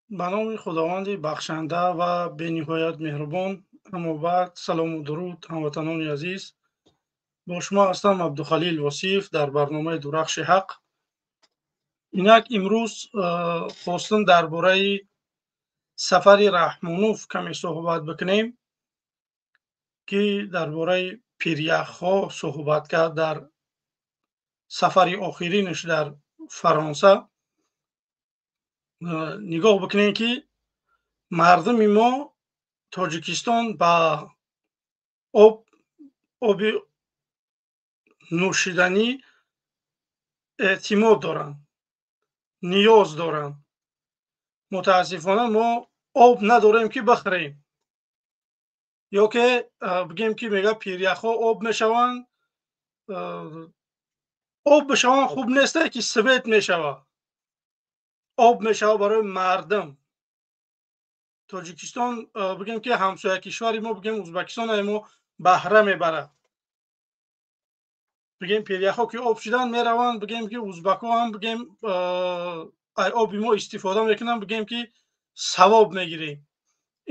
Ба номи Худованди бахшанда ва бениҳоят меҳрубон. Аммо баъд, салому дуруд, ҳамватанони азиз. Бо шумо ҳастам Абдухалил Восиев дар барномаи Дурахши ҳақ. Инак имрӯз хостем дар бораи сафари Раҳмонов каме суҳбат бикунем, ки дар бораи пиряхҳо суҳбат кард дар сафари охиринаш дар Фаронса. Нигоҳ бикунем, ки мардуми мо Тоҷикистон ба оби нӯшиданӣ эътимод доранд, ниёз доранд. Мутаассифона мо об надорем, ки бихӯрем, ё ки бигем, ки мега пиряхҳо об мешаванд. Об бишаванд хуб нест, ки свет мешавад, об мешавад барои мардум. Тоҷикистон, бигем, ки ҳамсоя кишвари мо, бигем, Ӯзбекистон мо баҳра мебарад. Бигем, пиряхҳо ки об шудан мераванд, бигем, ки ӯзбакҳо ҳам, бигем, ай оби мо истифода мекунанд, бигем, ки савоб мегирем.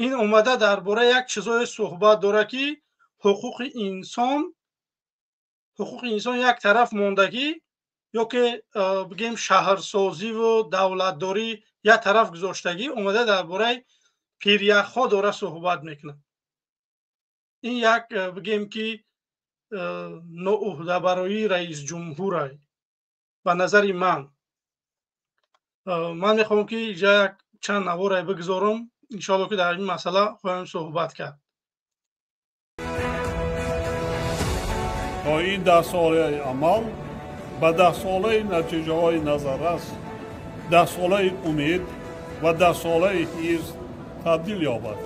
Ин омада дар бораи як чизое суҳбат дорад, ки ҳуқуқи инсон як тараф мондагӣ, ё ки, бигем, шаҳрсозиву давлатдорӣ як тараф гузоштагӣ, омада дар бораи пиряхҳо дора суҳбат мекунад. Ин як, бигем, ки ноуҳдабароии раисҷумҳурай ба назари ман. Ман мехоҳам, ки инҷа як чанд наворе бигузорам, иншоалло, ки дар ин масъала хоҳем суҳбат кард. То ин даҳсолаи амал ба даҳсолаи натиҷаҳои назаррас, даҳсолаи умед ва даҳсолаи ҳифз табдил ёбад.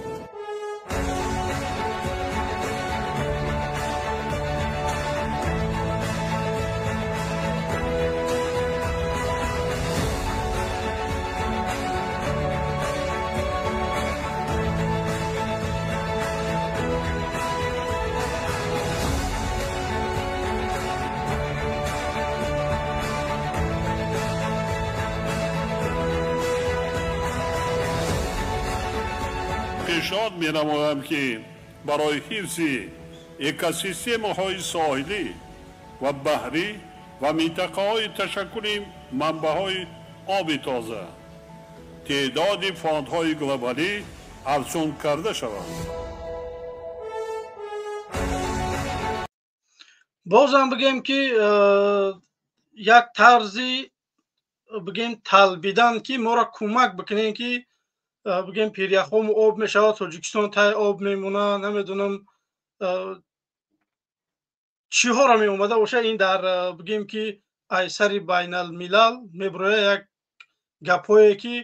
Пешниҳод менамоям, ки барои ҳифзи экосистемаҳои соҳилӣ ва баҳрӣ ва минтақаҳои ташаккули манбаъҳои оби тоза теъдоди фондҳои глобалӣ афзун карда шаванд. Бозам, бигем, ки як тарзи, бигем, талбидан, ки моро кӯмак бикунем, ки, бигем, пиряхҳомо об мешавад, Тоҷикистон тай об мемонад, намедонам чиҳоро меомада бошад. Ин дар, бигем, ки айсари байналмилал мебурояд як гапҳое, ки,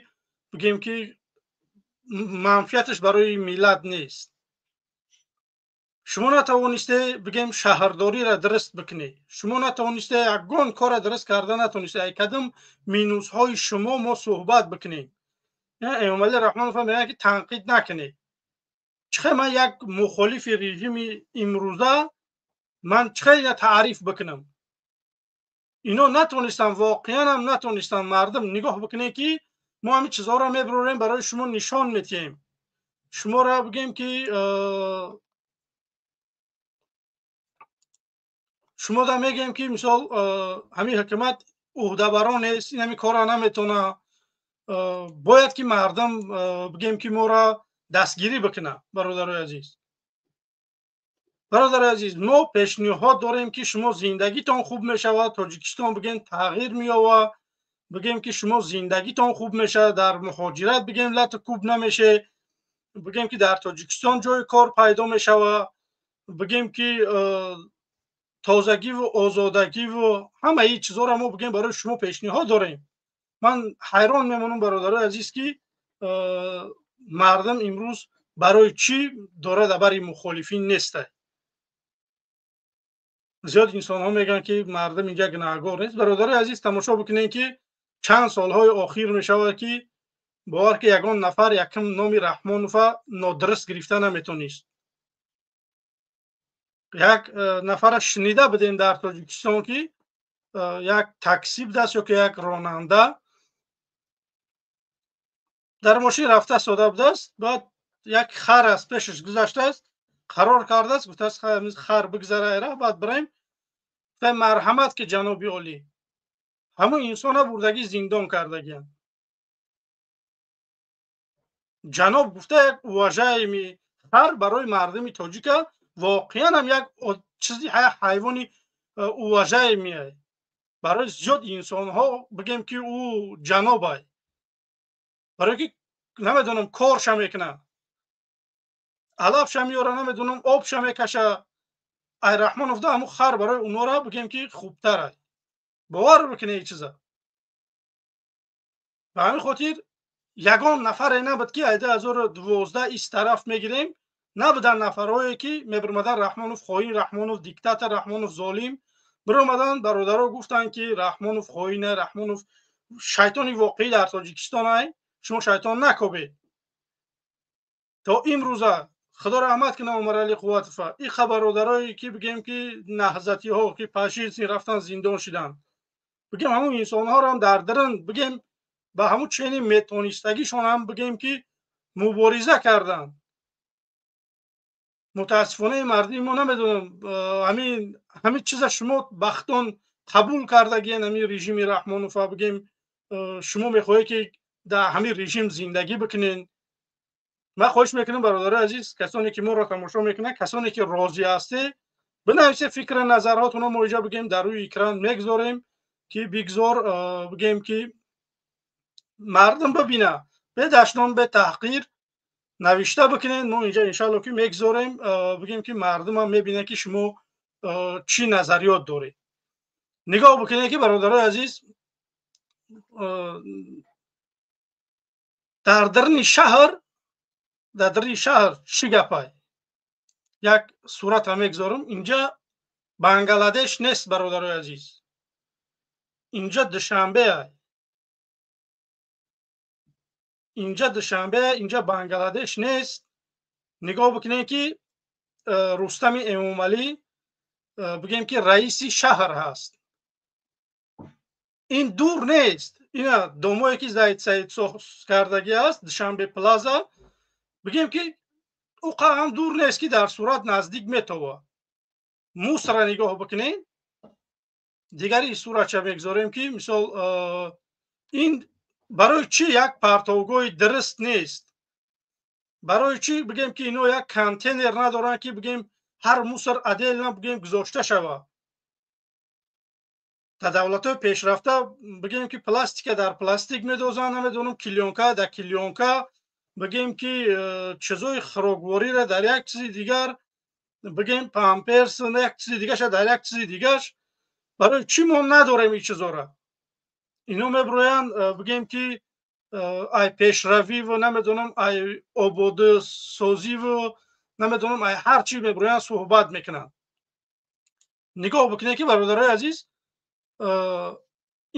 бигем, ки манфиаташ барои миллат нест. Шумо натавонисте, бигем, шаҳрдориро дуруст бикунед, шумо натавонисте, ягон корро дуруст карда натавонисте. Ай кадом минусҳои шумо мо суҳбат бикунем? Эмомалӣ Раҳмонов мегӯяд, ки танқид накунед. Чихел ман як мухолифи режими имрӯза, ман чихел я таъриф бикунам? Ино натонистанд, воқеан ҳам натонистанд. Мардум, нигоҳ бикунед, ки мо ҳамин чизҳоро мебурорем, барои шумо нишон метиҳем, шуморо, бигем, ки шумо да мегӯем, ки мисол ҳамин ҳукумат ӯҳдабарон нест, ин ҳамин корро наметавонад. Бояд ки мардум, бигем, ки моро дастгирӣ бикунад. Бародарои азиз, бародарои азиз, мо пешниҳод дорем, ки шумо зиндагитон хуб мешавад, Тоҷикистон, бигем, тағйир меёбад, бигем, ки шумо зиндагитон хуб мешавад, дар муҳоҷират, бигем, лату кӯб намеше, бигем, ки дар Тоҷикистон ҷои кор пайдо мешавад, бигем, ки тозагиву озодагиву ҳамаи чизҳоро мо, бигем, барои шумо пешниҳод дорем. Ман ҳайрон мемонам, бародарои азиз, ки мардум имрӯз барои чӣ дорад бари мухолифин нестай. Зиёд инсонҳо мегӯянд, ки мардум инҷа гунаҳгор нест. Бародарои азиз, тамошо бикунед, ки чанд солҳои охир мешавад, ки бовар ки ягон нафар якум номи Раҳмонова нодуруст гирифта наметонист. Як нафара шунида будем дар Тоҷикистон, ки як такси будаст ё ки як ронанда. Дар мошин рафта сода будааст, баъд як хар аз пешаш гузаштааст, қарор кардааст, гуфтааст хар бигзара эра, баъд бираем. Гуфта марҳамат ки ҷаноби олӣ. Ҳамун инсона бурдагӣ зиндон кардагианд. Ҷаноб гуфта як уважаемый хар барои мардуми тоҷика воқеан ҳам як чизи ҳайвони уважаемый барои зиёд инсонҳо бигем ки ӯ ҷанобай, барое ки намедонам корша мекунад, алафша меёра, намедонам обша мекаша. Ай Раҳмонов да ҳамун хар барои унора бигем ки хубтарай. Бовар бикунед ин чиза. Ба ҳамин хотир ягон нафаре набуд ки ай 2012 ис тараф мегирем, набуданд нафарҳое ки мебиромаданд Раҳмонов хоин, Раҳмонов диктатор, Раҳмонов золим. Биромаданд бародаро гуфтанд ки Раҳмонов хоине, Раҳмонов шайтони воқеӣ дар Тоҷикистон ай, шумо шайтон накобед. То имрӯза худо раҳмат кунад Умаралӣ Қувватова, ин бародарое ки бигем ки наҳзатиҳо ки пашист рафтан зиндон шиданд, бигем ҳамун инсонҳоро ҳам дар дарун бигем ба ҳамун чени метонистагишон ҳам бигем ки мубориза карданд. Мутаассифона мардуми мо намедонам ҳамин чиза шумо бахтон қабул кардагиен, ҳамин режими Раҳмонова бигем шумо мехоҳед ки дар ҳамин режим зиндагӣ бикунед. Ман хоҳиш мекунам бародарои азиз, касоне ки моро тамошо мекунанд, касоне ки розӣ ҳастед, бинависед фикри назарҳотонро, мо инҷа бигем дар рӯи экран мегузорем ки бигзор бигем ки мардум бибина, бедашном бетаҳқир навишта бикунед. Мо инҷа иншалло ки мегузорем, бигем ки мардумам мебинад ки шумо чӣ назариёт доред. Нигоҳ бикунед ки бародарои азиз, дар даруни шаҳр, дар даруни шаҳр чӣ гапай? Як сурата мегузорам. Инҷа Бангладеш нест бародарои азиз, инҷа Душанбе ай, инҷа Душанбе, инҷа Бангладеш нест. Нигоҳ бикунед ки Рустами Эмомалӣ бигем ки раиси шаҳр ҳаст. Ин дур нест. Ина домое ки Заид Саид кардагӣ аст, Душанбе Плаза, бигем ки ӯ ҳам дур нест ки дар сурат наздик метова. Мусра нигоҳ бикунед. Дигари суратча мегузорем ки мисол ин барои чӣ як партовгоҳи дуруст нест? Барои чӣ бигем ки ино як контейнер надоранд ки бигем ҳар мусор отдельно бигем гузошта шавад? Дар давлатҳои пешрафта бигем ки пластика дар пластик медозанд, намедонам клеёнка дар клеёнка, бигем ки чизои хӯроквориро дар як чизи дигар, бигем памперс як чизи дигаша дар як чизи дигаш. Барои чӣ мо надорем ин чизора? Ино мебироянд бигем ки ай пешравиву намедонам ай ободсозиву намедонам ай ҳар чӣ мебироянд суҳбат мекунанд. Нигоҳ бикунед ки бародарои азиз,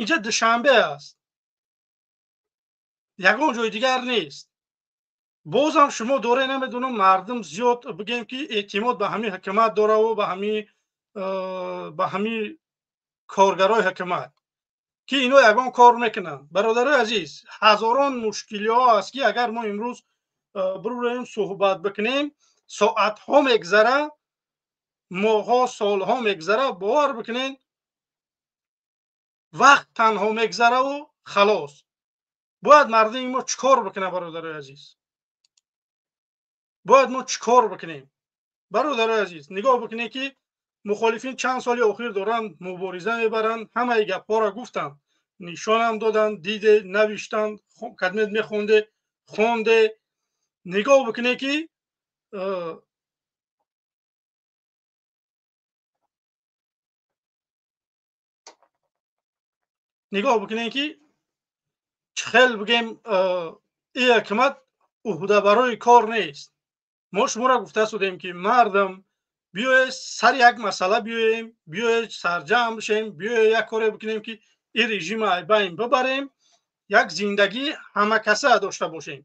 инҷа Душанбе аст, ягон ҷои дигар нест. Бозам шумо доре намедонам мардум зиёд бигем ки эътимод ба ҳамин ҳукумат дораву ба ҳамин коргарои ҳукумат ки ино ягон кор мекунанд. Бародарои азиз, ҳазорон мушкилиҳо аст ки агар мо имрӯз бироем суҳбат бикунем, соатҳо мегзара, моҳҳо, солҳо мегзара. Бовар бикунед, вақт танҳо мегзараву халос. Бояд мардуми мо чӣ кор бикунад бародарои азиз? Бояд мо чӣ кор бикунем бародарои азиз? Нигоҳ бикунед ки мухолифин чанд соли охир доранд мубориза мебаранд, ҳамаи гапҳоро гуфтанд, нишонам доданд, диде, навиштанд, кадмет мехонде, хонде. Нигоҳ бикунед ки нигоҳ бикунед ки чӣ хел бигем ин ҳукумат уҳдабарои кор нест. Мо шуморо гуфта судем ки мардум биёед сари як масъала биёем, биёед сарҷамъ бишем, биёед як коре бикунем ки ин режима айбайн бибарем, як зиндагӣ ҳамакаса дошта бошем,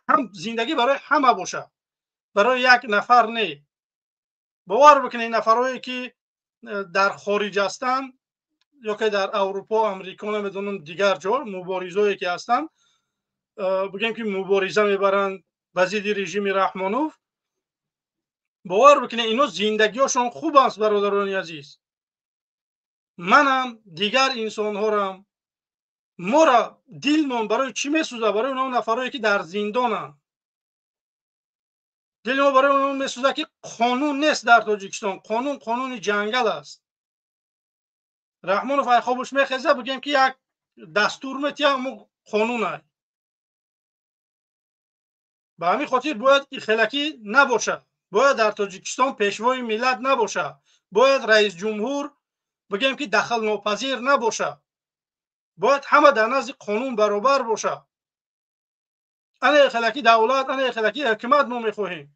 ҳам зиндагӣ барои ҳама бошад, барои як нафар не. Бовар бикунед, нафарҳое ки дар хориҷ ҳастанд ё ки дар Аврупо, Амрико, намедонам дигар ҷо муборизое ки ҳастанд, бигем ки мубориза мебаранд ба зидди режими Раҳмонов, бовар бикунед, ино зиндагиҳошон хуб аст, бародарони азиз. Манам, дигар инсонҳорам, мора дилмон барои чӣ месӯзад? Барои он нафарое ки дар зиндонанд. Дили мо барои он месӯзад, ки қонун нест дар Тоҷикистон. Қонун қонуни ҷангал аст. Раҳмонов айхобуш мехеза, бигем ки як дастур метиҳа, мо қонун ай. Ба ҳамин хотир бояд хелакӣ набошад. Бояд дар Тоҷикистон пешвои миллат набошад. Бояд раисҷумҳур, бигем ки, дахлнопазир набошад. Бояд ҳама дар назди қонун баробар бошад. Ана хелаки давлат, ана хелаки ҳукумат мо мехоҳем.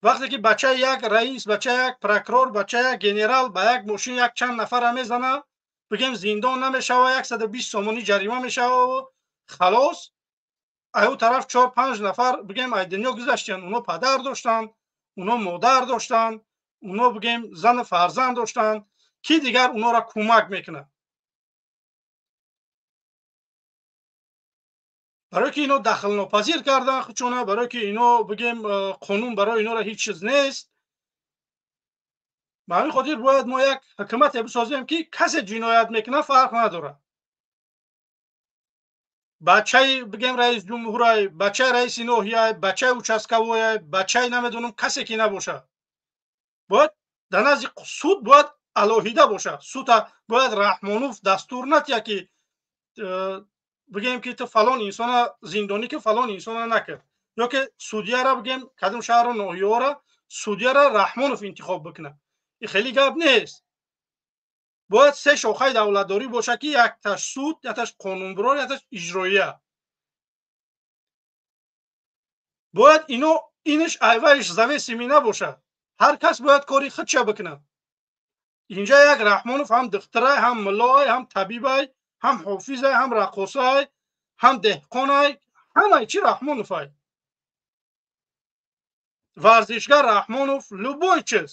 Вақте ки бачаи як раис, бачаи як прокурор, бачаи як генерал ба як мошин як чанд нафара мезана, бигем, зиндон намешава, 120 сомонӣ ҷарима мешава, халос. Аю тараф чор панҷ нафар, бигем, ай дунё гузаштиянд. Оно падар доштанд, оно модар доштанд, оно, бигем, зану фарзанд доштанд. Ки дигар онора кӯмак мекунад? Барое ки ино дахлнопазир кардан худшона, барое ки ино, бигем, қонун барои инора ҳеҷ чиз нест. Ба ҳамин хотир бояд мо як ҳукумате бисозем, ки касе ҷиноят мекунад, фарқ надорад, бачаи, бигем, раисҷумҳурай, бачаи раиси ноҳияй, бачаи участковояй, бачаи намедонам касе ки набошад, бояд дар назди суд бояд алоҳида бошад. Суда бояд Раҳмонов дастур натиҳад, ки бигем ки ту фалон инсона зиндонӣ ки, фалон инсона накард, ё ки судьяра, бигем, кадом шаҳру ноҳияҳоро судьяра Раҳмонов интихоб бикунад. Ин хеле гап нест. Бояд се шохаи давлатдорӣ бошад, ки якташ суд, якташ қонунбирор, якташ иҷроия. Бояд ино иниш айваиш зависимый набошад. Ҳар кас бояд кори худша бикунад. Инҷа як Раҳмонов ҳам духтарай, ҳам муллоай, ҳам табибай, ҳам ҳофизай, ҳам раққосай, ҳам деҳқонай, ҳамаи чи Раҳмоновай, варзишгар Раҳмонов, любой чиз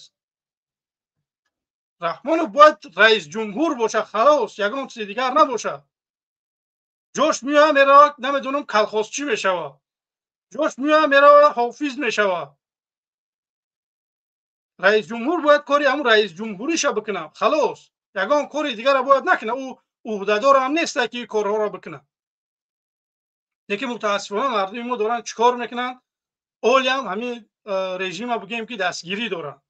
Раҳмонов. Бояд раисҷумҳур бошад, халос, ягон чизи дигар набошад. Ҷош меояд, меравад, намедонам, колхозчӣ мешавад, ҷош меояд, меравад, ҳофиз мешавад. Раисҷумҳур бояд кори ҳамун раисҷумҳуриша бикунад, халос, ягон кори дигарро бояд накунад. Ӯ ӯҳдадорам неста, ки корҳоро бикунад. Лекин мутаассифона мардуми мо доранд чӣ кор мекунанд? Олиам ҳамин режима, бигем ки, дастгирӣ доранд.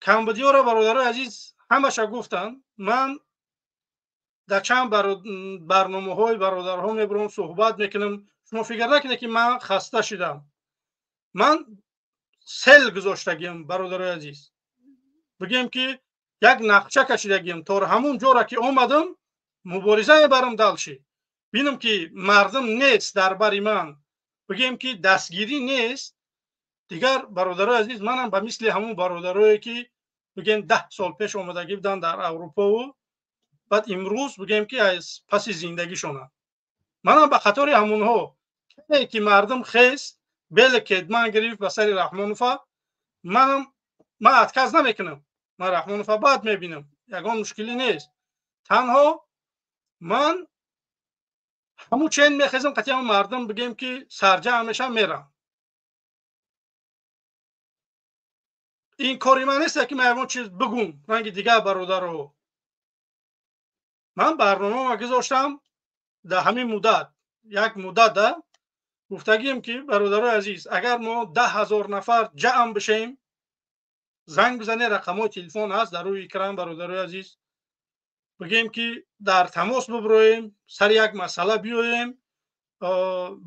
Камбудиёро, бародарои азиз, ҳамаша гуфтанд. Ман дар чанд барномаҳои бародарҳо мебурам, суҳбат мекунам. Шумо фикр накунед, ки ман хаста шудам. Ман сел гузоштагиам, бародарои азиз, бигем ки як нақша кашидагиам. То ҳамун ҷора ки омадам, мубориза мебарам. Дальше бинам, ки мардум нест дар бари ман, бигем ки дастгирӣ нест дигар, бародарои азиз, манам ба мисли ҳамун бародарое, ки, бигем, 10 сол пеш омадагӣ буданд дар Аврупову баъд имрӯз, бигем ки, аз паси зиндагишонанд, манам ба қатори ҳамунҳо. Ке ки мардум хест, беле кедман гирифт ба сари Раҳмонова, манам ман отказ намекунам. Ман Раҳмонова баъд мебинам, ягон мушкилӣ нест. Танҳо ман ҳамун чен мехезам, қатъи ҳамун мардум, бигем ки, сарҷамъ мешам, мерам. Ин кори ман нест, ки ман ягон чиз бигум ранги дигар бародаро. Ман барномама гузоштам дар ҳамин муддат, як муддат гуфтагием, ки бародарои азиз, агар мо 10 000 нафар ҷамъ бишем, занг бизанед, рақамҳои телефон ҳаст дар рӯи экран, бародарои азиз, бигем ки дар тамос биброем, сари як масъала биёем.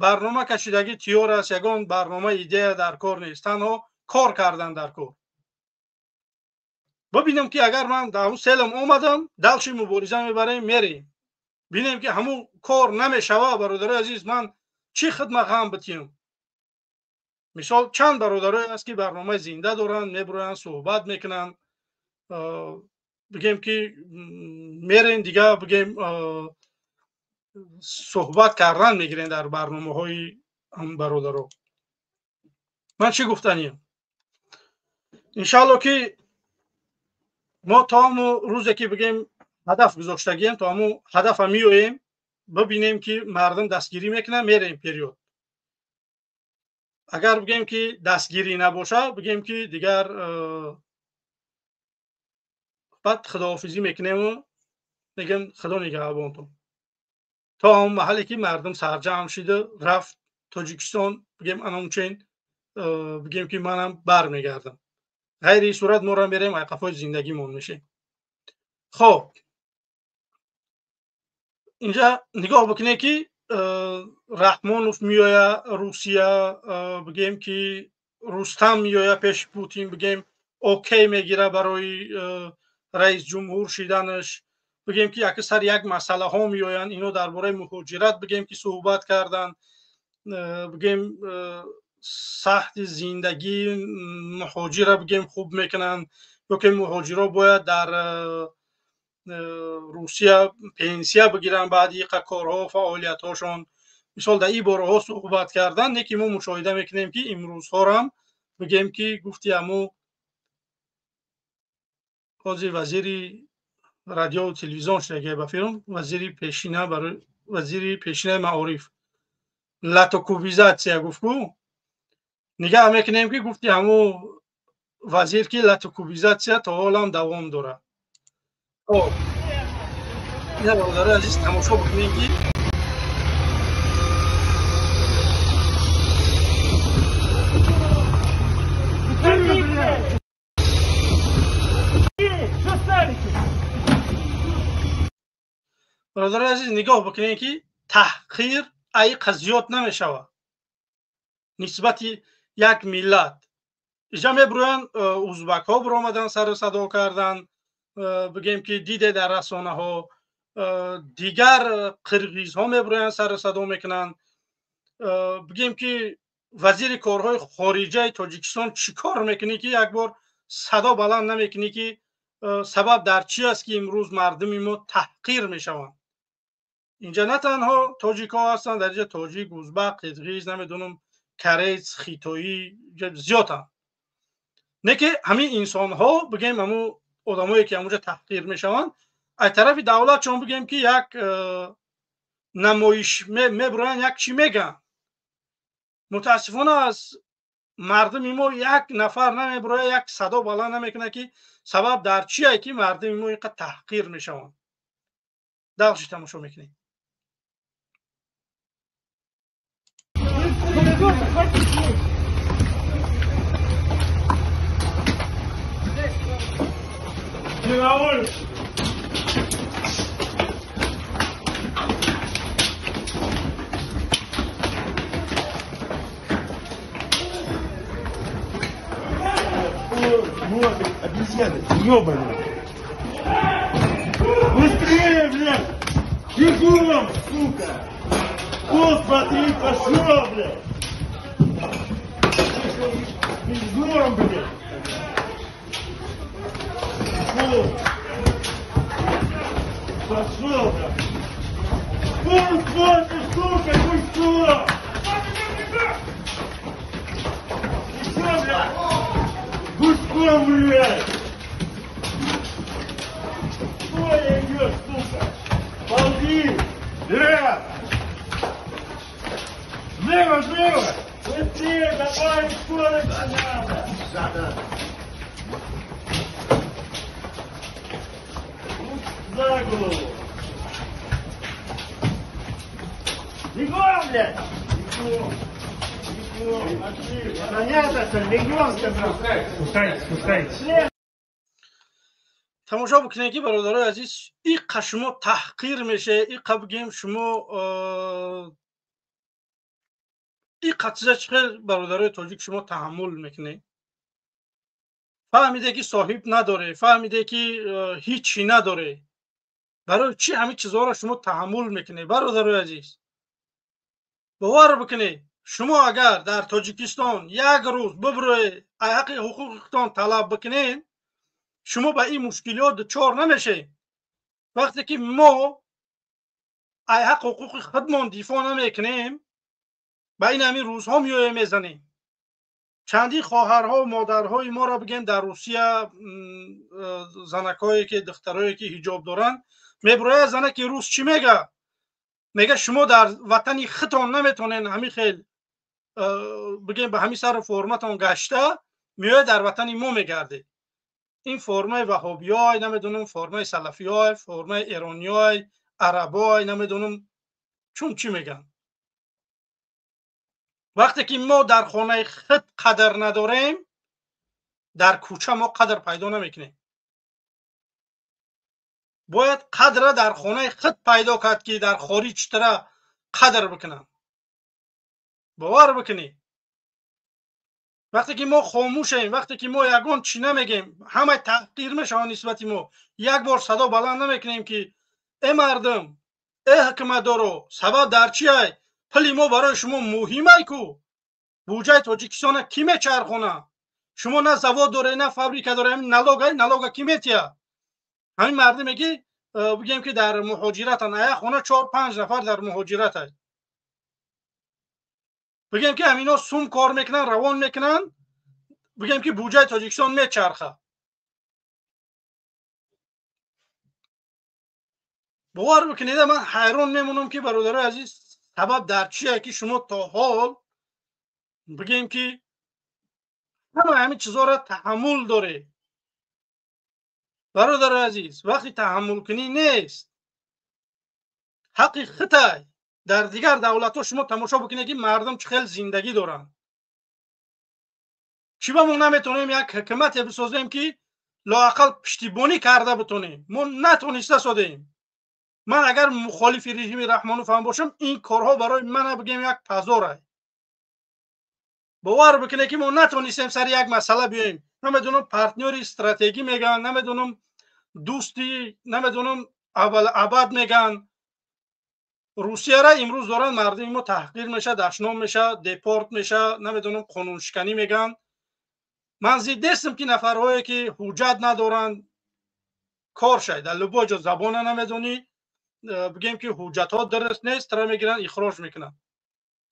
Барнома кашидагӣ тиёр аст, ягон барнома, идея дар кор нест, танҳо кор кардан дар кор. Бибинем, ки агар ман дар ҳамун селам омадам, дальше мубориза мебарем, мерем. Бинем, ки ҳамун кор намешава, бародарои азиз, ман чӣ хидмат ғам битиҳам? Мисол, чанд бародарое аст, ки барномаи зинда доранд, мебуроянд, суҳбат мекунанд, бигем ки мерем, дига, бигем, суҳбат кардан мегирем дар барномаҳои бародаро. Ман чӣ гуфтаниям? Иншаалло, ки мо то ҳамун рӯзе, ки, бигем, Ҳадаф гузоштагием, то ҳамун ҳадафа меоем, бибинем ки мардум дастгирӣ мекунад, мерем период. Агар бигем ки дастгирӣ набоша, бигем ки дигар баъд худоҳофизӣ мекунему мегем худо нигаҳбонтон. То ҳамон маҳалле ки мардум сарҷамъ шида рафт Тоҷикистон, бигем анончен, бигем ки манам бармегардам. Ғайри ин сурат моро мерем айқафои зиндагимон мешем. Хоб, инҷа нигоҳ бикунед ки Раҳмонов меоя Русия, бигем ки Рустам меоя пеши Путин, бигем окей мегира барои раис ҷумҳур шиданаш, бигем ки яке сари як масъалаҳо меоянд, ино дар бораи муҳоҷират бигем ки суҳбат карданд, бигем сахти зиндагии муҳоҷира бигем хуб мекунанд, ё ки муҳоҷиро бояд дар Русия пенсия бигиранд баъди иқа корҳо, фаъолиятҳошон. Мисол дар ин бораҳо суҳбат кардан, не ки мо мушоҳида мекунем ки имрӯзҳорам бигем ки гуфти ҳаму ҳозир вазири радиову телевизион шудагия ба фирм, вазири пешина барои вазири пешинаи маориф латокубизатсия гуфт ку. Нигаҳ мекунем ки гуфти ҳаму вазир ки латокубизатсия то ҳолам давом дорад. Ина бародарои азиз тамошо бикунем ки бародарои азиз нигоҳ бикунем ки таҳқир айқа зиёд намешавад нисбати як миллат. Иҷа мебурӯянд узбакҳо биромадан сару садо кардан, бигем ки диде дар расонаҳо, дигар қирғизҳо мебурӯянд сару садо мекунанд. Бигем ки вазири корҳои хориҷаи Тоҷикистон чӣ кор мекунӣ ки як бор садо баланд намекунӣ ки сабаб дар чӣ аст ки имрӯз мардуми мо таҳқир мешаванд? Инҷа на танҳо тоҷикҳо ҳастанд, дар инҷа тоҷик, узбак, қирғиз, намедонам, карец, хитоӣ зиёданд. Не ки ҳамин инсонҳо бигем ҳамун одамое ки ҳамунҷа таҳқир мешаванд, аз тарафи давлат чон бигем ки як намоиш мебуроянд, як чӣ мегӯянд. Мутаассифона аз мардуми мо як нафар намебурояд, як садо баланд намекунад ки сабаб дар чие ки мардуми мо инқадр таҳқир мешаванд. Дальше тамошо мекунем. Вот, обезьяны, ёбаные. Быстрее, блядь! Бегом, сука! Вот, смотри, пошел, блядь! Бегом, блядь! Вот. Пошел, блядь! Вот, смотри, сука, ну что? Что, блядь? Гуськом, блядь! Что идешь, сука? Ползи! Блядь! Живо, живо! Быстрее, давай, скорость надо! Да, да. За голову! Бегом, блядь! Бегом! Тамошо бикунед ки бародарои азиз, иқа шумо таҳқир меше, иқа бигем шумо иқа чиза чӣ хел бародарои тоҷик шумо таҳаммул мекунед. Фаҳмиде ки соҳиб надоре, фаҳмиде ки ҳичи надоре. Барои чӣ ҳамин чизҳоро шумо таҳаммул мекунед бародарои азиз? Бовар бикунед, шумо агар дар Тоҷикистон як рӯз бибурӯед, ҳаққи ҳуқуқитон талаб бикунед, шумо ба ин мушкилиёт дучор намешед. Вақте ки мо ай ҳақ ҳуқуқи худмон дифоъ намекунем, ба ин ҳамин рӯзҳо меоем мезанем. Чандин хоҳарҳо, модарҳои моро бигем дар Русия, занакҳое ки, духтарое ки ҳиҷоб доранд, меброяд занаки рус чӣ мега? Мега шумо дар ватани худтон наметонен ҳамин хел бигем ба ҳамин сару форматон гашта меояд дар ватани мо мегардед. Ин формаи ваҳобиёй, намедонам, формаи салафиёй, формаи эрониёй, арабой, намедонам чун чӣ меган. Вақте ки мо дар хонаи худ қадр надорем, дар кӯча мо қадр пайдо намекунем. Бояд қадра дар хонаи худ пайдо кард, ки дар хориҷ тара қадр бикунанд. Бовар бикунӣ, вақте ки мо хомӯшем, вақте ки мо ягон чӣ намегем, ҳама таҳқир мешаванд нисбати мо. Як бор садо баланд намекунем, ки э мардум, э ҳукуматдоро, сабаб дар чи ай? Пули мо барои шумо муҳимай ку? Буҷаи Тоҷикистона кӣ мечархона? Шумо на завод доред, на фабрика доред, ҳамин налога, налога кӣ метиҳад? Ҳамин мардуме ки бигем ки дар муҳоҷиратанд, ая хона 4-5 нафар дар муҳоҷиратай. Бигем ки ҳамино сум кор мекунанд, равон мекунанд, бигем ки буҷаи Тоҷикистон мечарха. Бовар бикунед, ман ҳайрон мемонам, ки бародарои азиз, сабаб дар чие ки шумо то ҳол бигем ки ҳама ҳамин чизҳоро таҳаммул доред. Бародари азиз, вақти таҳаммулкунӣ нест, ҳаққи хитай. Дар дигар давлатҳо шумо тамошо бикунед, ки мардум чӣ хел зиндагӣ доранд. Чӣ ба мо наметавонем як ҳукумате бисозем, ки лоақал пуштибонӣ карда битонем? Мо натониста содем. Ман агар мухолифи режими Раҳмонов ҳам бошам, ин корҳо барои мана бигем як позорай. Бовар бикунед, ки мо натонистем сари як масъала биёем. Намедонам, партнёри стратегӣ мегӯянд, намедонам, дӯсти, намедонам, абад мегӯянд. Русияра имрӯз доранд мардуми мо таҳқир меша, дашном меша, депорт меша, намедонам, қонуншиканӣ мегӯянд. Ман зид нестам, ки нафарҳое ки ҳуҷҷат надоранд кор шай, дар любой ҷо забона намедонӣ, бигем ки ҳуҷҷатҳо дуруст нест, тара мегиранд, ихроҷ мекунанд.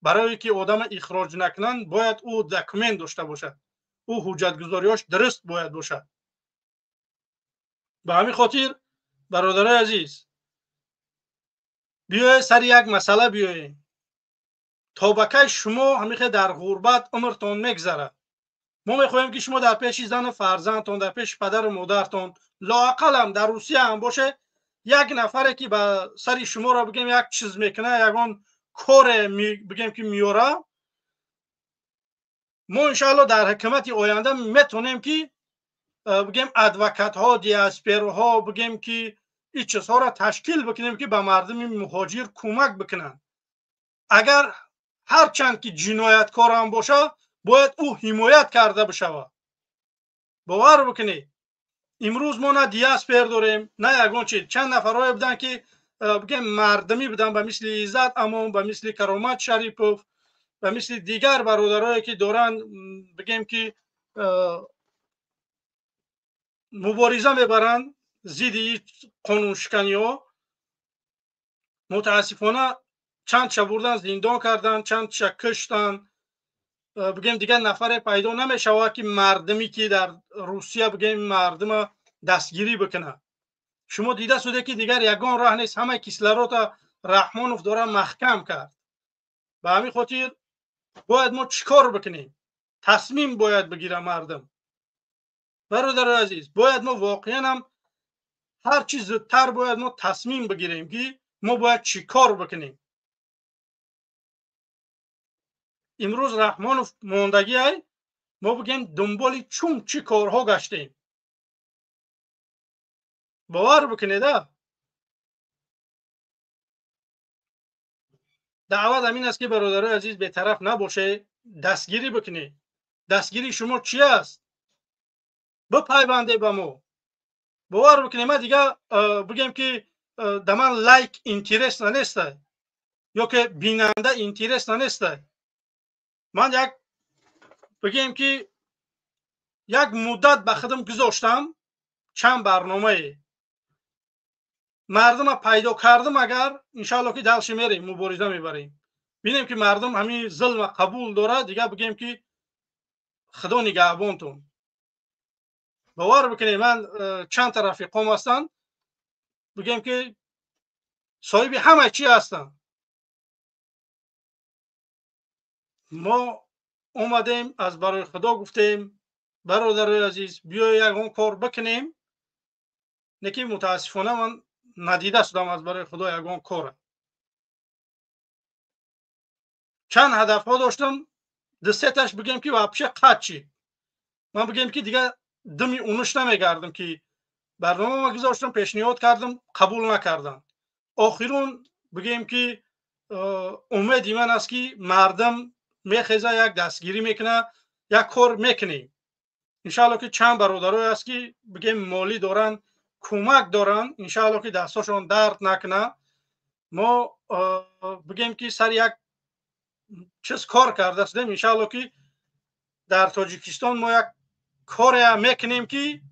Барое ки одама ихроҷ накунанд, бояд ӯ документ дошта бошад, ӯ ҳуҷҷатгузориҳош дуруст бояд бошад. Ба ҳамин хотир, бародарои азиз, биёед сари як масъала биёем. То ба кай шумо ҳамихе дар ғурбат умртон мегзарад? Мо мехоҳем, ки шумо дар пеши зану фарзандтон, дар пеши падару модартон, лоақалам дар Русия ҳам боше, як нафаре ки ба сари шуморо бигем як чиз мекунад, ягон коре бигем ки меёра, мо иншаалло дар ҳукумати оянда метавонем, ки бигем адвокатҳо, диасперҳо, бигем ки ин чизҳоро ташкил бикунем, ки ба мардуми муҳоҷир кӯмак бикунанд. Агар ҳарчанд ки ҷинояткор ҳам бошад, бояд ӯ ҳимоят карда бишавад. Бовар бикунед, имрӯз мо на диаспер дорем, на ягон чиз. Чанд нафарҳое буданд, ки бигем мардумӣ буданд, ба мисли Иззат Амон, ба мисли Каромат Шарипов, ба мисли дигар бародарое ки доранд бигем ки мубориза мебаранд зидди қонуншиканиҳо. Мутаассифона чандша бурдан зиндон карданд, чандша куштанд. Бигем дигар нафаре пайдо намешавад, ки мардумӣ ки дар Русия бигем мардума дастгирӣ бикунад. Шумо дида суде, ки дигар ягон роҳ нест, ҳамаи кислорода Раҳмонов дора маҳкам кард. Ба ҳамин хотир бояд мо чӣ кор бикунем? Тасмим бояд бигира мардум. Бародари азиз, бояд мо воқеан ҳам ҳар чи зудтар бояд мо тасмим бигирем, ки мо бояд чӣ кор бикунем. Имрӯз Раҳмонов мондагӣ ай, мо бигем дунболи чун чӣ корҳо гаштем. Бовар бикунед, а даъват ҳамин аст, ки бародарои азиз, бетараф набошед, дастгирӣ бикунед. Дастгирии шумо чӣ аст? Бипайванде ба мо. Бовар бикунед, ман дигар бигем ки да ман лайк интересно нестай ё ки бинанда интересно нестай. Ман як бигем ки як муддат ба худам гузоштам, чанд барномае мардума пайдо кардам. Агар иншаалло ки дальше мерем, мубориза мебарем, бинем ки мардум ҳамин зулма қабул дорад, дигар бигем ки Худо нигаҳбонтон. Бовар бикунед, ман чанд та рафиқом ҳастанд, бигем ки соҳиби ҳама чӣ ҳастанд. Мо омадем, аз барои Худо гуфтем, бародарои азиз, биёед ягон кор бикунем, лекин мутаассифона ман надида шудам аз барои Худо ягон кора. Чанд ҳадафҳо доштам, ду сеташ бигем ки вообще қатъ шид. Ман бигем ки дига дими унуш намегардам ки барномама гузоштам, пешниҳод кардам, қабул накарданд. Охирун бигем ки умеди ман аст ки мардам мехеза, як дастгирӣ мекуна, як кор мекунем. Иншаалло ки чанд бародарое аст ки бигем молӣ доранд, кӯмак доранд, иншаалло ки дастҳошон дард накуна. Мо бигем ки сари як чиз кор карда шудем, иншаалло ки дар Тоҷикистон мо як коре мекунем ки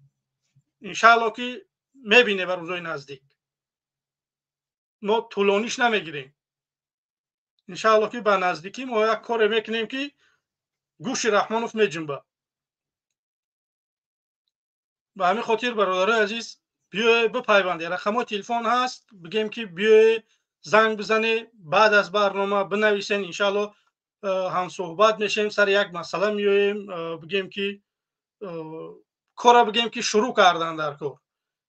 иншаалло ки мебине ба рӯзои наздик. Мо тӯлониш намегирем. Иншаалло ки ба наздикӣ мо як коре мекунем ки гӯши Раҳмонов меҷунба. Ба ҳамин хотир бародарои азиз, биёед бипайвандед. Рақамҳои телефон ҳаст, бигем ки биёед занг бизанед, баъд аз барнома бинависен, иншаалло ҳамсӯҳбат мешем, сари як масъала меоем, бигем ки кора бигем ки шурӯъ кардан дар кор.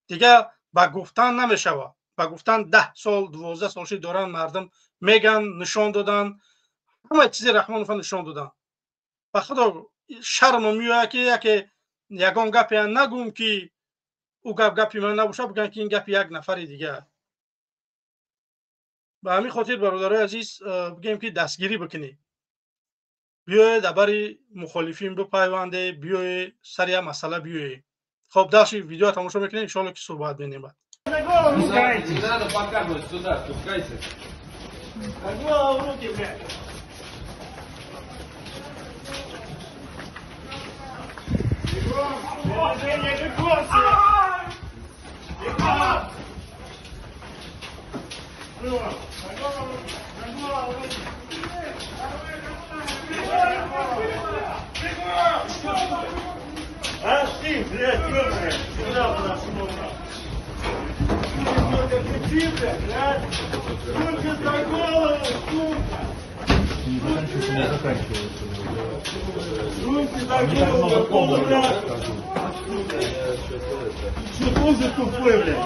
Дига ба гуфтан намешавад. Ба гуфтан 10 сол, 12 сол шид доранд мардум меган, нишон додан, ҳама чизи Раҳмонова нишон додан. Ба Худо шармам меояд ки яке ягон гапе нагӯм ки ӯ гап гапи ман набошад, бигӯянд ки ин гапи як нафари дигар. Ба ҳамин хотир бародарои азиз, бигӯем ки дастгирӣ бикунед. Биёед дар бари мухолифин бипайванде, биёед сари як масъала биёед. Хоб, дальше видео тамошо мекунем, иншоалло ки суҳбат менем баъд. Спускайтесь. Не надо показывать сюда, спускайтесь. На голову руки, блядь. Бегом! Движение, бегом все! Бегом! На голову, на голову руки! Бегом! Ах ты, блядь, ёбаный! Сюда, подошел, кричи, блядь! Руки за голову, сука! Руки за голову, блядь! Что тоже тупой, блядь?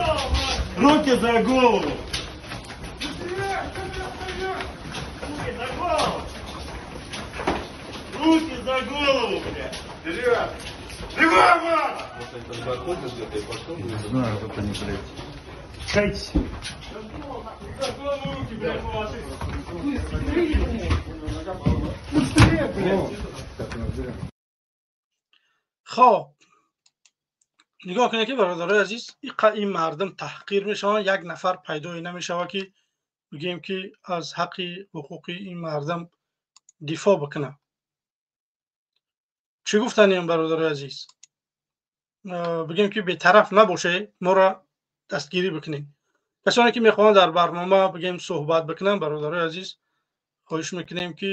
Руки за голову! Руки за голову! Руки за голову, блядь! Живо! Живо, мама! Может, они там заходят где-то и потом... Не знаю, как они, блядь. Кайтесь! Руки, блядь, положи! Быстрее, блядь! Хоб, нигоҳ кунед ки бародарои азиз, ин мардум таҳқир мешаванд, як нафар пайдое намешавад ки бигӯем ки аз ҳаққи ҳуқуқи ин мардум дифоъ бикунад. Чӣ гуфтанем бародарои азиз? Бигӯем ки бетараф набошед, моро дастгирӣ бикунед. Касоне ки мехоҳанд дар барнома бигӯем суҳбат бикунанд, бародарои азиз, хоҳиш мекунем ки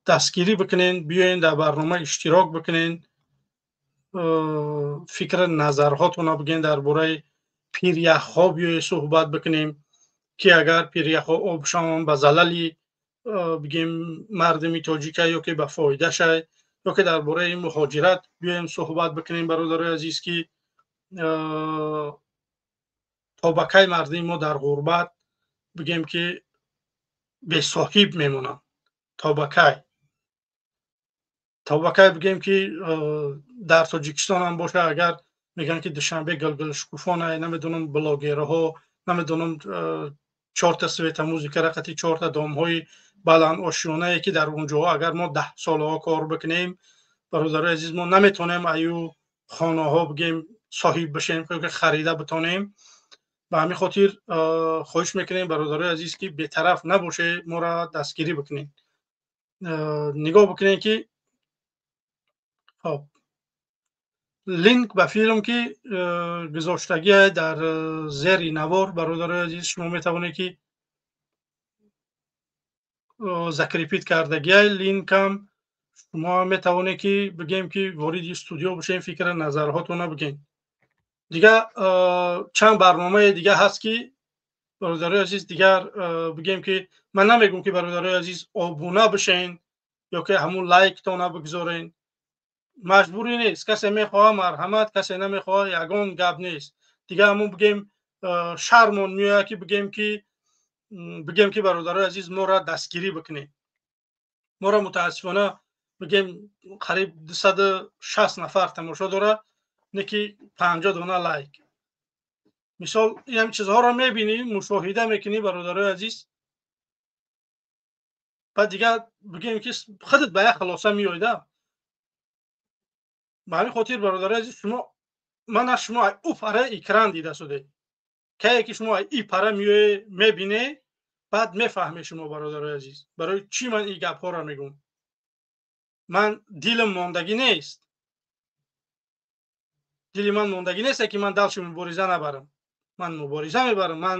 дастгирӣ бикунед, биёен дар барнома иштирок бикунед, фикр назарҳотонро бигӯен дар бораи пиряхҳо биёед суҳбат бикунем ки агар пиряхҳо об шаванд ба залали бигем мардуми тоҷика ё ки ба фоидаша, ё ки дар бораи муҳоҷират биёем суҳбат бикунем бародарои азиз, ки то ба кай мардуми мо дар ғурбат бигем ки бесоҳиб мемонанд, то ба кай бигем ки дар Тоҷикистон ҳам боша, агар мегӯянд ки Душанбе гулгулшукуфона, намедонам блогерҳо, намедонам чорта света музика рақати чорта домҳои баланд ошёнае ки дар онҷоҳо агар мо 10 солаҳо кор бикунем, бародарои азиз, мо наметонем аю хонаҳо бигем соҳиб бишем, ки харида битонем. Ба ҳамин хотир хоҳиш мекунем бародарои азиз ки бетараф набоше, моро дастгирӣ бикунед. Нигоҳ бикунед ки хоб линк ба филм ки гузоштагие дар зери навор, бародарои азиз, шумо метавонед ки Закрепить кардагиай линкам. Шумо метавонед, ки бигем, ки вориди студио бошем, фикра назарҳотона бигем. Дигар чанд барномаи дига ҳаст, ки, бародарои азиз, дигар бигем, ки ман намегӯм, ки, бародарои азиз, обуна бишен ё ки ҳамун лайктона бигзорен. Маҷбурӣ нест. Касе мехоҳа, марҳамат, касе намехоҳа, ягон гап нест. Дигар ҳамун бигем, шармон меояд, ки бигем, ки, бародарои азиз, моро дастгирӣ бикунем. Моро, мутаассифона, бигем, қариб 260 нафар тамошо дорад, не ки 50 дона лайк. Мисол, ин чизҳоро мебинӣ, мушоҳида мекунӣ, бародарои азиз, баъд дигар бигем, ки худат ба як хулоса меоида. Ба ҳамин хотир, бародарои азиз, шумо мана шумо ӯ пара экран дида шуде. Кае ки шумо и пара меое, мебине, баъд мефаҳме шумо, бародарои азиз, барои чӣ ман ин гапҳоро мегӯм. Ман дилам мондагӣ нест, дили ман мондагӣ нест, ки ман дальше мубориза набарам. Ман мубориза мебарам. Ман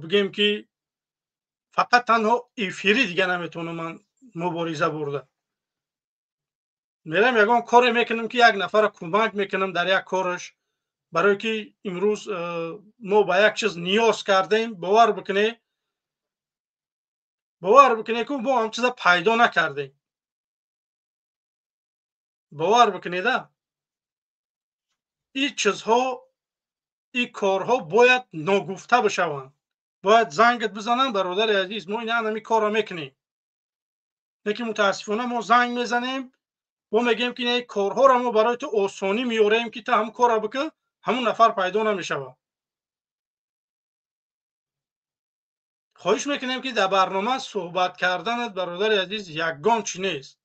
бигем, ки фақат танҳо эфири дига наметавонам. Ман мубориза бурда мерам, ягон коре мекунам, ки як нафара кӯмак мекунам дар як кораш, барое ки имрӯз мо ба як чиз ниёз кардем. Бовар бикунед, бовар бикунед, ку мо ҳам чиза пайдо накардем. Бовар бикунеда, ин чизҳо, ин корҳо бояд ногуфта бишаванд. Бояд зангат бизанам: «Бародари азиз, мо ин ҳами корро мекунем». Лекин мутаассифона мо занг мезанем, мо мегӯем, ки ин корҳоро мо барои ту осонӣ меорем, ки ту ҳамн корро бикун. Ҳамун нафар пайдо намешавад. Хоҳиш мекунем, ки дар барнома суҳбат карданат, бародари азиз, ягон чӣ нест.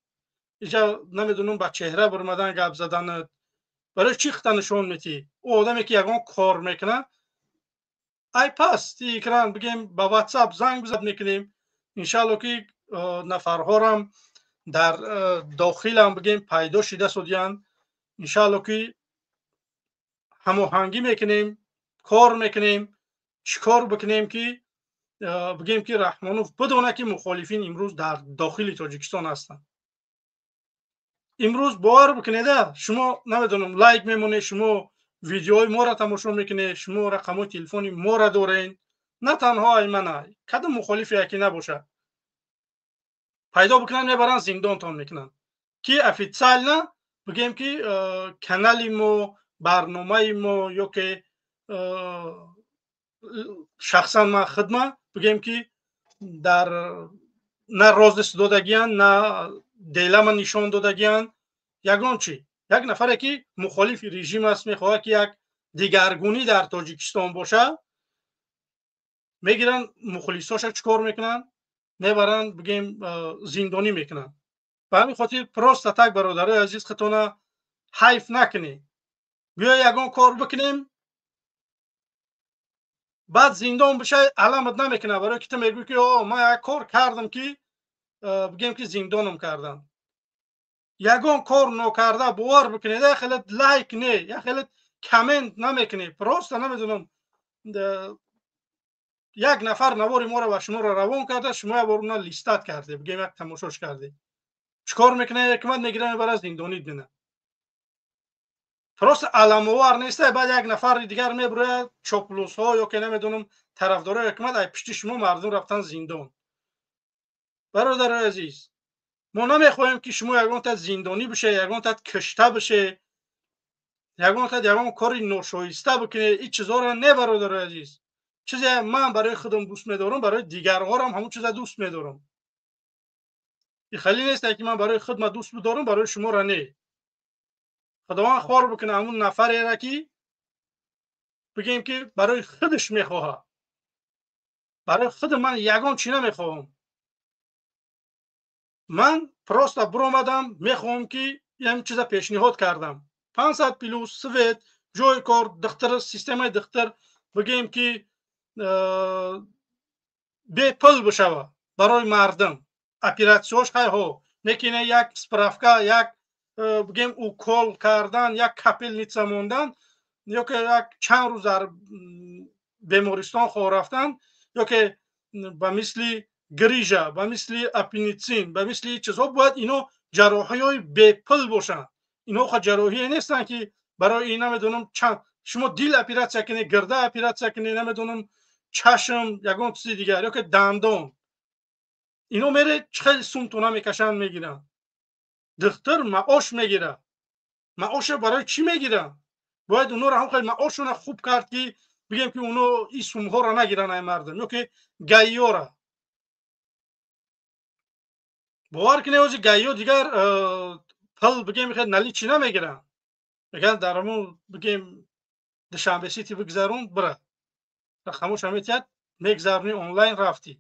Иҷа намедонам, ба чеҳра бурмадан гап заданат барои чӣ хита нишон метиҳӣ? Ӯ одаме, ки ягон кор мекунад, ай пасти экран, бигем, ба Ватсап занг бизад, мекунем. Иншалло, ки нафарҳорам дар дохилам, бигем, пайдо шида судиянд. Иншалло, ки ҳамоҳангӣ мекунем, кор мекунем. Чӣ кор бикунем, ки бигем, ки Раҳмонов бидонад, ки мухолифин имрӯз дар дохили Тоҷикистон ҳастанд. Имрӯз, бовар бикунеда, шумо, намедонам, лайк мемонед, шумо видеои моро тамошо мекунед, шумо рақамҳои телефони моро дорен. На танҳо ай мана, кадом мухолифе яке набошад, пайдо бикунанд, мебаранд, зиндонтон мекунанд, ки официально, бигем, ки канали мо, барномаи мо ё ки шахсан ман хидма, бигем, ки дар на рознес додагиянд, на делама нишон додагиянд, ягон чӣ. Як нафаре, ки мухолифи режим аст, мехоҳад, ки як дигаргунӣ дар Тоҷикистон бошад, мегиранд, мухлисоша чӣ кор мекунанд? Мебаранд, бигем, зиндонӣ мекунанд. Ба ҳамин хотир, просто так, бародарои азиз, худтона ҳайф накунед. Биё, ягон кор бикунем, баъд зиндон бишай, аламат намекунад, барое ки ту мегӯӣ, ки о, ман як кор кардам, ки бигем, ки зиндонам кардам. Ягон кор нокарда, бовар бикунед, як хеле лайк не, як хеле коммент намекунед. Просто, намедонам, як нафар навори моро ба шуморо равон карда, шумо як бор уна листать карде, бигем, як тамошош карде. Чӣ кор мекунад? Ҳукумат мегира, мебара, зиндонид мена. Просто аламовар неста. Баъд як нафари дигар мебурояд, чоплусҳо ё ки, намедонам, тарафдорои ҳукумат, ай пишти шумо мардум рафтан зиндон. Бародарои азиз, мо намехоҳем, ки шумо ягонта зиндонӣ бише, ягонта кишта бише, ягонта ягон кори ношоиста бикунед. Ин чизҳоро не, бародарои азиз. Чизе ман барои худам дӯст медорам, барои дигарҳорам ҳамон чиза дӯст медорам. И хеле нест, ки ман барои худма дӯст бидорам, барои шуморо не. Худованд хор бикунад ҳамун нафарера, ки, бигем, ки барои худаш мехоҳад. Барои худ ман ягон чӣ намехоҳам. Ман просто биромадам, мехоҳам, ки ям чиза пешниҳод кардам: 500 плюс, свет, ҷои кор, духтар, системаи духтар, бигем, ки бепул бишава барои мардум оператсияҳош. Хайҳо, лекин як справка, як, бигем, укол кардан, як капельница мондан ё ки як чанд рӯз дар бемористон хор рафтан, ё ки ба мисли грижа, ба мисли аппендицит, ба мисли чизҳо бояд ино ҷарроҳиҳои бепул бошанд. Ино ҷарроҳие нестанд ки барои ин намедонам чанд шумо дил оператсия кунед, гирда оператсия кунед, намедонам чашм, ягон чизи дигар ё ки дандон. Ино мере хеле сумтона мекашанд, мегиранд. Духтур маош мегирад. Маоша барои чӣ мегиранд? Бояд онҳоро ҳам хеле маошона хуб кард ки бигем ки оно ин сумҳоро нагиранд ай мардум ё ки гаиёра. Бовар кунед, ҳозир гаиё дигар пул бигем хеле наличи намегиранд. Мегӯянд дар ҳамун бигем Душанбе Сити бигзарун бира. Рақамоша метиҳад, мегзаруни онлайн рафтӣ.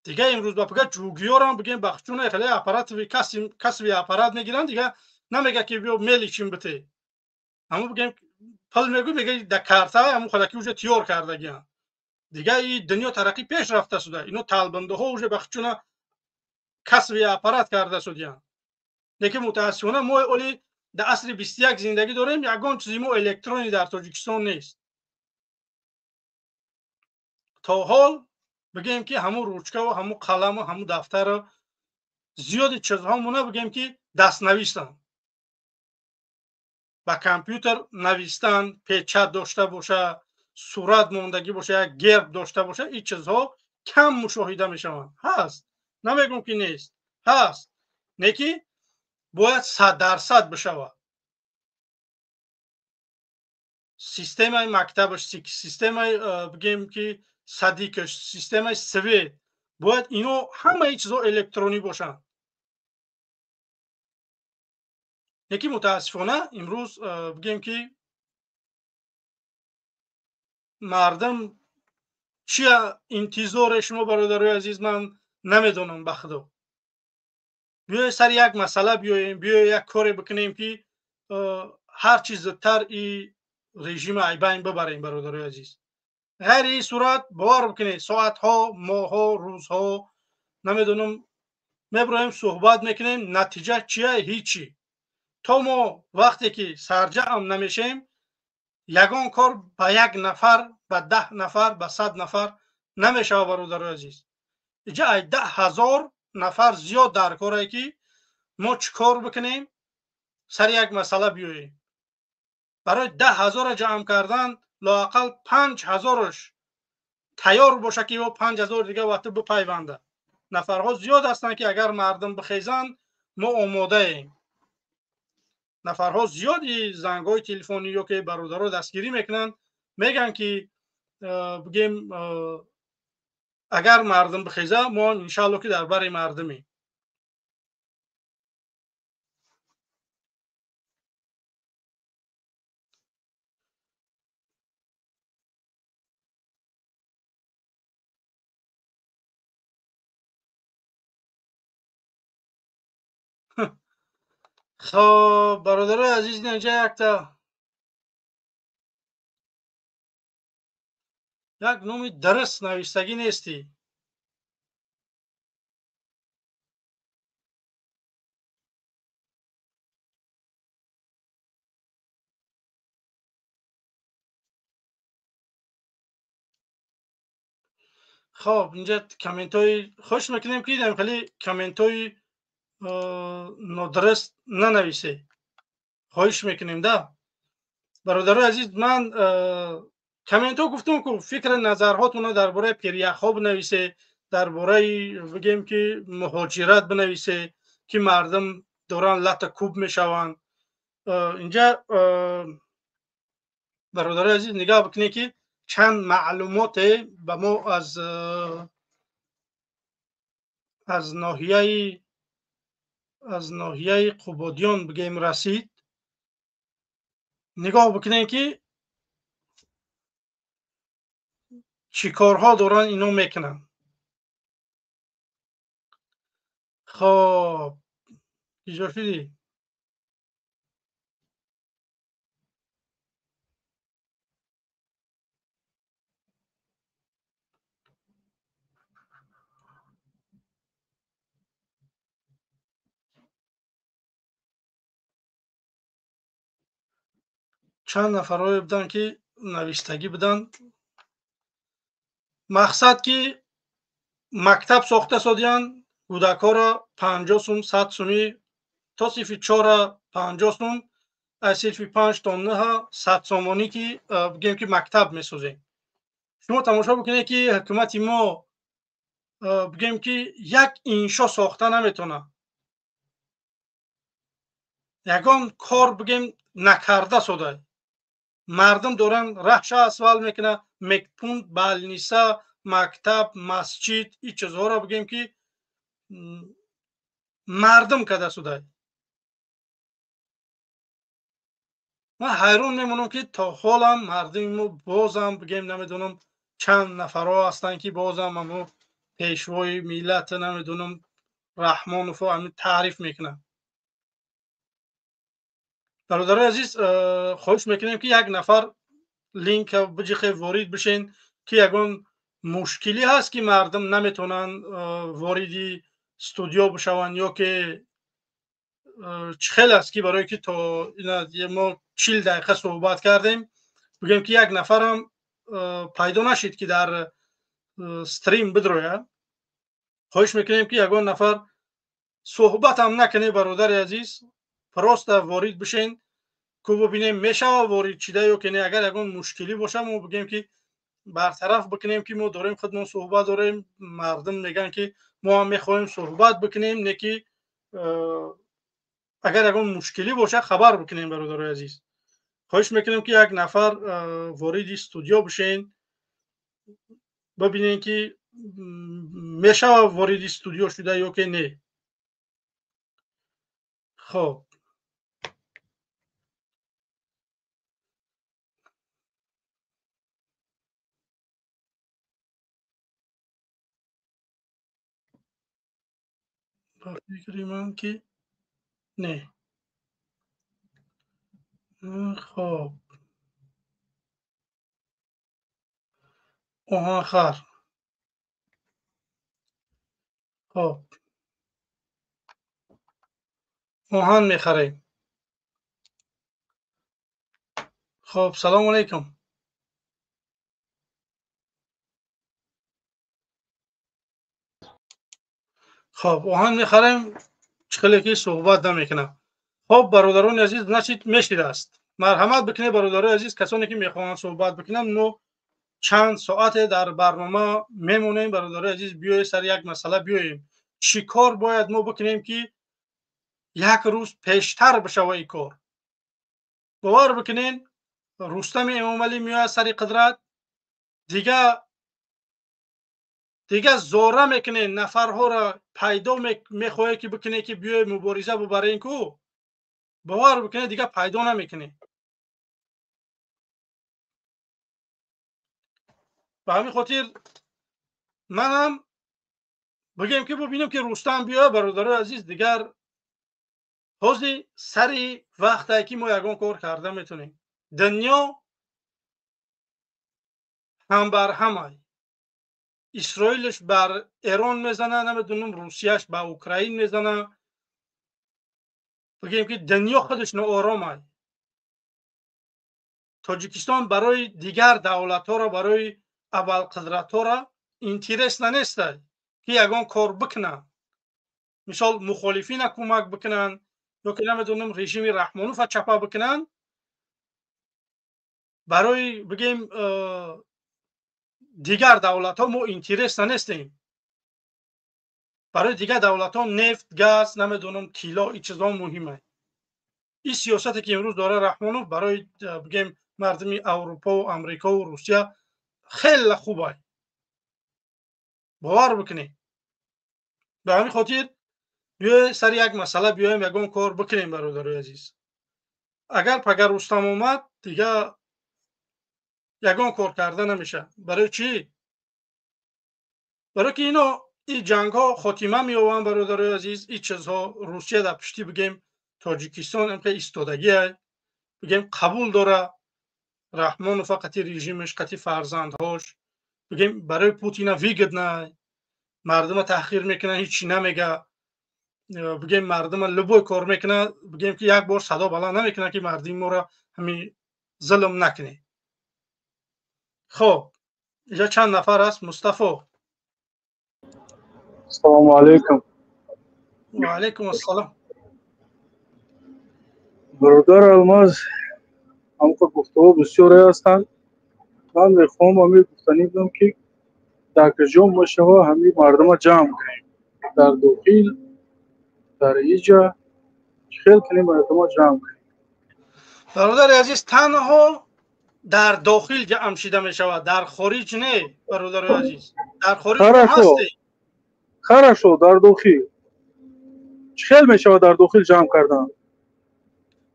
Дига имрӯз ба пага ҷугиёрам бигем бахчуна хеле аппарат касби аппарат мегиранд, дига намега ки биё мели чин бите. Ҳамун бигем пул мегӯ, мега да карта ҳамун халаки уже тиёр кардагианд. Дига и дунё тараққӣ пеш рафта шуда. Ино талбандаҳо уже бахчуна касби аппарат карда шудиянд. Лекин мутаассифона мо оли дар асри 21 зиндагӣ дорем, ягон чизи мо электронӣ дар Тоҷикистон нест. То ҳол бигем ки ҳамун ручкаву ҳамун қаламу ҳамун дафтару зиёди чизҳомона бигем ки дастнависанд. Ба компютер навистан, печат дошта боша, сурат мондагӣ боша, як герб дошта боша, ин чизҳо кам мушоҳида мешаванд. Ҳаст, намегӯм ки нест, ҳаст, не ки бояд 100% бишавад. Системаи мактабаш, системаи бигем ки садикаш, системаи свет, бояд ино ҳамаи чизҳо электронӣ бошанд. Лекин мутаассифона имрӯз бигем ки мардум чия интизоре шумо бародарои азиз ман намедонам ба худо. Биёед сари як масъала биёем, биёед як коре бикунем ки ҳар чиз зудтар и режима айбайн бибарем бародарои азиз. Ғайри ин сурат бовар бикунед соатҳо, моҳҳо, рӯзҳо намедонам меброем суҳбат мекунем, натиҷа чия? Ҳичи. То мо вақте ки сарҷаъм намешем, ягон кор ба як нафар, ба 10 нафар, ба 100 нафар намешавад бародарои азиз. Иҷа ай 10 000 нафар зиёд дар корае ки мо чӣ кор бикунем, сари як масъала биёем. Барои 10 000 ҷамъ кардан лоақал 5 000 тайёр боша ки ё 5 000 дига вақти бипайванда. Нафарҳо зиёд ҳастанд ки агар мардум бихезанд, мо омодаем. Нафарҳо зиёди зангҳои телефонӣ ё ки бародаро дастгирӣ мекунанд, мегӯянд ки бигем агар мардум бихеза, мо иншаалло ки дар бари мардумем. Хоб бародарои азиз, инҷа якта як номи дуруст навиштагӣ нестӣ. Хоб инҷа комментҳои хуш мекунем ки хеле комментҳои нодуруст нанависе. Хоҳиш мекунем да. Бародарои азиз, ман комментҳо гуфтум ку фикри назарҳотонро дар бораи пиряхҳо бинависе, дар бораи бигем ки муҳоҷират бинависе ки мардум доранд лата куб мешаванд. Инҷа бародарои азиз нигоҳ бикунед ки чанд маълумоте ба мо аз ноҳияи Қубодиён бигем расид. Нигоҳ бикунед ки чӣ корҳо доранд ино мекунанд. Хоб иҷо шудӣ? Чанд нафарҳое буданд ки навиштагӣ буданд. Мақсад ки Мактаб сохта содиянд, кӯдакҳоро 50 сум, 100 сумӣ, то синфи 4 50 сум, аз синфи 5 то 9 100 сомонӣ, ки бигем ки мактаб месозем. Шумо тамошо бикунед, ки ҳукумати мо бигем ки як иншо сохта наметавонад, ягон кор бигем накарда сода. Мардум доранд раҳша асфалт мекунад, мекпункт, балниса, мактаб, масҷид, ин чизҳоро бигем ки мардум карда сода. Ман ҳайрон мемонам, ки то ҳолам мардуми мо бозам бигем намедонам чанд нафарҳо ҳастанд, ки бозам ҳамо пешвои миллат намедонам Раҳмоновро ҳамин таъриф мекунанд. Бародарои азиз, хоҳиш мекунем, ки як нафар линка биҷиқе, ворид бишен, ки ягон мушкилӣ ҳаст, ки мардум наметавонанд вориди студио бишаванд, ё ки чӣ хел аст, ки барое ки то мо 40 дақиқа суҳбат кардем, бигӯем ки як нафарам пайдо нашид, ки дар стрим бидрояд. Хоҳиш мекунем, ки ягон нафар суҳбатам накунед, бародари азиз, просто ворид бишен, ку бубинем мешава ворид шида ё ки не. Агар ягон мушкилӣ боша, мо бигӯем ки бартараф бикунем, ки мо дорем худмон суҳбат дорем. Мардум мегӯянд, ки мо ҳам мехоҳем суҳбат бикунем, не ки агар ягон мушкилӣ боша, хабар бикунем. Бародарои азиз, хоҳиш мекунем, ки як нафар вориди студио бишен, бибинем, ки мешава вориди студио шуда ё ки не. Хоб, ба фикри ман ки не. Хоб, оҳанхар. Хоб, оҳан мехарем. Хоб, салому алайкум. Хоб, оҳан мехарем, чӣ хеле ки суҳбат намекунам. Хоб, бародарони азиз, значит мешидааст. Марҳамат бикунед, бародарои азиз, касоне ки мехоҳанд суҳбат бикунанд. Мо чанд соате дар барнома мемонем. Бародарои азиз, биёед сари як масъала биёем. Чӣ кор бояд мо бикунем, ки як рӯз пештар бишава ин кор? Бовар бикунед, Рустами Эмомалӣ меояд сари қудрат, дига зора мекунед, нафарҳоро пайдо мехоҳед ки бикунед, ки биёед мубориза бубарен ку, бовар бикунед, дига пайдо намекунед. Ба ҳамин хотир манам бигем, ки бубинем, ки Рустам биёяд. Бародарои азиз, дигар ҳозир сари вақтае, ки мо ягон кор карда метавонем. Дунё ҳам бар ҳамай, Исроилш бар Эрон мезана, намедонам Русияш ба Украин мезана. Бигем ки дунё худаш нооромай. Тоҷикистон барои дигар давлатҳоро, барои абарқудратҳоро интерес нанестай, ки ягон кор бикунанд, мисол мухолифина кӯмак бикунанд, ё ки намедонам режими Раҳмонова чапа бикунанд. Барои бигем дигар давлатҳо мо интерес нанестем. Барои дигар давлатҳо нефт, газ, намедонам тилло, ин чизҳо муҳиманд. Ин сиёсате ки имрӯз дора Раҳмонов, барои бигем мардуми Аврупову Амрикову Русия хеле хубай, бовар бикунед. Ба ҳамин хотир биёед сари як масъала биёем, ягон кор бикунем, бародарои азиз. Агар пагар Рустам омад, дига ягон кор карда намешавад. Барои чӣ? Барои ки ино ин ҷангҳо хотима меёбанд, бародарои азиз. Ин чизҳо Русия дар пишти бигем Тоҷикистон имқа истодагиай, бигем қабул дора Раҳмонов қати режимаш, қати фарзандҳош, бигем барои Путина выгодно, мардума таҳқир мекунад, ҳеҷ чӣ намега, бигем мардума любой кор мекунад, бигем ки як бор садо баланд намекунад, ки мардуми моро ҳамин зулм накунед. Хоб, инҷа чанд нафар аст? Мустафо. Салому алейкум. Ва алейкум ассалом. Бародар Алмаз, ҳамқа гуфтаҳо бисёре ҳастанд. Ман мехоҳам ҳамин гуфтанӣ будам, ки дар куҷо мешава ҳамин мардума ҷамъ кунем, дар дохил, дар иҷа чӣ хел кунем, мардума ҷамъ кунем? Бародари азиз, танҳо дар дохил ҷамъ шида мешавад, дар хориҷ не. Бародари азиз, дар хориҷ ҳастем. Хорошо, дар дохил чӣ хел мешавад дар дохил ҷамъ кардан?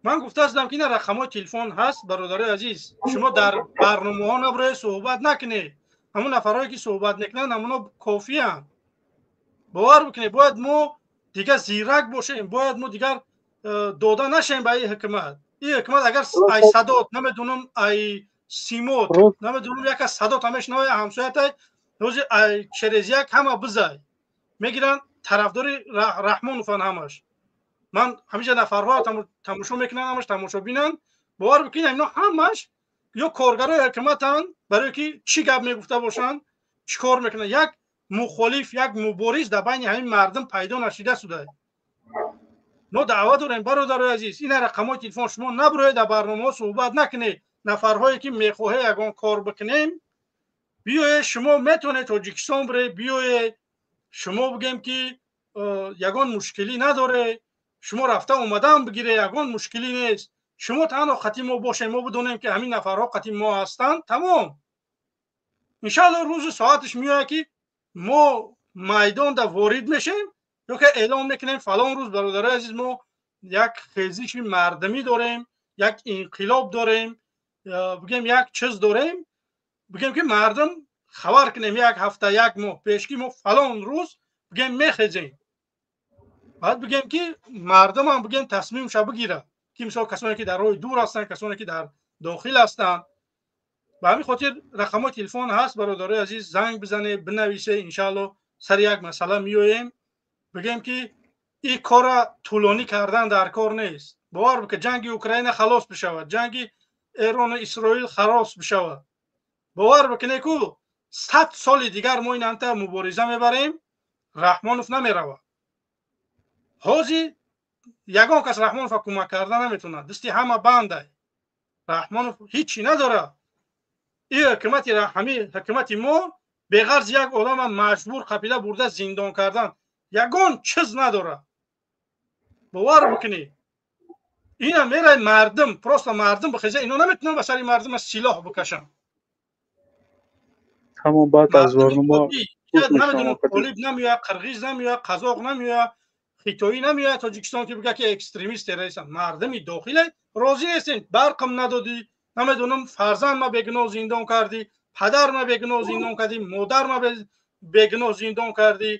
Ман гуфтаастам, ки ина рақамҳои телефон ҳаст. Бародарои азиз, шумо дар барномаҳо наброед, суҳбат накунед. Ҳамон нафарҳое, ки суҳбат мекунанд, ҳамоно кофианд. Бовар бикунед, бояд мо дигар зирак бошем, бояд мо дигар дода нашем ба ин ҳукумат. Ин ҳукумат агар ай садот намедонам, ай симот намедонам, яка садот ҳамешнавай, ҳамсоятай ҳози ай через як ҳама бизай мегиранд, тарафдори Раҳмонован ҳамаш. Ман ҳамиҷа нафарҳо тамошо мекунанд, ҳамаш тамошобинанд. Бовар бикунед, ино ҳамаш ё коргарои ҳукуматанд, барое ки чӣ гап мегуфта бошанд, чӣ кор мекунанд. Як мухолиф, як мубориз дар байни ҳамин мардум пайдо нашида суда. Мо даъва дорем, бародарои азиз, ина рақамҳои телефон. Шумо наброед, дар барномаҳо суҳбат накунед. Нафарҳое, ки мехоҳед ягон кор бикунем, биёед. Шумо метавонед Тоҷикистон биред, биёед. Шумо бигем, ки ягон мушкилӣ надоред, шумо рафта омадан бигире, ягон мушкилӣ нест. Шумо танҳо қати мо бошед, мо бидонем, ки ҳамин нафарҳо қати мо ҳастанд, тамом. Иншаалло, рӯзу соаташ меояд, ки мо майдонда ворид мешем ё ки эълон мекунем: фалон рӯз, бародарои азиз, мо як хезиши мардумӣ дорем, як инқилоб дорем, бигем, як чиз дорем, бигем, ки мардум хабар кунем як ҳафта, як моҳ пеш, ки мо фалон рӯз, бигем, мехезем. Баъд бигем, ки мардумам, бигем, тасмимша бигирад, ки мисол касоне, ки дар роҳи дур ҳастанд, касоне, ки дар дохил ҳастанд. Ба ҳамин хотир рақамҳои телефон ҳаст, бародарои азиз, занг бизанед, бинависе. Иншаалло, сари як масъала меоем. Бигем, ки ин кора тӯлонӣ кардан дар кор нест. Бовар бикун, ҷанги Украина халос бишавад, ҷанги Эрону Исроил халос бишавад, бовар бикуне, ку 100 соли дигар мо ин анта мубориза мебарем, Раҳмонов намеравад. Ҳозир ягон кас Раҳмонова кӯмак карда наметавонад, дасти ҳама бандай. Раҳмонов ҳичи надорад. Ин ҳукумати, ҳамин ҳукумати мо беғарз як одама маҷбур қапида бурда зиндон кардан ягон чиз надорад. Бовар бикунед, ина мерай мардум, просто мардум бихеза, ино наметавонанд ба сари мардума силоҳ бикашанд. Ҳамон баъд аз барнома. Намедонам, толиб намеояд, қирғиз намеояд, қазоқ намеояд, хитоӣ намеояд Тоҷикистон, ки бигӯяд, ки экстремист, террористам. Мардуми дохиле розӣ нестем. Барқам надодӣ, намедонам, фарзанд ма бегуноҳ зиндон кардӣ, падар ма бегуноҳ зиндон кардӣ, модар ма бегуноҳ зиндон кардӣ,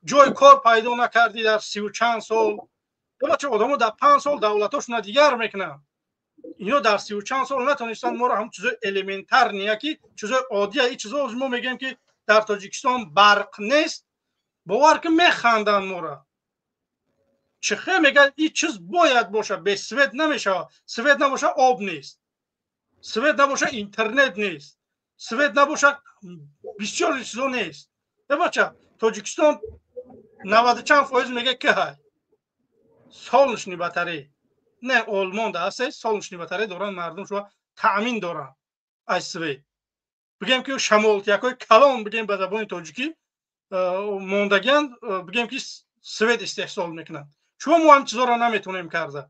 ҷои кор пайдо накардӣ дар сиву чанд сол. Бача, одамо дар 5 сол давлатошона дигар мекунанд, ино дар сиву чанд сол натонистанд моро ҳам чизои элементарный, ки чизои оддия. И чизо мо мегӯем, ки дар Тоҷикистон барқ нест, бовар ки, механданд мора. Чӣ хел мегӯяд, ин чиз бояд бошад, без свет намешавад. Свет набоша, об нест, свет набоша, интернет нест, свет набоша, бисёр чизо нест. Э бача, Тоҷикистон наваду чанд фоиз мега ки ҳай солнечный батарей. Не, Олмонда ҳаст, солнечный батарей доранд, мардум шуа таъмин доранд аз свет. Бигем, ки шамолтиякҳои калон, бигем, ба забони тоҷикӣ мондагиан, бигем, ки свет истеҳсол мекунанд. Чун мо ҳам чизоро наметонем карда,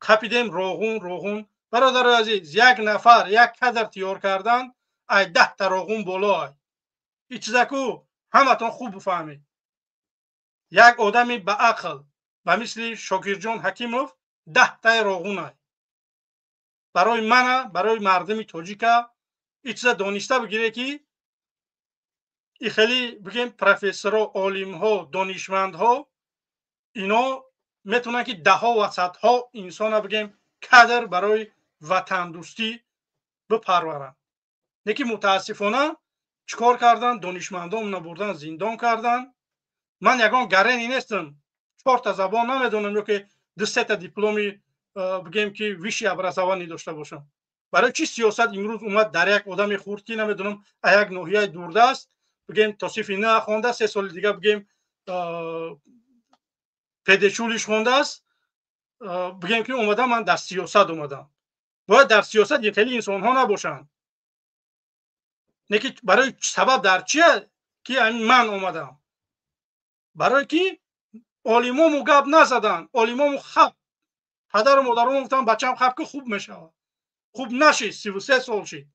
қапидем роғун, роғун. Бародари азиз, як нафар як кадр тиёр кардан ай 10-та роғун боло. Ай и чизаку ҳаматон хуб бифаҳмед. Як одами ба ақл ба мисли Шокирҷон Ҳакимов 10-таи роғун ай барои мана, барои мардуми тоҷика. И чиза дониста бигире, ки и хеле, бигем, профессорҳо, олимҳо, донишмандҳо, ино метавонанд, ки даҳҳо ва садҳо инсона, бигем, кадр барои ватандӯстӣ бипарваранд. Лекин мутаассифона чӣ кор кардан? Донишмандонро бурдан, зиндон кардан. Ман ягон гарени нестам, чорта забон намедонам ё ки ду сета дипломи, бигем, ки высшее образование дошта бошам. Барои чӣ сиёсат имрӯз омад дар як одами хурд, ки намедонам, а як ноҳияи дурдаст, бигем, то синфи на хонда, 3 соли дига, бигем. Педучилище хондааст, бигем ки омадам, ман дар сиёсат омадам. Бояд дар сиёсат хеле инсонҳо набошанд. Не ки барои сабаб дар чия ки ман омадам? Барое ки олимому гап назаданд, олимому хаб, падару модарому гуфтанд, бачам хаб ки хуб мешавад. Хуб нашид, 33 сол шид.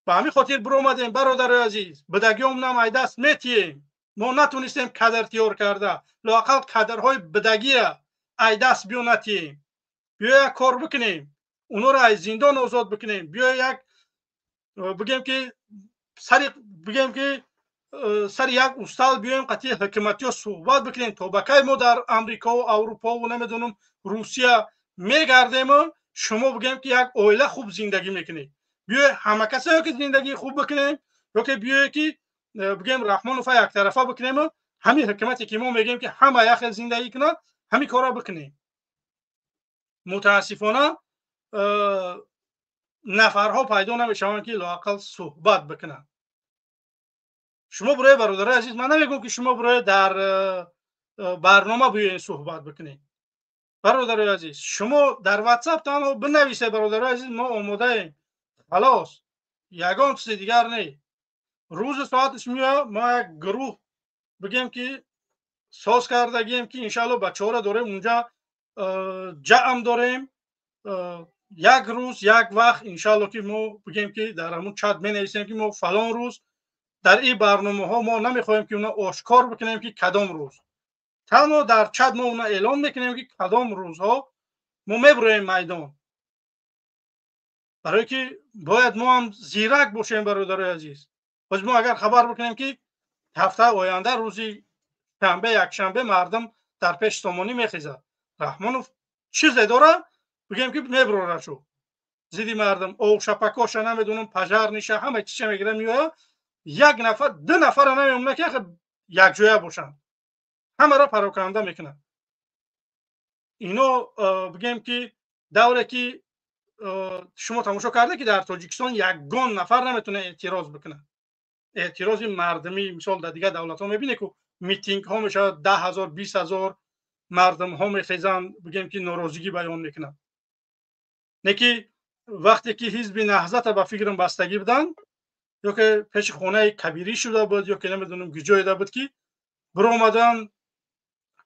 Ба ҳамин хотир биромадем, бародарои азиз, бидагиёмнам ай даст метиҳем. Мо натонистем кадр тиёр карда, лоақал кадрҳои бидагия ай даст биё натиҳем. Биё як кор бикунем, онҳоро аз зиндон озод бикунем. Биё як бигем ки сари, бигем ки сари як устал биёем, қатъи ҳукуматиё суҳбат бикунем. То ба кай мо дар Амрикову Аврупову, намедонам, Русия мегардему, шумо бигем ки як оила хуб зиндагӣ мекунед? Биёе ҳама касое ки зиндагии хуб бикунем, ё ки биёе ки бигем Раҳмонова яктарафа бикунему, ҳамин ҳукумате ки мо мегӯем ки ҳама як хел зиндагӣ кунад, ҳамин корро бикунем. Мутаассифона, нафарҳо пайдо намешаванд ки лоақал суҳбат бикунанд. Шумо бирои, бародарои азиз, ман намегӯм ки шумо бирои дар барнома биёен суҳбат бикунед. Бародарои азиз, шумо дар Ватсап танҳо бинависед: бародарои азиз, мо омодаем, халос, ягон чизи дигар не. Рӯзи соаташ меояд, мо як гурӯҳ бигем ки соз кардагием ки иншаалло бачаҳоро дорем унҷа, ҷамъ дорем. Як рӯз, як вақт, иншаалло ки мо бигем ки дар ҳамун чат менависем ки мо фалон рӯз дар ин барномаҳо. Мо намехоҳем ки уна ошкор бикунем ки кадом рӯз, танҳо дар чат мо уна эълон мекунем ки кадом рӯзҳо мо мебироем майдон, барое ки бояд мо ҳам зирак бошем, бародарои азиз. Боз мо агар хабар бикунем ки ҳафтаи оянда рӯзи шанбе, якшанбе мардум дар пеши Сомонӣ мехезад, Раҳмонов чизе дора, бигем ки мебирора шу зидди мардум, овшапакоша, намедонам, пожарный ша, ҳама чиза мегира, меояд. Як нафар, ду нафара намемона ки якҷоя бошанд, ҳамаро пароканда мекунад. Ино бигем ки давре ки шумо тамошо карда ки дар Тоҷикистон ягон нафар наметавона эътироз бикунад, эътирози мардумӣ. Мисол, дар дигар давлатҳо мебинед ку, митингҳо мешавад, 10 000, 20 000 мардумҳо мехезанд, бигем ки норозигӣ баён мекунанд. Не ки вақте ки ҳизби Наҳзата ба фикрам бастагӣ буданд, ё ки пеши хонаи Кабирӣ шуда буд, ё ки намедонам куҷоеда буд, ки биромадан,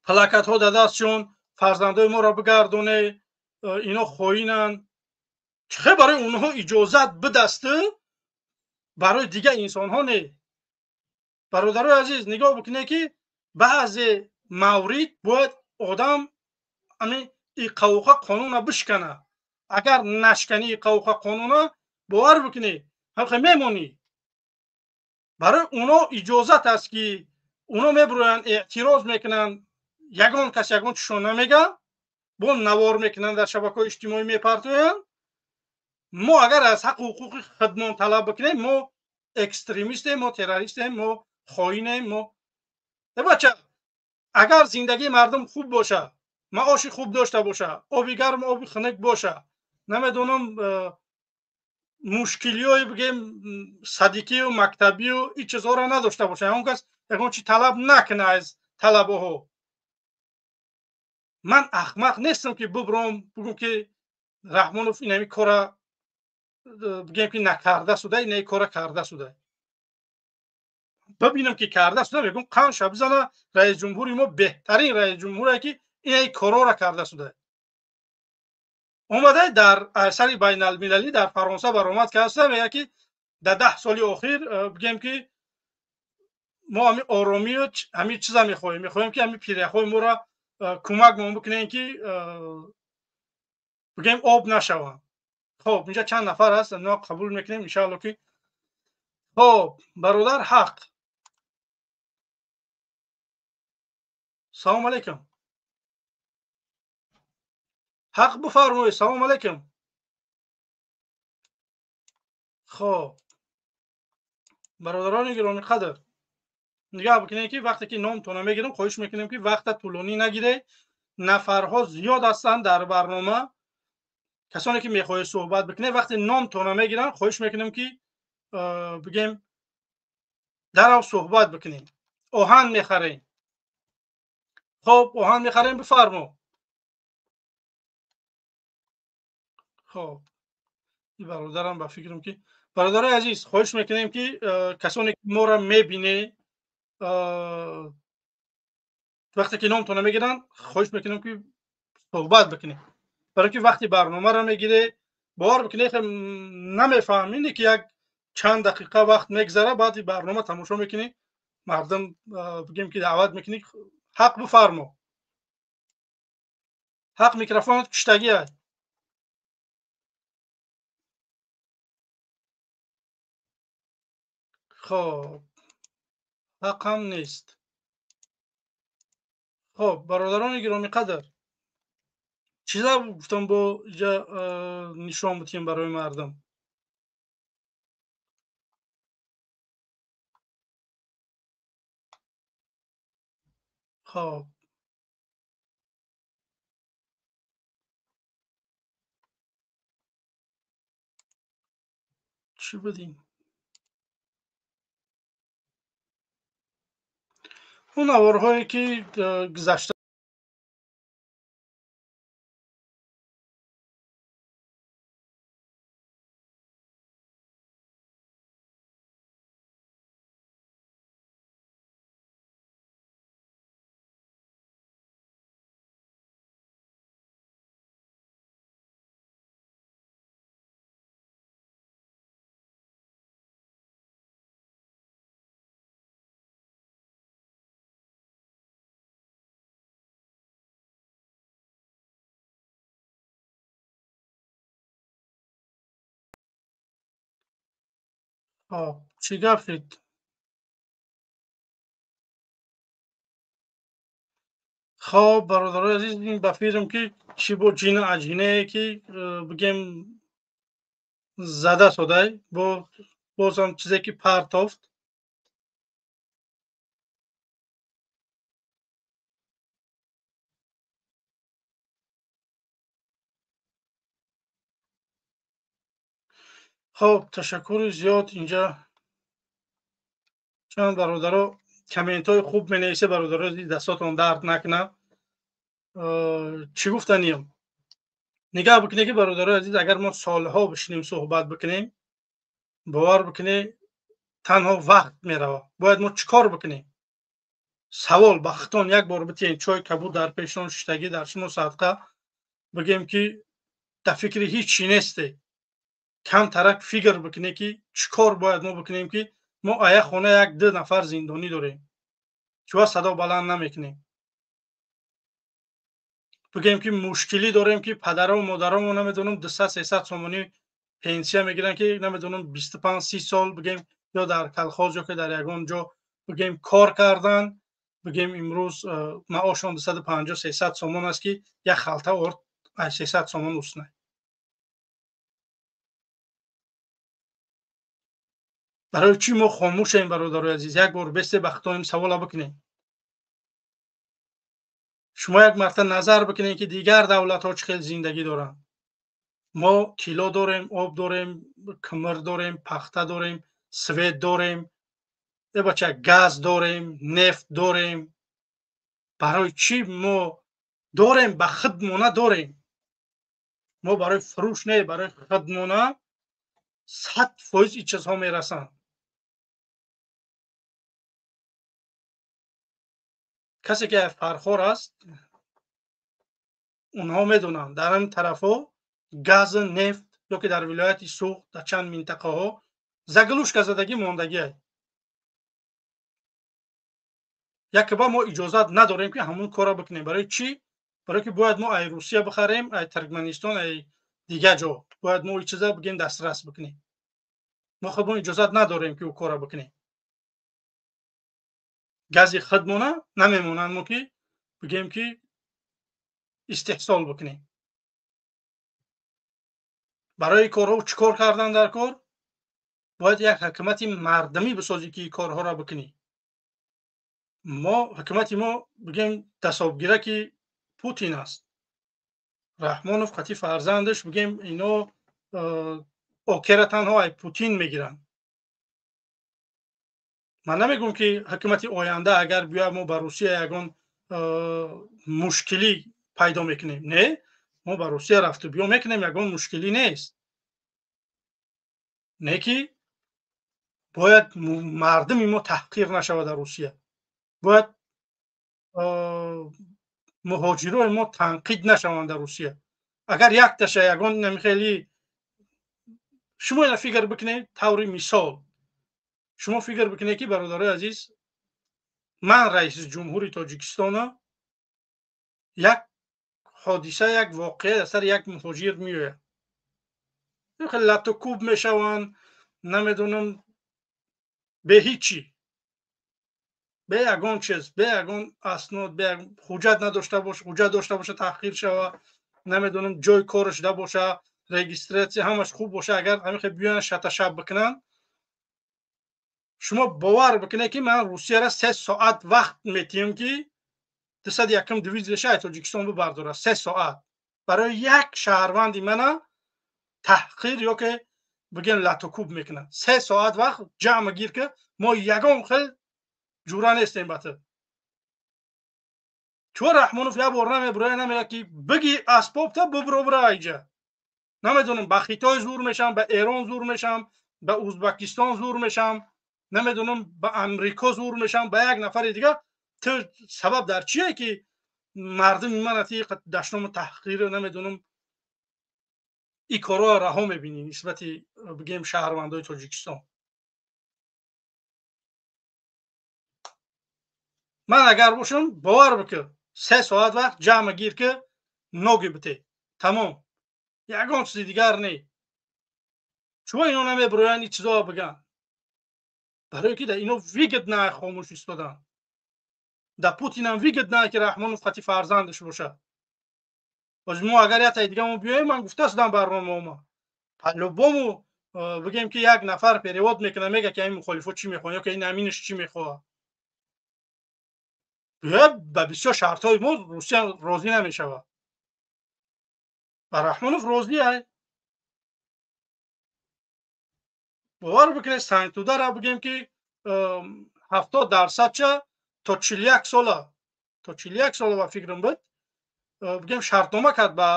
плакатҳо дар дастшон, фарзандои моро бигардоне, ино хоинанд. Чӣ барои онҳо иҷозат бидасту, барои дигар инсонҳо не? Бародарои азиз, нигоҳ бикунед ки баъзе маврид бояд одам ҳамин иқавуқа қонуна бишкана. Агар нашкани иқавуқа қонуна, бовар бикунед, ҳамхе мемонӣ. Барои оно иҷозат аст ки оно мебироянд, эътироз мекунанд, ягон кас ягон чишон намега, бо навор мекунанд, дар шабакаҳои иҷтимоӣ мепартоянд. Мо агар аз ҳаққу ҳуқуқи худмон талаб бикунем, мо экстремистем, мо террористем, мо хоинем. Мо бача, агар зиндагии мардум хуб боша, маоши хуб дошта боша, оби гарм, оби хунук боша, намедонам, мушкилиҳои бигем садикию мактабию ин чизҳоро надошта боша, ягон кас ягон чи талаб накуна аз талабаҳо, ман ахмақ нестам ки бубром, бугум ки Раҳмонов инами кора, бигем ки накарда суда, инаи кора карда суда. Бибинам ки карда суда, мегӯм, қанша бизана, раисҷумҳури мо беҳтарин раисҷумҳуре ки инаи корора карда суда. Омада дар сари байналмилалӣ дар Фаронса баромад карда, мегӯяд ки дар 10 соли охир, бигем ки мо ҳамин оромию ҳамин чиза мехоҳем, мехоҳем ки ҳамин пиряхҳои моро кӯмакмон бикунем ки, бигем, об нашаванд. Хоб, инҷа чанд нафар аст, но қабул мекунем, иншаалло ки. Хоб, бародар Ҳақ, салом алейкум. Ҳақ, бифармоед, салом алейкум. Хоб, бародарони гиромӣ қадр, нигаҳ бикунед ки вақте ки номтона мегирам, хоҳиш мекунем ки вақта тӯлонӣ нагиред. Нафарҳо зиёд ҳастанд дар барнома, касоне ки мехоҳед суҳбат бикунед. Вақте номтона мегирам, хоҳиш мекунем ки, бигем, дарав суҳбат бикунем. Оҳан мехарем. Хоб, оҳан мехарем, бифармо. Хоб, ин бародарам ба фикрам ки бародарои азиз, хоҳиш мекунем ки касоне ки моро мебине, вақте ки номтона мегиранд, хоҳиш мекунем ки суҳбат бикунем. Барои ки вақти барномаро мегире, бовар бикунед, намефаҳмине ки як чанд дақиқа вақт мегзара, баъди барнома тамошо мекунӣ, мардум бигем ки даъват мекунӣ. Ҳақ, бифармо. Ҳақ, микрофонат куштагӣ аст. Хоб, ҳақам нест. Хоб, бародарони гиромиқадр, чиза гуфтам, бо иҷа нишон бутем барои мардум. Хоб, чӣ будем? Он наворҳое ки гузашта чӣ гап шуд? Хоб, бародарои азиз, ин ба фикрам ки чӣ бо ҷина аҷинае ки бигем зада содай, бо бозам чизе ки партофт. Хоб, ташаккури зиёд. Инҷа чанд бародаро комментҳои хуб менависе. Бародаро, дастотон дард накунад. Чӣ гуфтаниям? Нигаҳ бикунед ки, бародарои азиз, агар мо солҳо бишинем суҳбат бикунем, бовар бикунед, танҳо вақт меравад. Бояд мо чӣ кор бикунем? Савол ба хитон як бор битиҳем. Чой кабуд дар пешон шиштагӣ, дар шумо садқа, бигем ки дар фикри ҳеҷ чӣ несте, камтарак фикр бикунед ки чӣ кор бояд мо бикунем, ки мо ая хона як ду нафар зиндонӣ дорем, чува садо баланд намекунем? Бигем ки мушкилӣ дорем, ки падару модарамо, намедонам, 200-300 сомонӣ пенсия мегиранд, ки намедонам, 25-30 сол, бигем, ё дар колхоз, ё ки дар ягон ҷо, бигем, кор кардан, бигем, имрӯз маошон 250-300 сомон аст, ки як халта орд аз 300 сомон уснай. Барои чӣ мо хомӯшем, бародарои азиз? Як бор бесте ба хитоем савола бикунем. Шумо як марта назар бикунед, ки дигар давлатҳо чӣ хел зиндагӣ доранд. Мо тилло дорем, об дорем, кимир дорем, пахта дорем, свет дорем, э бача, газ дорем, нефт дорем. Барои чӣ мо дорем, ба худмона дорем? Мо барои фурӯш не, барои худмона 100% ин чизҳо мерасанд. Касе ки Фархор аст, онҳо медонанд, дар ҳамин тарафҳо газу нефт ё ки дар вилояти Суғд, дар чанд минтақаҳо заглушка задагӣ мондагиай. Якба мо иҷозат надорем, ки ҳамон корро бикунем. Барои чӣ? Барои ки бояд мо ай Русия бихарем, ай Туркманистон, ай дигар ҷо бояд мо ин чиза, бигем, дастрас бикунем. Мо худмон иҷозат надорем, ки ӯ корро бикунем. Гази худмона намемонанд мо ки, бигем, ки истеҳсол бикунем. Барои корҳо чӣ кор кардан дар кор? Бояд як ҳукумати мардумӣ бисозӣ, ки корҳоро бикунӣ. Мо ҳукумати мо, бигем, дасобгираки Путин аст. Раҳмонов қати фарзандаш, бигем, ино окера танҳо ай Путин мегиранд. Ман намегӯм, ки ҳукумати оянда агар биёяд, мо ба Русия ягон мушкилӣ пайдо мекунем. Не, мо ба Русия рафту биё мекунем, ягон мушкилӣ нест. Не ки бояд мардуми мо таҳқир нашавад дар Русия, бояд муҳоҷирои мо танқид нашаванд дар Русия. Агар якташа ягон хеле, шумо ина фикр бикунед, таври мисол шумо фикр бикунед, ки, бародарои азиз, ман раиси ҷумҳури Тоҷикистона, як ҳодиса, як воқеа дар сари як муҳоҷир меояд, хеле лату кӯб мешаванд, намедонам, бе ҳичи, бе ягон чиз, бе ягон аснод, бе ҳуҷҷат надошта боша, ҳуҷҷат дошта боша, таҳқир шава, намедонам, ҷои кораш да боша, регистрация ҳамаш хуб боша, агар ҳамин хел биёянд, шаташаб бикунанд, шумо бовар бикунед, ки ман Русияра 3 соат вақт метиҳам, ки 201-ум дивизияша ай Тоҷикистон бибардорад. 3 соат барои як шаҳрванди мана таҳқир ё ки бигем латукӯб мекунад. 3 соат вақт ҷамъ гир, ки мо ягон хел ҷура нестем ба ту. Чо Раҳмонов як бор намебуроя, намега, ки биги асбобта, бибро, бира айҷа? Намедонам, ба Хитой зур мешам, ба Эрон зур мешам, ба Узбакистон зур мешам, намедонам, ба Амрико зур мешам, ба як нафари дигар. Ту сабаб дар чие, ки мардуми мана ти дашному таҳқиру, намедонам, ин корҳоро раҳо мебинӣ нисбати, бигем, шаҳрвандои Тоҷикистон? Ман агар бошам, бовар бикун, 3 соат вақт ҷамъ гир, ки ноги бите, тамом, ягон чизи дигар не. Чумо ино намебироянд, ин чизоро бигӯянд? Барое ки дар ино выгодно хомӯш истодан. Да Путинам выгодно, ки Раҳмонов қати фарзандаш бошад. Боз мо агар яктаи дига мо биёем, ман гуфта шудам барномаома, по-любому, бигем, ки як нафар перевод мекунад, мега, ки ҳамин мухолифо чӣ мехоҳанд ё ки ин аминаш чӣ мехоҳад. Ба бисёр шартҳои мо Русия розӣ намешавад. Ба Раҳмонов розӣ ай. Бовар бикунед, Сангтудара, бигем, ки 70%ча то 41 сола, то 41 сола ба фикрам буд, бигем, шартнома кард ба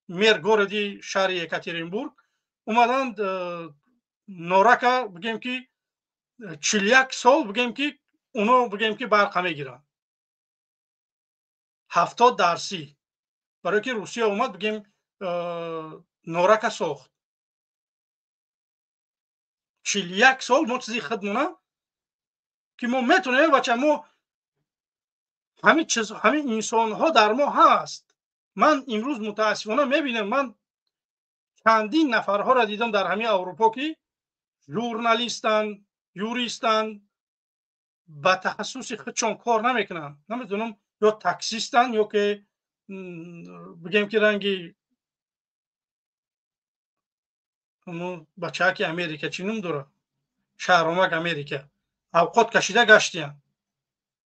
мэр городи шаҳри Екатеринбург. Омаданд Норака, бигем, ки 41 сол, бигем, ки оно, бигем, ки барқа мегиранд 70 дарси, барое ки Русия омад, бигем, Норака сохт. 41 сол мо чизи худмона, ки мо метонем, бача, мо ҳамин чиз, ҳамин инсонҳо дар мо ҳаст. Ман имрӯз мутаассифона мебинам, ман чандин нафарҳоро дидам дар ҳамин Аврупо, ки журналистанд, юристанд, ба тахассуси худшон кор намекунанд. Намедонам, ё таксистанд, ё ки, бигем, ки ранги бачааки Америка, чӣ ном дорад, шаҳромак Америка, авқот кашида гаштиянд.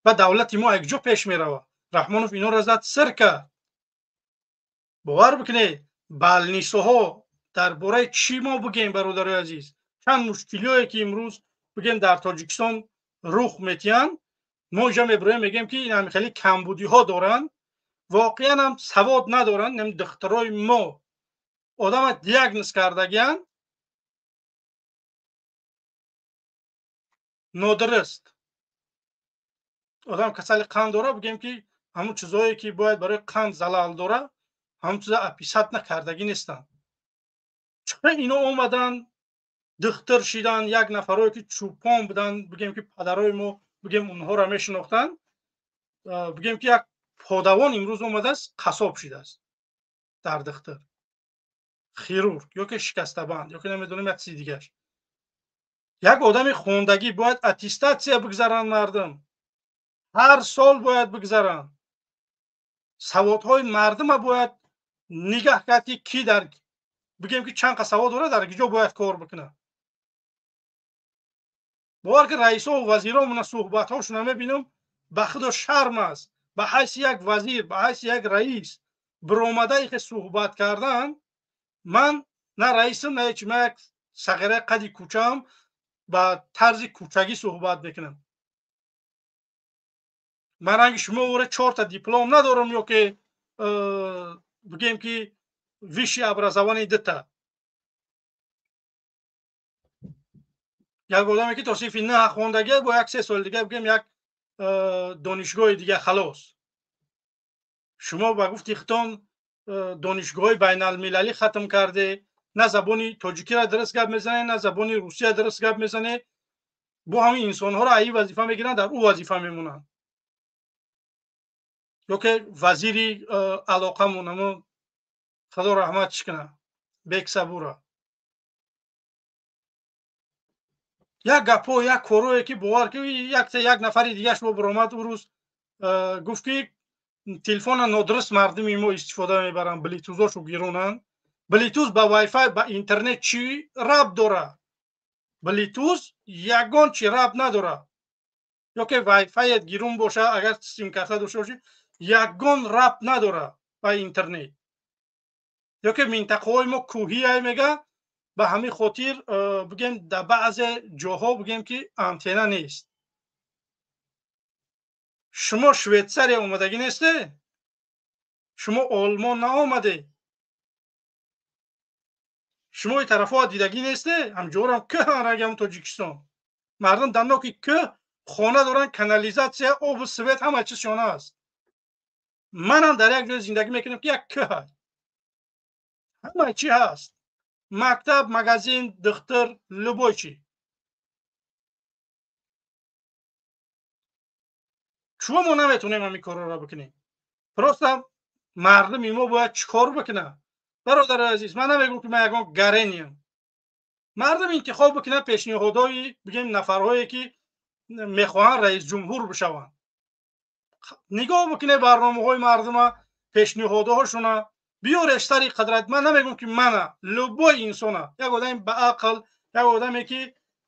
Ба давлати мо якҷо пеш меравад. Раҳмонов инора зад, сир кард. Бовар бикунед, больницаҳо дар бораи чӣ мо бигем, бародарои азиз? Чанд мушкилиҳое, ки имрӯз, бигем, дар Тоҷикистон рух метиҳанд, мо инҷа мебироем, мегӯем, ки ин хеле камбудиҳо доранд. Воқеан ҳам савод надоранд. Ин духтарои мо одама диагноз кардагиянд нодуруст. Одам касали қанд дора, бигем, ки ҳамун чизое, ки бояд барои қанд залал дора, ҳамун чиза описать накардагӣ нестанд. Чиқа ино омаданд, духтур шидан? Як нафарое, ки чӯпон буданд, бигем, ки падарои мо, бигем, онҳоро мешинохтанд, бигем, ки як подавон имрӯз омадааст, қассоб шидааст дар духтур, хирург ё ки шикастабанд, ё ки намедонам, як чизи дигаш. Як одами хондагӣ бояд аттестация бигзаранд, мардум ҳар сол бояд бигзаранд. Саводҳои мардума бояд нигаҳ кард, ки ки дар, бигем, ки чанд қа савод дорад, дар киҷо бояд кор бикунад. Бовар ки раисову вазиромона суҳбатҳошона мебинам, ба худо шарм аст. Ба ҳайси як вазир, ба ҳайси як раис биромада ихе суҳбат кардан. Ман на раисам, на ҳеч, ман як сағираи қади кӯчаам. Ба тарзи кӯчагӣ суҳбат мекунам. Ман ранги шумо ора чорта диплом надорам ё ки бигем ки высшее образование дита. Як одаме ки то синфи 9 хондагӣ, бо як 3 соли дига бигем як донишгоҳи дига, халос. Шумо ба гуфти хитон донишгоҳҳои байналмилалӣ хатм карде, на забони тоҷикиро дуруст гап мезане, на забони русия дуруст гап мезане. Бо ҳамин инсонҳоро аи вазифа мегиранд, дар ӯ вазифа мемонанд. Ё ки вазири алоқамон, амо худо раҳматш кунад, Бексабура. Як гапҳо, як корое ки бовар ки як нафари дигаш бо баромад ӯ рӯз гуфт ки телефона нодуруст мардуми мо истифода мебаранд, блютузошу гиронанд. Блютуз ба вайфай, ба интернет чӣ рабт дорад? Блютуз ягон чӣ рабт надорад. Ё ки вайфайет гирун боша, агар симкарта дошта бошӣ, ягон рабт надорад ба интернет. Ё ки минтақаҳои мо кӯҳие мега, ба ҳамин хотир бигем дар баъзе ҷоҳо бигем ки антена нест. Шумо Швейтсария омадагӣ несте? Шумо Олмон наомаде? Шумо и тарафҳо дидагӣ несте? Ҳамҷорам кӯҳ рагам Тоҷикистон. Мардум дар ноки кӯҳ хона доранд, канализатсия, обу свет ҳама чизшон аст. Манам дар як ҷой зиндагӣ мекунам ки як кӯҳ аст. Ҳама чи ҳаст. Мактаб, магазин, духтур, любой чи. Чӯ мо наметонем ҳамин корҳоро бикунем? Просто мардуми мо бояд чӣ кор бикунад? Бародари азиз, ман намегӯм ки ман ягон гарениям. Мардум интихоб бикунад пешниҳодҳои бигем нафарҳое ки мехоҳанд раисҷумҳур бишаванд. Нигоҳ бикунед барномаҳои мардума, пешниҳодҳошона, биёреш сари қудрат. Ман намегӯм ки мана, любой инсона, як одами ба ақл, як одаме ки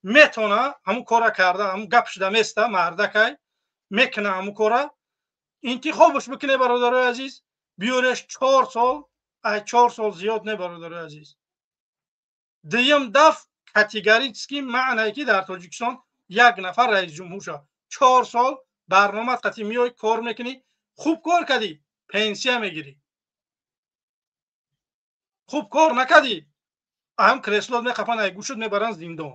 метона ҳамун кора карда, ҳамун гап шуда места, мардакай мекуна ҳамун кора, интихобш бикунед бародарои азиз, биёреш 4 сол, ай 4 сол зиёд не бародарои азиз. Дуюм даф категорически маънае ки дар Тоҷикистон як нафар раисҷумҳур шавад. 4 сол барномаат қатъи меоӣ, кор мекунӣ, хуб кор кардӣ, пенсия мегирӣ. Хуб кор накардӣ, ҳам креслот меқапанд, ай гӯшут мебаранд зиндон.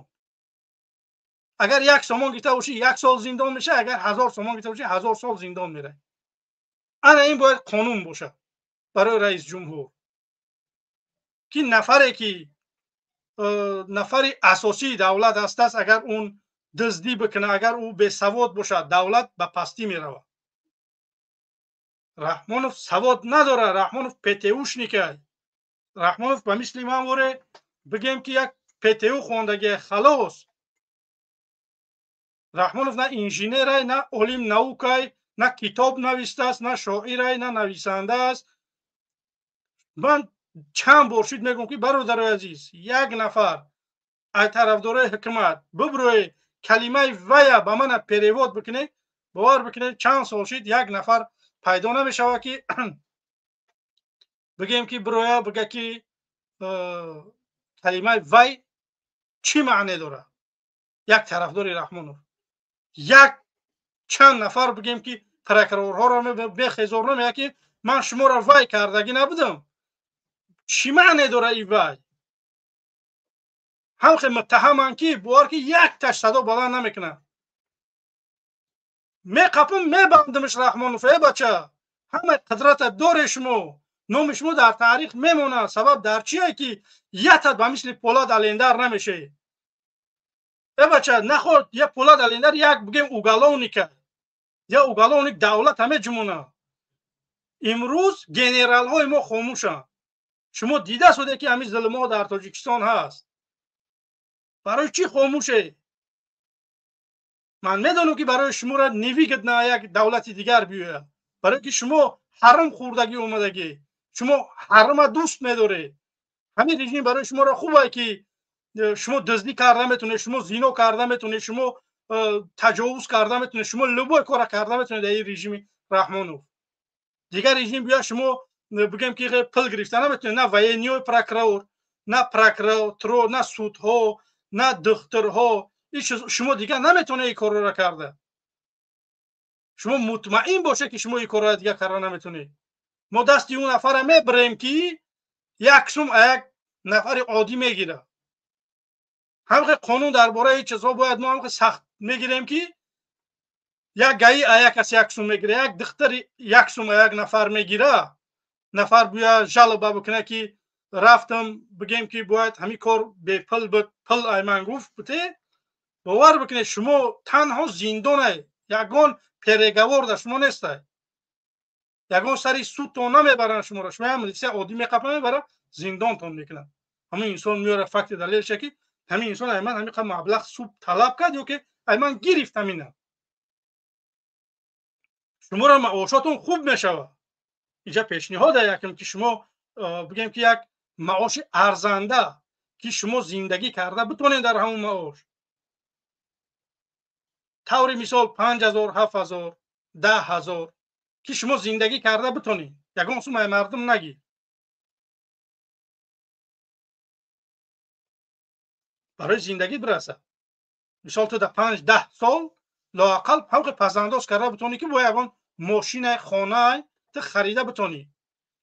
Агар 1 сомон гирифта бошӣ, 1 сол зиндон мешавӣ, агар 1000 сомон гирифта бошӣ, 1000 сол зиндон меравӣ. Ана ин бояд қонун бошад барои раисҷумҳур, ки нафаре ки нафари асосии давлат ҳастааст, агар он дуздӣ бикунад, агар ӯ бесавод бошад, давлат ба пастӣ меравад. Раҳмонов савод надорад, Раҳмонов ПТУшникай. Раҳмонов ба мисли ман воре бигем ки як ПТУ хондагие, халос. Раҳмонов на инженерай, на олим наукай, на китоб навистааст, на шоирай, на нависанда аст. Ман чанд бор шуд мегӯм ки бародарои азиз, як нафар ай тарафдорои ҳукумат бибрӯе калимаи вая ба мана перевод бикунед, бовар бикунед чанд сол шуд як нафар пайдо намешавад ки бигем ки бироя бига ки калимаи вай чӣ маъне дорад. Як тарафдори Раҳмонов, як чанд нафар бигем ки прокурорҳоро бехезор намеяд ки ман шуморо вай кардагӣ набудам. Чӣ маъне дорад и вай? Ҳам хе муттаҳаманд ки бовар ки якташ садо баланд намекунад. Меқапум, мебандимш Раҳмонов, э бача, ҳамаи қудрата доре шумо, номи шумо дар таърих мемонад. Сабаб дар чие ки ятат ба мисли Полад Алендар намешавед? Э бача, наход я Полад Алендар як бигем уголовника, я уголовник давлат ҳаме ҷумона. Имрӯз генералҳои мо хомӯшанд. Шумо дида суде ки ҳамин зулмҳо дар Тоҷикистон ҳаст. Барои чӣ хомӯше? Ман медонам ки барои шуморо невыгодно як давлати дигар биёяд, барои ки шумо ҳаром хӯрдагӣ омадагӣ, шумо ҳарома дӯст медоред. Ҳамин режим барои шуморо хуб ки шумо дуздӣ карда метавонед, шумо зино карда метавонед, шумо таҷовуз карда метавонед, шумо любой кора карда метавонед дар ин режими Раҳмонов. Дигар режим биёяд, шумо бигем ки пул гирифта наметавонед, на военниёи прокурор, на прокуратура, на судҳо, на духтурҳо, Шумо дигар наметавонед ин корро карда. Шумо мутмаин бошед, ки шумо ин корро дигар карда наметавонед. Мо дасти он нафара мебарем, ки як сум як нафари оддӣ мегирад. Ҳамхе қонун дар бораи чизҳо бояд мо ҳамхе сахт мегирем, ки як гаи як кас як сум мегира, як духтари як сум як нафар мегира, нафар буя жалоба бикунад, ки рафтам, бигем, ки бояд ҳамин кор бепул буд, пул ай ман гуфт бите. Бовар бикунед, шумо танҳо зиндонай, ягон переговор дар шумо нестай, ягон сари судтон намебаранд шуморо. Шумо як милитсия оддӣ меқапа, мебара, зиндонтон мекунад. Ҳамин инсон меёра факти далелша, ки ҳамин инсон ай ман ҳамин қадр маблағ суб талаб кард ё ки ай ман гирифт. Ҳамина шуморо маошотон хуб мешавад. Инҷа пешниҳода якм, ки шумо, бигем, ки як маоши арзанда, ки шумо зиндагӣ карда битонед дар ҳамон маош, таври мисол 5000, 7000, 10 000, ки шумо зиндагӣ карда битонед, ягон сум ай мардум нагир. Барои зиндагӣ бирасад. Мисол, ту дар 5-10 сол лоақал ҳамқи пасандоз карда битонӣ, ки бо ягон мошинай, хонай ту харида битонӣ.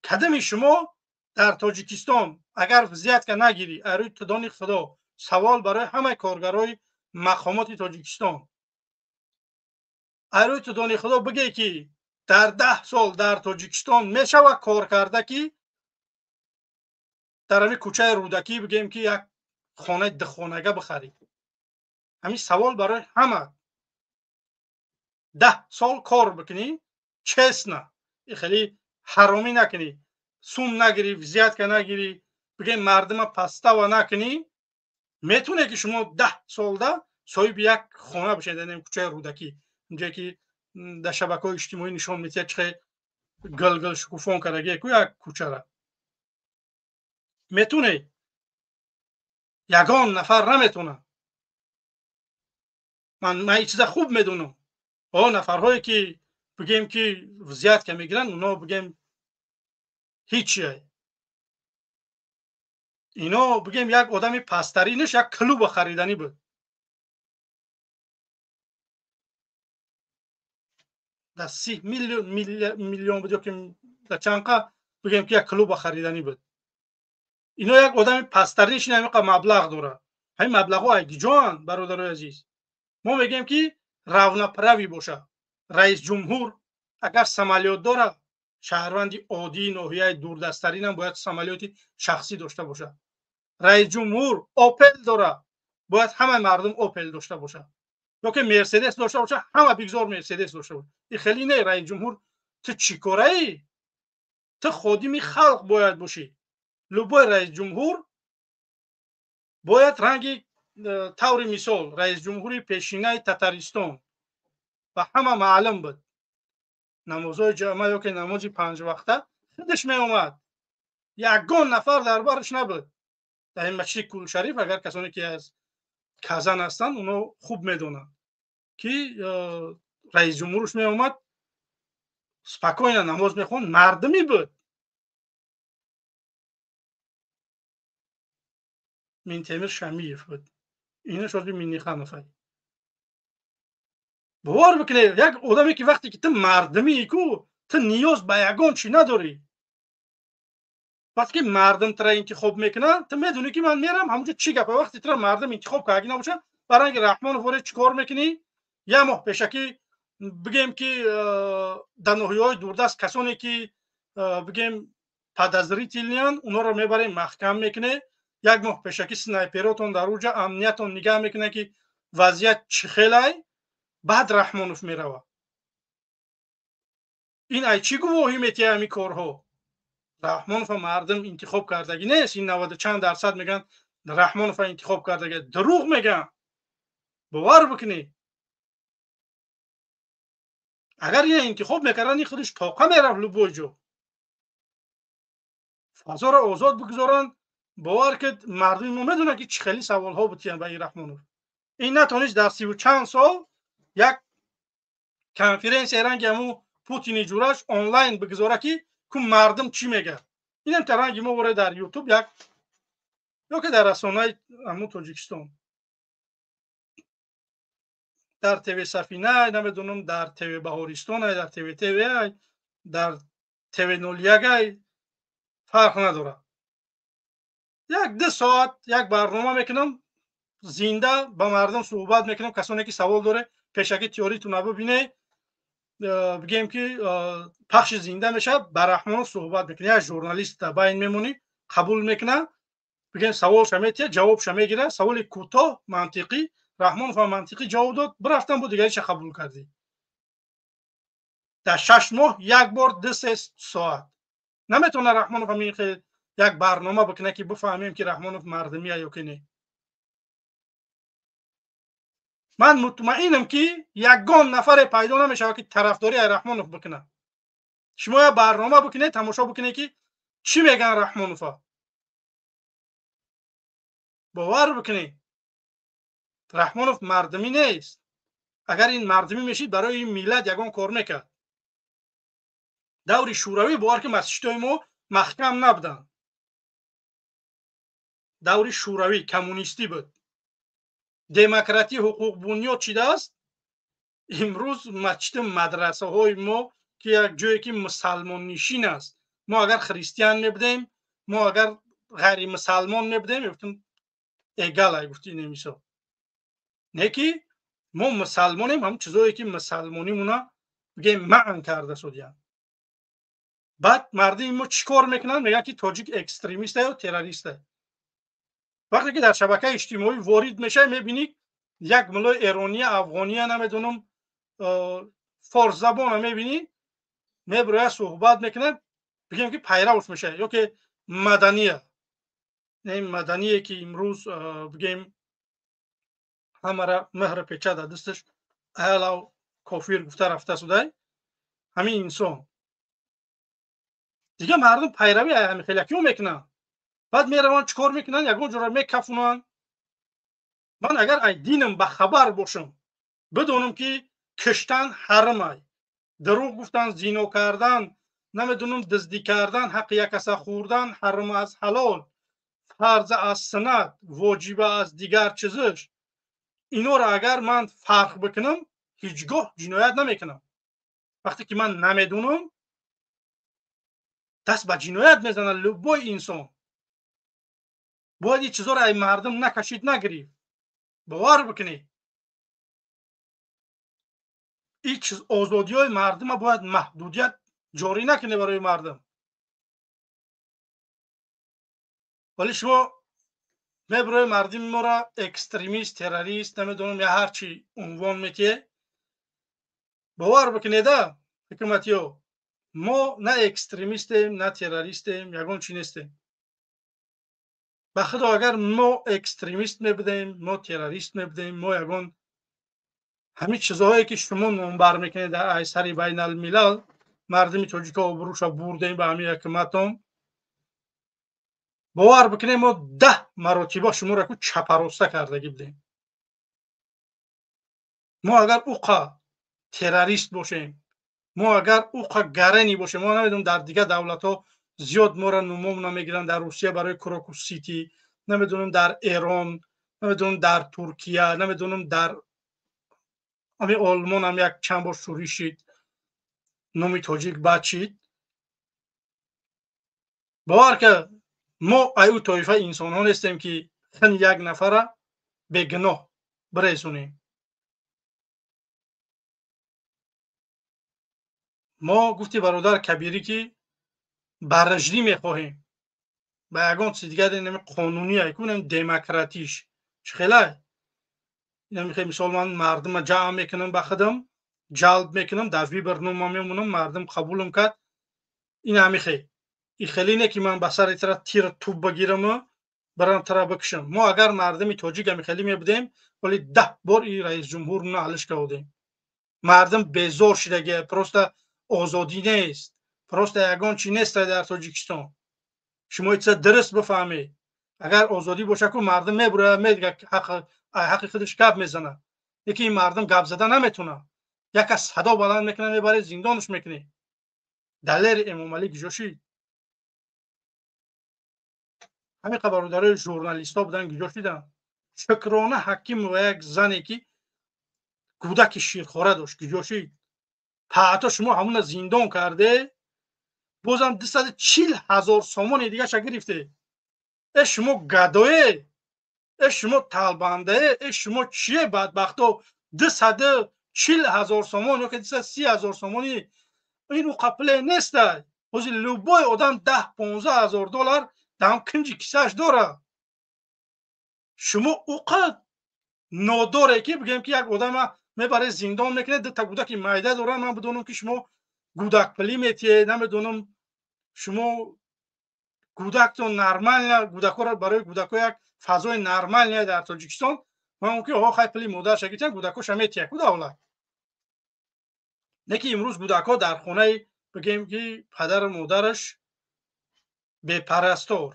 Кадами шумо дар Тоҷикистон агар взятка нагирӣ, арӯи тудони Худо, савол барои ҳамаи коргарои мақомоти Тоҷикистон, арӯи тудони Худо бигӯе, ки дар 10 сол дар Тоҷикистон мешавад кор карда, ки дар ҳамин кӯчаи Рӯдакӣ, бигӯем, ки як хонаи духонага бихарӣ? Ҳамин савол барои ҳама. 10 сол кор бикунӣ честно, хеле ҳаромӣ накунӣ, сум нагирӣ, взятка нагирӣ, бигӯем, мардума подстава накунӣ, метавоне, ки шумо 10 солда соҳиби як хона бошед дар кӯчаи Рӯдакӣ, унҷое ки дар шабакаҳои иҷтимоӣ нишон медиҳад, чихе гулгул шукуфон кардагие ку як кӯчара? Метавонед? Ягон нафар наметавонад. Ман ин чиза хуб медонам. О нафарҳое, ки, бигем, ки взятка мегиранд, оно, бигем, ҳичие. Ино, бигем, як одами пасттаринаш як клуба хариданӣ буд. Дар 30 миллион буд ё ки дар чанқа, бигем, ки як клуба хариданӣ буд. Ино як одами пасттаринаш ин ҳамиқа маблағ дорад. Ҳамин маблағҳо айгиҷоанд, бародарои азиз? Мо мегӯем, ки равноправӣ бошад. Раисҷумҳур агар самолёт дорад, шаҳрванди оддии ноҳияи дурдасттаринам бояд самолёти шахсӣ дошта бошад. Раисҷумҳур Опел дорад, бояд ҳамаи мардум Опел дошта бошад ё ки Мерседес дошта бошад, ҳама бигзор Мерседес дошта бошад. И хеле не. Раисҷумҳур, ту чӣ кораӣ? Ту ходими халқ бояд бошӣ. Любой раисҷумҳур бояд ранги таври мисол раисҷумҳури пешинаи Татаристон ба ҳама маълум буд, намозҳои ҷамъа ё ки намози панҷвақта худаш меомад, ягон нафар дар бараш набуд. Дар ин масҷиди Кулшариф, агар касоне ки аз Казан ҳастанд, оно хуб медонанд, ки раисҷумҳурш меомад, спокойно намоз мехонд, мардумӣ буд. Минтемир Шамиев буд, ина шоди Минниханов. Бовар бикунед, як одаме, ки вақте ки ту мардумӣ ку, ту ниёз ба ягон чӣ надорӣ. Вақте ки мардум тура интихоб мекунад, ту медонӣ, ки ман мерам ҳамонҷо, чӣ гапа. Вақте тура мардум интихоб кардаги набошад, баранги Раҳмонов воре чӣ кор мекунӣ? Як моҳ пешакӣ, бигем, ки дар ноҳияҳои дурдаст касоне, ки, бигем, подозрительный анд, онҳоро мебарем, маҳкам мекунед. Як моҳ пешакӣ снайперотон дар уҷа амниятон нигаҳ мекунад, ки вазъият чӣ хелай. Баъд Раҳмонов меравад. Ин ай чӣ гувоҳӣ метиҳад ҳамин корҳо? Раҳмонова мардум интихоб кардагӣ нест. Ин наваду чанд дарсад мегӯянд, Раҳмонова интихоб кардагӣ, дурӯғ мегӯянд. Бовар бикунед, агар ина интихоб мекарданд, ин худаш тоқа мерафт любой ҷо. Фазоро озод бигузоранд. Бовар ки мардуми мо медонанд, ки чӣ хели саволҳо бутиянд ба ин Раҳмонов. Ин натонист дар сиву чанд сол як конференсия ранги ҳамун Путини ҷураш онлайн бигузора, ки ку мардум чӣ мегӯяд. Инам та ранги мо воре дар Ютуб як ё ки дар расонаи ҳамун Тоҷикистон. Дар ТВ Сафина, намедонам, дар ТВ Баҳористон, дар ТВ ТВ, дар ТВ 01, фарқ надорад. 1-2 соат як барнома мекунам, зинда ба мардум суҳбат мекунам. Касоне ки савол доре, пешакӣ тиёритуна бибине, бигем ки пахши зинда мешавад, ба Раҳмонов суҳбат мекунӣ. Як журналист байн мемонӣ, қабул мекуна, бигем, саволша метиҳад, ҷавобша мегирад. Саволи кӯтоҳ, мантиқӣ, Раҳмонов ҳам мантиқӣ ҷавоб дод, бирафтам, бо дигариша қабул кардӣ. Дар 6 моҳ як бор 2-3 соат наметавона Раҳмонов ҳамин як барнома бикунад, ки бифаҳмем, ки Раҳмонов мардумия ё ки не. Ман мутмаинам, ки ягон нафаре пайдо намешавад, ки тарафдории Раҳмонов бикунад. Шумо як барнома бикунед, тамошо бикунед, ки чӣ мегӯян Раҳмонова. Бовар бикунед, Раҳмонов мардумӣ нест. Агар ин мардумӣ мешид, барои ин миллат ягон кор мекард. Даври Шӯравӣ, бовар ки, масҷидҳои мо маҳкам набуданд. Даври Шӯравӣ коммунистӣ буд, демократӣ, ҳуқуқ бунёд шидааст. Имрӯз масҷиду мадрасаҳои мо, ки як ҷое ки мусалмоннишин аст, мо агар христиан мебудем, мо агар ғайримусалмон мебудем, мегуфтем эгала, гуфти немисо. Не ки мо мусалмонем, ҳам чизое ки мусалмонимуна, бигем, маън карда судиянд. Баъд мардуми мо чӣ кор мекунанд? Мегӯянд, ки тоҷик экстремиста ё террориста. Вақте ки дар шабакаи иҷтимоӣ ворид мешавӣ, мебинӣ, як мулои эрония, афғония, намедонам, форсзабона мебинӣ, мебирояд, суҳбат мекунад, бигем, ки пайравш мешавад, ё ки Мадания, Мадание, ки имрӯз, бигем, ҳамара меҳра печа дар дасташ, аялав кофир гуфта рафта судай ҳамин инсон. Дига мардум пайравӣ ҳамин хелякиҳо мекунанд. Баъд мераванд, чӣ кор мекунанд? Ягон ҷора мекафунанд. Ман агар ай динам ба хабар бошам, бидонам, ки киштан ҳарамай, дурӯғ гуфтан, зино кардан, намедонам, дуздӣ кардан, ҳаққи як каса хӯрдан ҳаром аз ҳалол, фарз аз суннат, воҷиба аз дигар чизиш, инора агар ман фарқ бикунам, ҳеҷ гоҳ ҷиноят намекунам. Вақте ки ман намедонам, даст ба ҷиноят мезанад любой инсон. Бояд ин чизоро ай мардум накашид, нагирифт. Бовар бикунед, ин чиз озодиҳои мардума бояд маҳдудият ҷорӣ накунед барои мардум. Вале шумо мебирои, мардуми моро экстремист, террорист, намедонам, я ҳар чи унвон метиҳе. Бовар бикунеда, ҳукуматиё, мо на экстремистем, на террористем, ягон чи нестем. Ба худо, агар мо экстремист мебудем, мо террорист мебудем, мо ягон ҳамин чизҳое, ки шумо номбар мекунед, дар айсари байналмилал мардуми тоҷика обрӯша бурдем ба ҳамин ҳукуматон, бовар бикунем, мо 10 маротиба шуморо ку чапароста кардагӣ будем. Мо агар уқа террорист бошем, мо агар уқа гарани бошем, мо намедонам, дар дигар давлатҳо зиёд моро нумом намегиранд, дар Русия барои Крокус Сити, намедонам, дар Эрон, намедонам, дар Туркия, намедонам, дар ҳамин Олмон ҳам як чанд бор шӯриш шид, номи тоҷик бад шид. Бовар ка, мо ай ӯ тоифа инсонҳо нестем, ки хин як нафара бегуноҳ биресонем. Мо, гуфти бародар Кабирӣ, ки бараждӣ мехоҳем, ба ягон чизи дигар нами қонунӣ айкунем, демократиш чӣ хелай. Мисол, ман мардума ҷамъ мекунам, ба худам ҷалб мекунам, дар выбор нома мемонам, мардум қабулам кард, ин ҳамихе. И хеле не, ки ман ба сари тара тир туб багираму барам тара бикушам. Мо агар мардуми тоҷик ҳамихелӣ мебудем, вале 10 бор и раисҷумҳур наалиш кардем. Мардум безор шидаги, просто озодӣ нест, просто ягон чи нест дар Тоҷикистон. Шумо чиза дуруст бифаҳмед. Агар озодӣ боша ку, мардум мебурояд, медига, ҳаққи худаш гап мезанад. Лекин ин мардум гап зада наметавонад. Як кас садо баланд мекунад, мебаред, зиндонаш мекунед. Далери Эмомалӣ куҷо шид? Ҳамин бародарои журналистҳо буданд, куҷо шиданд? Шукрона Ҳакимова, як зане, ки Кӯдаки ширхора дошт, куҷоши? Ҳатто шумо ҳамуна зиндон карде, бозам 240 ҳазор сомони дигаша гирифте. Э шумо гадое, э шумо талбандае, э шумо чие бадбахто? 240 ҳазор сомон ё ки 230 ҳазор сомони ин уқа пуле нестай. Ҳозир любой одам 10-15 ҳазор доллар дар кунҷи кисааш дора. Шумо уқа нодоре ки бигем ки як одама мебаре зиндон мекунед, дута кӯдаки майда дорам, ман бидонам ки шумо гӯдакпулӣ метиҳед, намедонам шумо кӯдактон нормально, кӯдакҳоро барои кӯдакҳо як фазои нормальная дар Тоҷикистон. Ман мумкин оҳо хай пули модарша гирифтан, кӯдакҳоша метиҳад ку давлат. Не ки имрӯз кӯдакҳо дар хонаи бигем ки падару модараш бепарастор.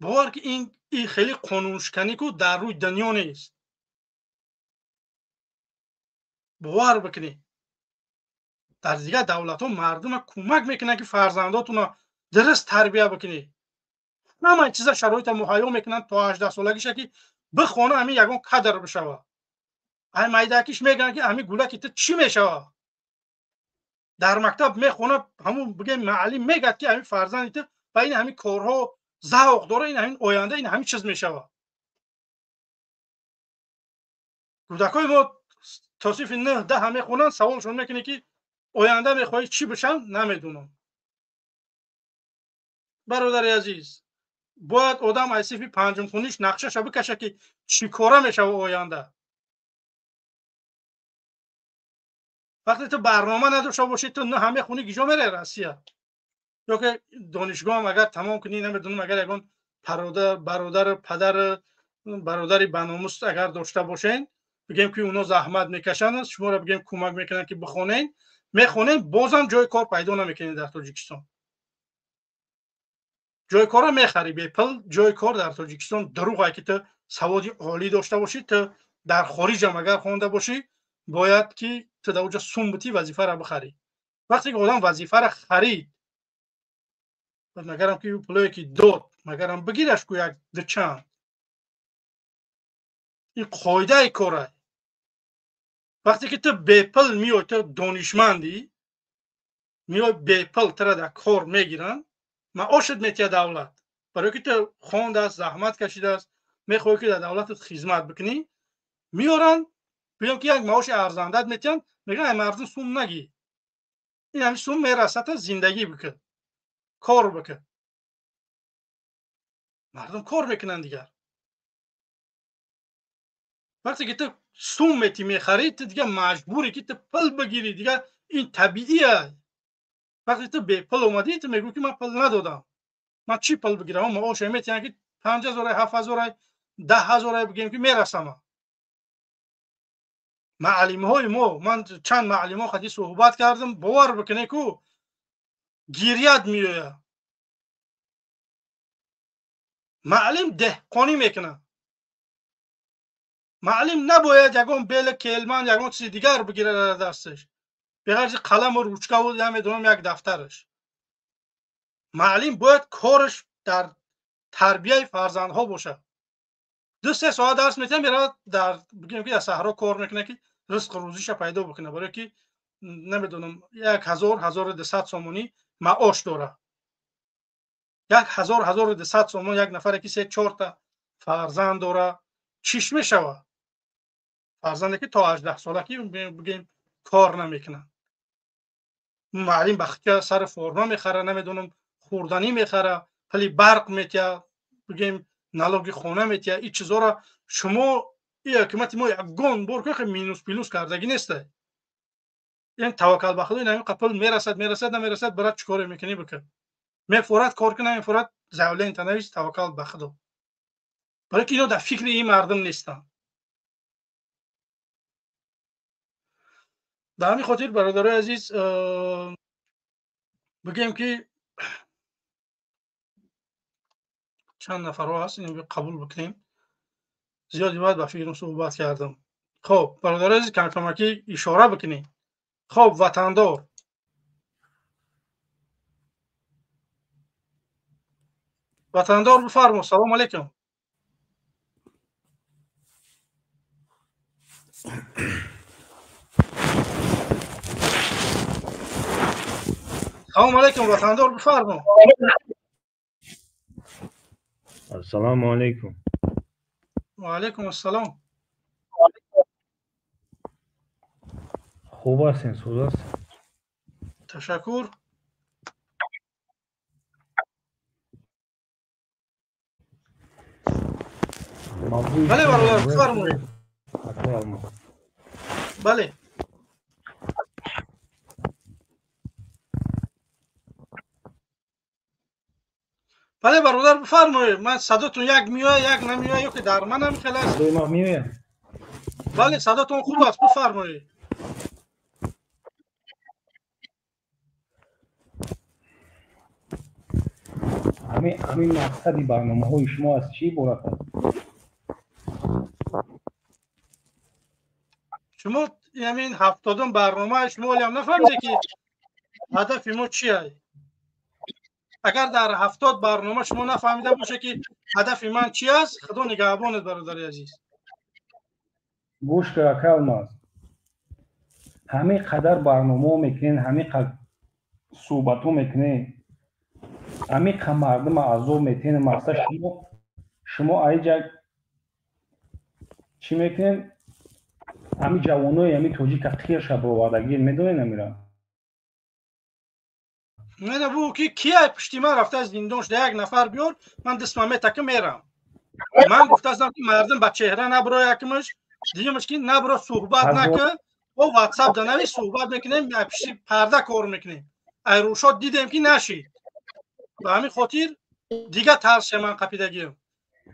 Бовар ки ин хеле қонуншиканӣ ку дар рӯи дунё нест. Бовар бикунед, дар дигар давлатҳо мардума кӯмак мекунанд ки фарзандотонро дуруст тарбия бикунед. Ҳамаи чиза шароита муҳайё мекунанд то 18 солагиша ки бихона, ҳамин ягон кадр бишава. Ай майдакиш мегӯянд ки ҳамин гулаки ту чӣ мешава? Дар мактаб мехона, ҳамун бигем муаллим мегӯяд ки ҳамин фарзанди ту ба ин ҳамин корҳо завқ дора, ин ҳамин оянда, ин ҳамин чиз мешава. Кӯдакҳои мо то синфи 9-10 мехонанд, саволшон мекунед ки оянда мехоҳӣ чӣ бишам, намедонам. Бародари азиз, бояд одам аз синфи панҷумхониш нақшаша бикаша ки чӣ кора мешава оянда. Вақте ту барнома надошта бошӣ, ту на ҳам мехонӣ, гиҷо мераи Россия? Ё ки донишгоҳам агар тамом кунӣ, намедонам, агар ягон бародар, падар, бародари баномус агар дошта бошен, бигем ки уно заҳмат мекашанд, шуморо бигем кӯмак мекунанд ки бихонен, мехонен, бозам ҷои кор пайдо намекунед дар Тоҷикистон. Ҷои корро мехарӣ бепул, ҷои кор дар Тоҷикистон дурӯғ ки ту саводи олӣ дошта бошӣ, ту дар хориҷам агар хонда бошӣ, бояд ки ту дар оҷа сум битӣ, вазифаро бихарӣ. Вақте ки одам вазифаро харид, магарам ки пулое ки дод, магарам бигираш ку як дучанд. Ин қоидаи кора. Вақте ки ту бепул меоӣ, ту донишмандӣ, меоӣ бепул тура дар кор мегиранд, маошат метиҳад давлат. Барои ки ту хондааст, заҳмат кашидааст, мехоҳӣ ки дар давлатат хизмат бикунӣ, меоранд, бигӯям ки як маоши арзандат метиҳанд, мегӯянд ай мардум сум нагӣ. Ин ҳамин сум мерасад, зиндагӣ бикун, кор бикун. Мардум кор мекунанд дигар. Вақте ки ту сум метӣ мехарӣ, ту дигар маҷбурӣ ки ту пул бигирӣ, дигар ин табиия. Вақте ту бепул омадӣ, ту мегӯӣ ки ман пул надодам, ман чӣ пул бигирам? Маоше метиҳанд ки 5000, 7000, 10,000 бигем ки мерасама. Маълимҳои мо, ман чанд маълимҳо хади суҳбат кардам, бовар бикунед ку гирьят меояд. Маълим деҳқонӣ мекунад. Маълим набояд ягон бела келман, ягон чизи дигар бигирад дар дасташ, беғарзи қаламу ручкаву намедонам як дафтараш. Маълим бояд кораш дар тарбияи фарзандҳо бошад. 2-3 соат дарс метиҳад, меравад дар бигем ки дар саҳро кор мекунад ки ризқу рӯзиша пайдо бикунад, барое ки намедонам 1000-1200 сомонӣ маош дорад. 1000-1200 сомон як нафаре ки 3-4 фарзанд дорад, чиш мешавад? Фарзанде ки то 18 солагӣ бигем кор намекунад. Маълим бахтия сари форма мехара, намедонам хӯрданӣ мехара, пули барқ метиҳад, бигем налоги хона метиҳад. Ин чизҳоро шумо ин ҳукумати мо ягон бор ки минус плюс кардагӣ неста. Ин таваккал ба Худо, ин ҳамин пул мерасад, мерасад, намерасад, брат чӣ коре мекунӣ бикун. Мефорад кор кунад, мефорад заявление танавис, таваккал ба Худо. Барои ки ино дар фикри ин мардум нестанд. Дар ҳамин хотир бародарои азиз, бигем ки чанд нафарҳо ҳаст, инро қабул бикунем. Зиёди бояд ба фикрам суҳбат кардам. Хоб бародарои азиз, камкамакӣ ишора бикунем. Хоб ватандор, ватандор бифармо. Салому алайкум. Салом алейкум, ватандор, бифармо. Ассалому алейкум. Ва алейкум ассалом. Хуб ҳастен, суз ҳастен? Ташаккур. Бале, бародар, бифармоед. Бале. Бале, бародар, бифармоед. Ман садотон як меояд, як намеояд, ё ки дар манам хел аст? Садои ман меояд? Бале, садотон хуб аст, бифармоед. Ҳамин мақсади барномаҳои шумо аз чӣ иборат аст? Шумо ҳамин 70-ум барномаи шумо ҳолиам нафаҳмидед ки ҳадафи мо чи аст? Агар дар 70 барнома шумо нафаҳмида бошед ки ҳадафи ман чи аст, худо нигаҳбонед, бародари азиз. Гӯш кун, ака Алмаз. Ҳамин қадар барномаҳо мекунед, ҳамин қадар суҳбатҳо мекунед, ҳамин қадар мардума азоб метиҳед, мақсад шумо аиҷа чӣ мекунед? Ҳамин ҷавонои ҳамин тоҷика қирша баровардагӣ медонед амира? Не, бу ки кия пушти ман рафта аз зиндон шуда, як нафар биёр, ман дастма метакам мерам. Ман гуфтаам ки мардум ба чеҳра набро, якмаш, дуюмаш ки набро суҳбат нака, бо WhatsApp да нави суҳбат мекунем, пушти парда кор мекунем. Ай рӯшод дидем ки нашид. Ба ҳамин хотир дига тарсе ман қапидагиам.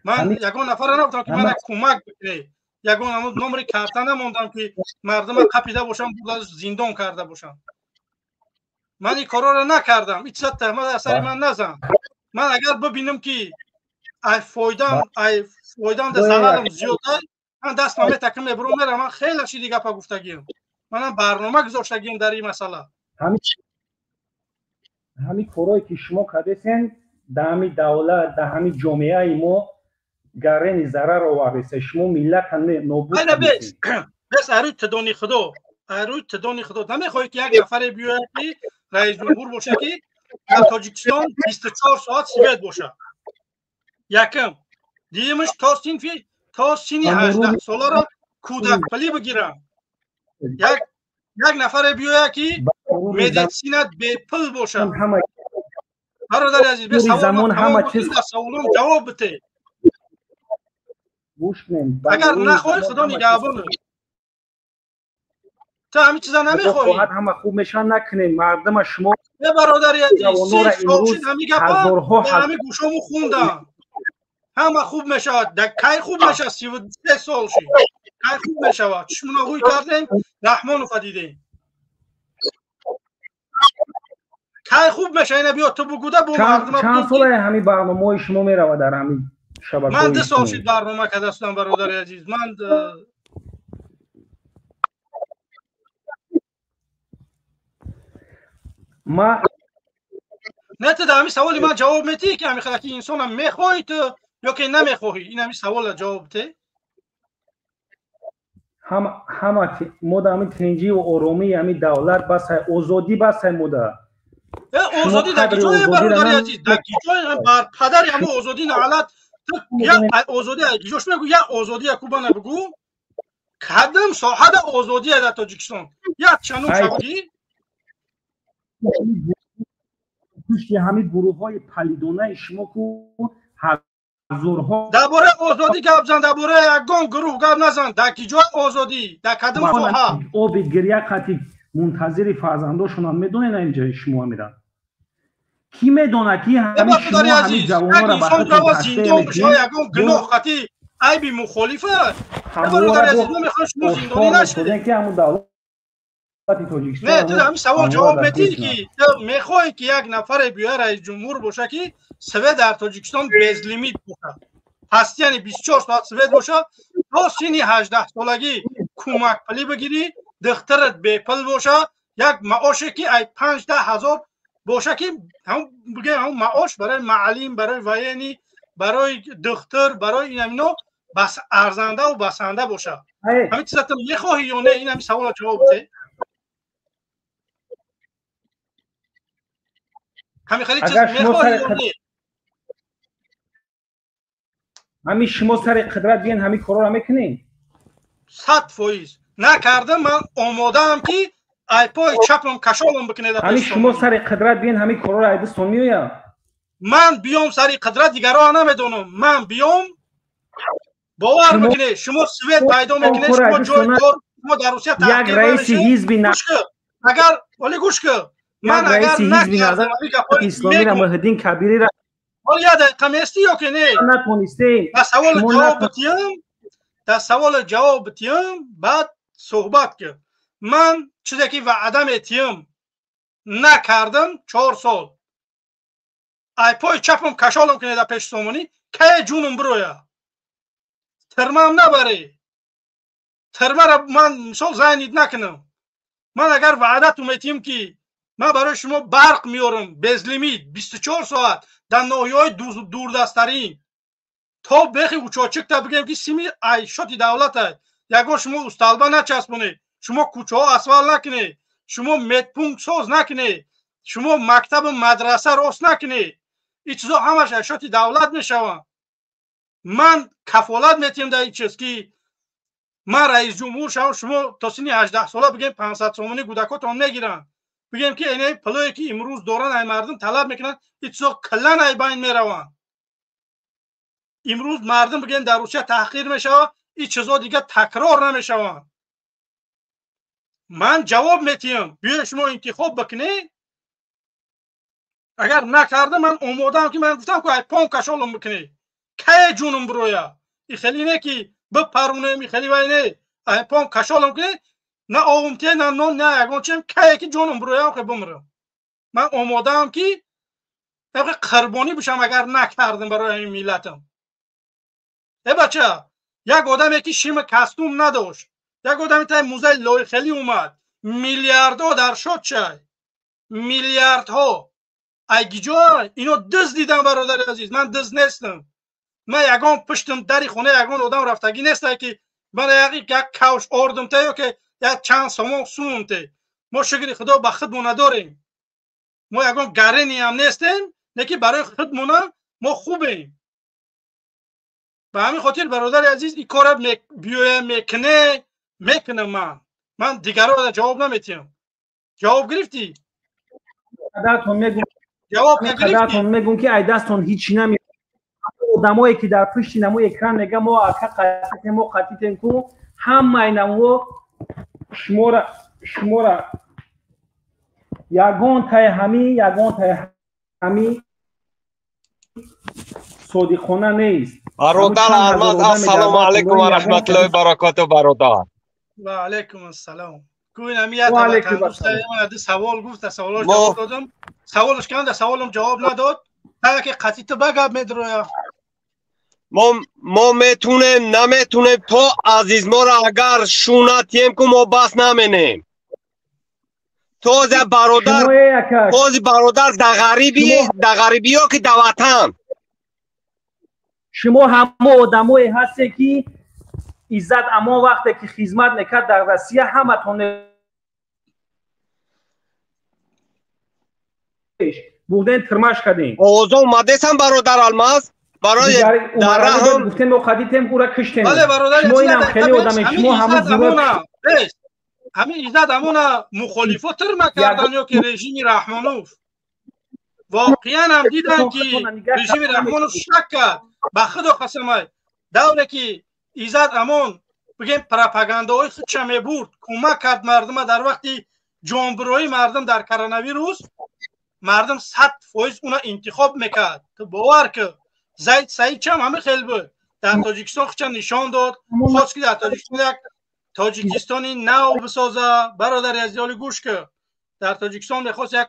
Ман ягон нафарро нагуфтам ки мана кӯмак бикунед. Ягон номери карта намондам ки мардума қапида бошам, бурда зиндон карда бошам. Ман ин корро накардам. Ин чиза тӯҳмат аз сари ман назан. Ман агар бибинам ки ай фоидам да зарарам зиёд аст, ман дастма метакам мебурам мерам. Ман хеле чизи гапа гуфтагиам. Манам барнома гузоштагиам дар ин масъала. Ҳамин корое ки шумо кардесен, дар ҳамин давлат, дар ҳамин ҷомеаи мо гарени зарар овардеса. Шумо миллата нобуд кардесен. Бес арӯй тидони худо, арӯй тидони худо. Намехоҳӣ ки як нафаре биёяд ки раис ҷумҳур бошад ки дар Тоҷикистон 24 соат свет бошад. Якм. Дуюмаш то синни 18 соларо кӯдакпулӣ бигирам. Як нафаре биёяд ки медицина бепул бошад. Бародари азиз, бе саволам ҷавоб бите. Агар нахоҳӣ, худо нигаҳбон. Ту ҳамин чиза намехоҳӣ? Ҳама хуб мешавад, накунед мардума шумо. Е бародари азиз, ҳамин гапа ҳамин гӯшому хундам. Ҳама хуб мешавад. Кай хуб мешавад? 33 сол шид. Кай хуб мешавад? Чишмуна ҳуй кардем, Раҳмонова дидем. Кай хуб мешавад? Ина биё ту бугуда бо мардума. Чанд солае ҳамин барномаҳои шумо меравад дар ҳамин шабакаҳои? Ман 2 сол шид барнома карда шудам, бародари азиз. Ман не, ту дар ҳамин саволи ман ҷавоб метиҳӣ ки ҳамин хела ки инсонам мехоҳӣ ту ё ки намехоҳӣ? Ин ҳамин саволро ҷавоб бите. Ҳама мо дар ҳамин тинҷиву оромии ҳамин давлат басай, озодӣ басай мода. Озодӣ дар киҷое, бародари азиз? Дар киҷое? Бар падари ҳамон озодӣ наалат. Я озодӣ киҷош мегӯ, я озодӣ кубана бигӯ. Кадом соҳада озодия дар Тоҷикистон? Як чанум шабгӣ? Пушти ҳамин гурӯҳҳои палидонаи шумо ку ҳазорҳо. Дар бораи озодӣ гап зан, дар бораи ягон гурӯҳ гап назан. Дар киҷои озодӣ, дар кадом соҳа? Оби гиря қати мунтазири фарзандошонам медонед инҷа шумо меранд. Ки медонад ки ҳамин шумо ҳамин ҷавононро ба худтон зиндон бишавад, ягон гуноҳ қати айби мухолифа? Бародари азиз, мо мехоҳем шумо зиндонӣ нашавед. Ки ҳамун давлати Тоҷикистон. Не, ту ҳамин савол ҷавоб медиҳӣ ки мехоҳӣ ки як нафаре биёяд раис ҷумҳур бошад ки свет дар Тоҷикистон безлимит бошад. Ҳастияни 24 соат свет бошад, то синни 18 солагӣ кӯмакпулӣ бигирӣ, духтарат бепул бошад, як маоше ки ай 5-10 ҳазор бошад ки ҳамон бигӯем ҳамон маош барои маълим, барои военный, барои духтар, барои ин ҳамино бас арзандаву басанда бошад. Ҳамин чиза ту мехоҳӣ ё не? Ин ҳамин савола ҷавоб бидеҳ. Ҳамин хеле чиз мехоҳӣ ё не? Ҳамин шумо сари қудрат биён, ҳамин корро мекунед? 100% накардам, ман омодаам ки ай пои чапам кашолам бикунед. Ҳамин шумо сари қудрат биён, ҳамин корро ай дастон меояд? Ман биём сари қудрат, дигарро намедонам. Ман биём, бовар бикунед, шумо свет пайдо мекунед, шумо ҷои кор, шумо дар Русия як раиси ҳизби агар оли гӯш кун, ман агар накардам исломиро Муҳиддин Кабириро ҳол як дақиқа местӣ ё ки не? Натонистем. Ба саволу ҷавоб битиём, дар саволу ҷавоб битиём, баъд суҳбат кун. Ман чизе ки ваъда метиём накардам 4 сол. Ай пои чапам кашолам кунед дар пеши сомонӣ, кае ҷунум бироя. Тирмам набарӣ. Тирмаро ман мисол зайнид накунам. Ман агар ваъдату метиём ки ман барои шумо барқ меорам безлимит 24 соат дар ноҳияҳои дурдасттарин то бехи учочикта бигем ки сими ай шоти давлата, ягон шумо усталба начаспонед, шумо кӯчаҳо асфалт накунед, шумо медпункт соз накунед, шумо мактабу мадраса рост накунед, ин чизо ҳамаш ай шоти давлат мешаванд. Ман кафолат метиҳам дар ин чиз ки ман раисҷумҳур шавам, шумо то синни 18 сола бигем 500 сомонӣ кӯдакотон мегиранд, бигем ки инаи пулое ки имрӯз доранд ай мардум талаб мекунанд, ин чизо каллан ай байн мераванд. Имрӯз мардум бигем дар Русия таҳқир мешавад, ин чизо дигар такрор намешаванд. Ман ҷавоб метиҳам, биёед шумо интихоб бикунед. Агар накардам, ман омодаам ки ман гуфтам ки ай пом кашолам бикунед, кае ҷунум бироя. И хеле не ки бипарунем, и хеле вай не, ай пом кашолам кунед, на овумте, на нон, на ягон чиз, кае ки ҷонум бироям хе бимирам. Ман омодаам ки қурбонӣ бишам агар накардам барои ҳамин миллатам. Э бача, як одаме ки шими костюм надошт, як одаме таи музей лоихелӣ омад, миллиардҳо дар шод чай, миллиардҳо ай гиҷо ино дизд дидам. Бародари азиз, ман дизд нестам. Ман ягон пуштам дари хона ягон одам рафтагӣ нестам ки ман як кавш ордум та ё ки як чанд сомон сумум те. Мо шукри худо ба худмон надорем, мо ягон гарениам нестем, не ки барои худмона мо хубем. Ба ҳамин хотир бародари азиз, ин кора биёя мекуне, мекунам. Ман дигарро ҷавоб наметиҳам. Ҷавоб гирифтӣ? Ҷавоб нагирифтӣ? Мегӯм ки ай дастон ҳеҷ намеояд. Одамое ки дар пушти намои экран мегӯянд мо ака қатитем, мо қатитем ку, ҳамаи намуо шумора ягонтаи ҳамин содиқона нест. Бародар Алмаз, ассалому алайкум ва раҳматуллоҳи баракоту. Бародар, ва алайкум ассалом. Кӯин савол гуфт, саволош ҷавоб додам, саволаш канда саволам ҷавоб надод. Ки қатиту ба гап медроя. Мо метунем, наметунем, то азизморо агар шунатием ку мо бас наменем. Този бародар, този бародар да ғарибиё ки да ватан. Шумо ҳамо одамое ҳастед ки Иззат Амон вақте ки хизмат мекард дар Россия, ҳаматон бурден тирмаш кардем. Овозо омадесам бародар Алмаз, барои дар раҳам гуфтем мо қадитем, ура киштем. Бале бародар, шумо инам хеле одаме, шумо ҳама ҳамин Иззат Амона мухолифо тирма кардан ё ки режими Раҳмонов. Воқеан ҳам дидан ки режими Раҳмонов шак кард. Ба худо қасамай, давре ки Иззат Амон бигем пропагандаҳои худша мебурд, кӯмак кард мардума дар вақти ҷонбироии мардум дар коронавирус, мардум 100% уна интихоб мекард. Ту бовар кун, Зайд Саидчам ҳамин хел буд. Дар Тоҷикистон худша нишон дод, хост ки дар Тоҷикистон як Тоҷикистони нав бисоза. Бародари азиз, оли гӯш кун, дар Тоҷикистон мехост як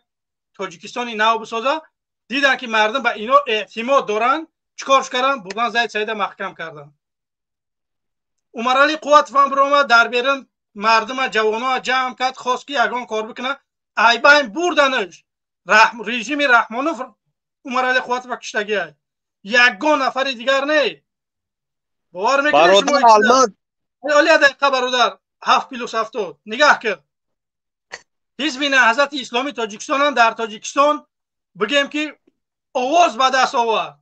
Тоҷикистони нав бисоза. Дидан ки мардум ба ино эътимод доранд, чӣ кор карданд? Бурдан Зайд Саида маҳкам карданд. Умарали Қувватов ҳам биромад дар берун, мардума ҷавоноа ҷамъ кард, хост ки ягон кор бикунад. Айбайн бурданаш. Режими Раҳмонов Умарали Қувватова киштагиай, ягон нафари дигар не. Бовар мекунед? Бародар Алмаз, Оли дақиқа бародар, 7+70 нигаҳ кар. Ҳизби Наҳзати Исломии Тоҷикистон ҳам дар Тоҷикистон бигем ки овоз ба даст овард,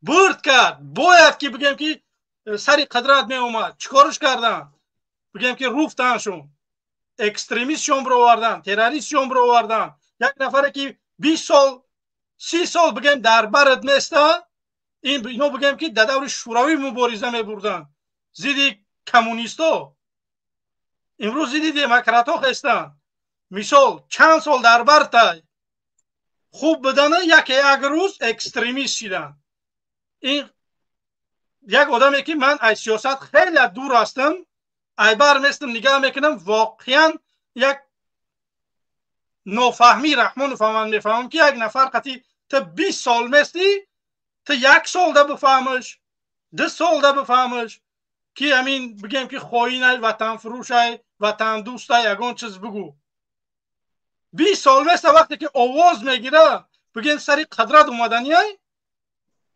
бурд кард. Бояд ки бигем ки сари қудрат меомад. Чӣ корш карданд? Бигем ки руфтаншон, экстремистшон бировардан, террористшон бировардан. Як нафаре ки 20 сол, 30 сол бигем дар барат места, ино бигем ки дар даври шӯравӣ мубориза мебурданд зидди коммунисто, имрӯз зидди демократҳо хестанд. Мисол, чанд сол дар бартай хуб будана, яке як рӯз экстремист шиданд. Ин як одаме ки ман аз сиёсат хеле дур ҳастам, айбар местам, нигаҳ мекунам, воқеан як нофаҳмӣ Раҳмонов ман мефаҳмам ки як нафар қати ту 20 сол местӣ, ту як солда бифаҳмаш, 2 солда бифаҳмаш ки ҳамин бигем ки хоинай, ватанфурӯшай, ватандӯстай, ягон чиз бигӯ. 20 сол места, вақте ки овоз мегира, бигем сари қудрат омаданиай,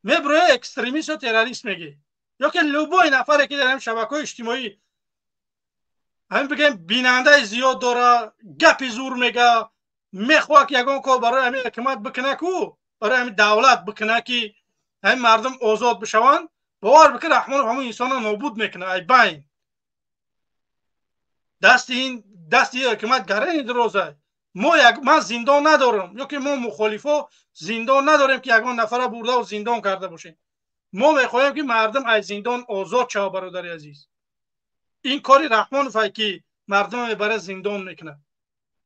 меброя экстремист ё террорист мегӣ. Ё ки любой нафаре ки дар ҳамин шабакаҳои иҷтимоӣ ҳамин бигем бинандаи зиёд дора, гапи зур мега, мехоҳад ки ягон кор барои ҳамин ҳукумат бикуна ку, барои ҳамин давлат бикуна ки ҳамин мардум озод бишаванд, бовар бикун, Раҳмонов ҳамон инсонро нобуд мекунад. Ай байн дасти ин дасти ҳукумат гарани дарозай. Мо як ман зиндон надорам, ё ки мо мухолифо зиндон надорем ки ягон нафара бурдаву зиндон карда бошем. Мо мехоҳем ки мардум аз зиндон озод шавад, бародари азиз. Ин кори Раҳмонов ай ки мардумро мебарад зиндон мекунад.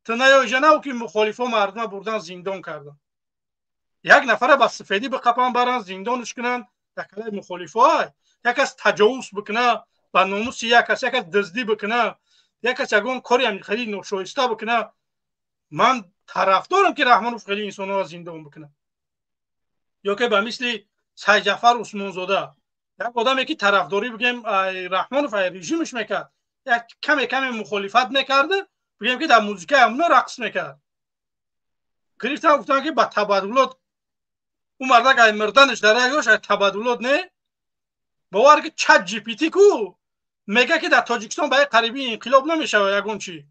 Ту наёиҷа нав ки мухолифо мардума бурдан зиндон кардан. Як нафара ба сафедӣ биқапан, баран зиндонш кунанд, якалаи мухолифо ай. Як кас таҷовуз бикуна ба номуси як кас, як кас дуздӣ бикуна, як кас ягон кори хеле ношоиста бикуна, ман тарафдорам ки Раҳмонов хеле инсонҳоро зиндон бикунад. Ё ки ба мисли Сайҷафар Усмонзода, як одаме ки тарафдорӣ бигем Раҳмонов ай режимш мекард, як каме каме мухолифат мекарда, бигем ки дар музикаи ҳамуно рақс мекард. Гирифтан гуфтан ки ба табаддулот ӯ мардак ай мирданаш дар як ёш ай табаддулот не. Бовар ки чат GPT ку мега ки дар Тоҷикистон ба як қариби инқилоб намешавад ягон чӣ.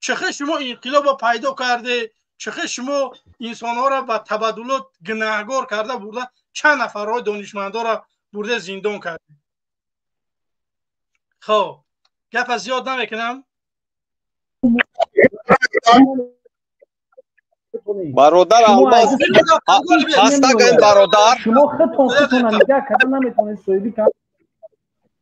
Чӣ шумо инқилобро пайдо карде, чӣ шумо инсонҳоро ба табаддулот гунаҳгор карда бурда, чанд нафарҳои донишмандоро бурда зиндон карде. Хоб, гапа зиёд намекунам. Бародар Алмаз, ҳастаган бародар. Шумо худтон худтонро нигаҳ карда наметавонед соҳибӣ кард.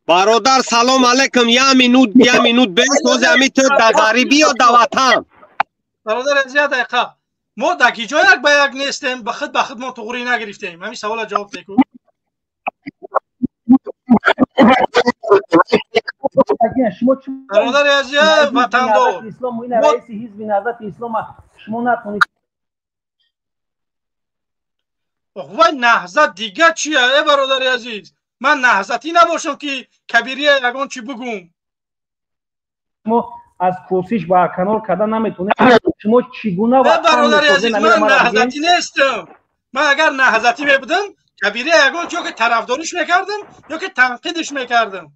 Бародар, салом алейкум. Я минут, я минут бес, ҳози ҳами ту дар ғарибӣ ё дар ватан? Бародар, аз як дақиқа. Мо дар ки ҷо як ба як нестем, ба худ ба худ мо туғрӣ нагирифтем. Ҳамин савола ҷавоб деку. Бародари азиз, ватандор. Раиси ҳизби Наҳзати Ислом шумо натонед. Вай наҳзат дига чия, э бародари азиз? Ман наҳзатӣ набошам ки кабирия ягон чӣ бугум. Шумо аз кӯшиш ба канор карда наметонед. Шумо чӣ гуна бародари азиз, ман наҳзатӣ нестам. Ман агар наҳзатӣ мебудам, кабирия ягон чӣ ё ки тарафдориш мекардам, ё ки танқидиш мекардам.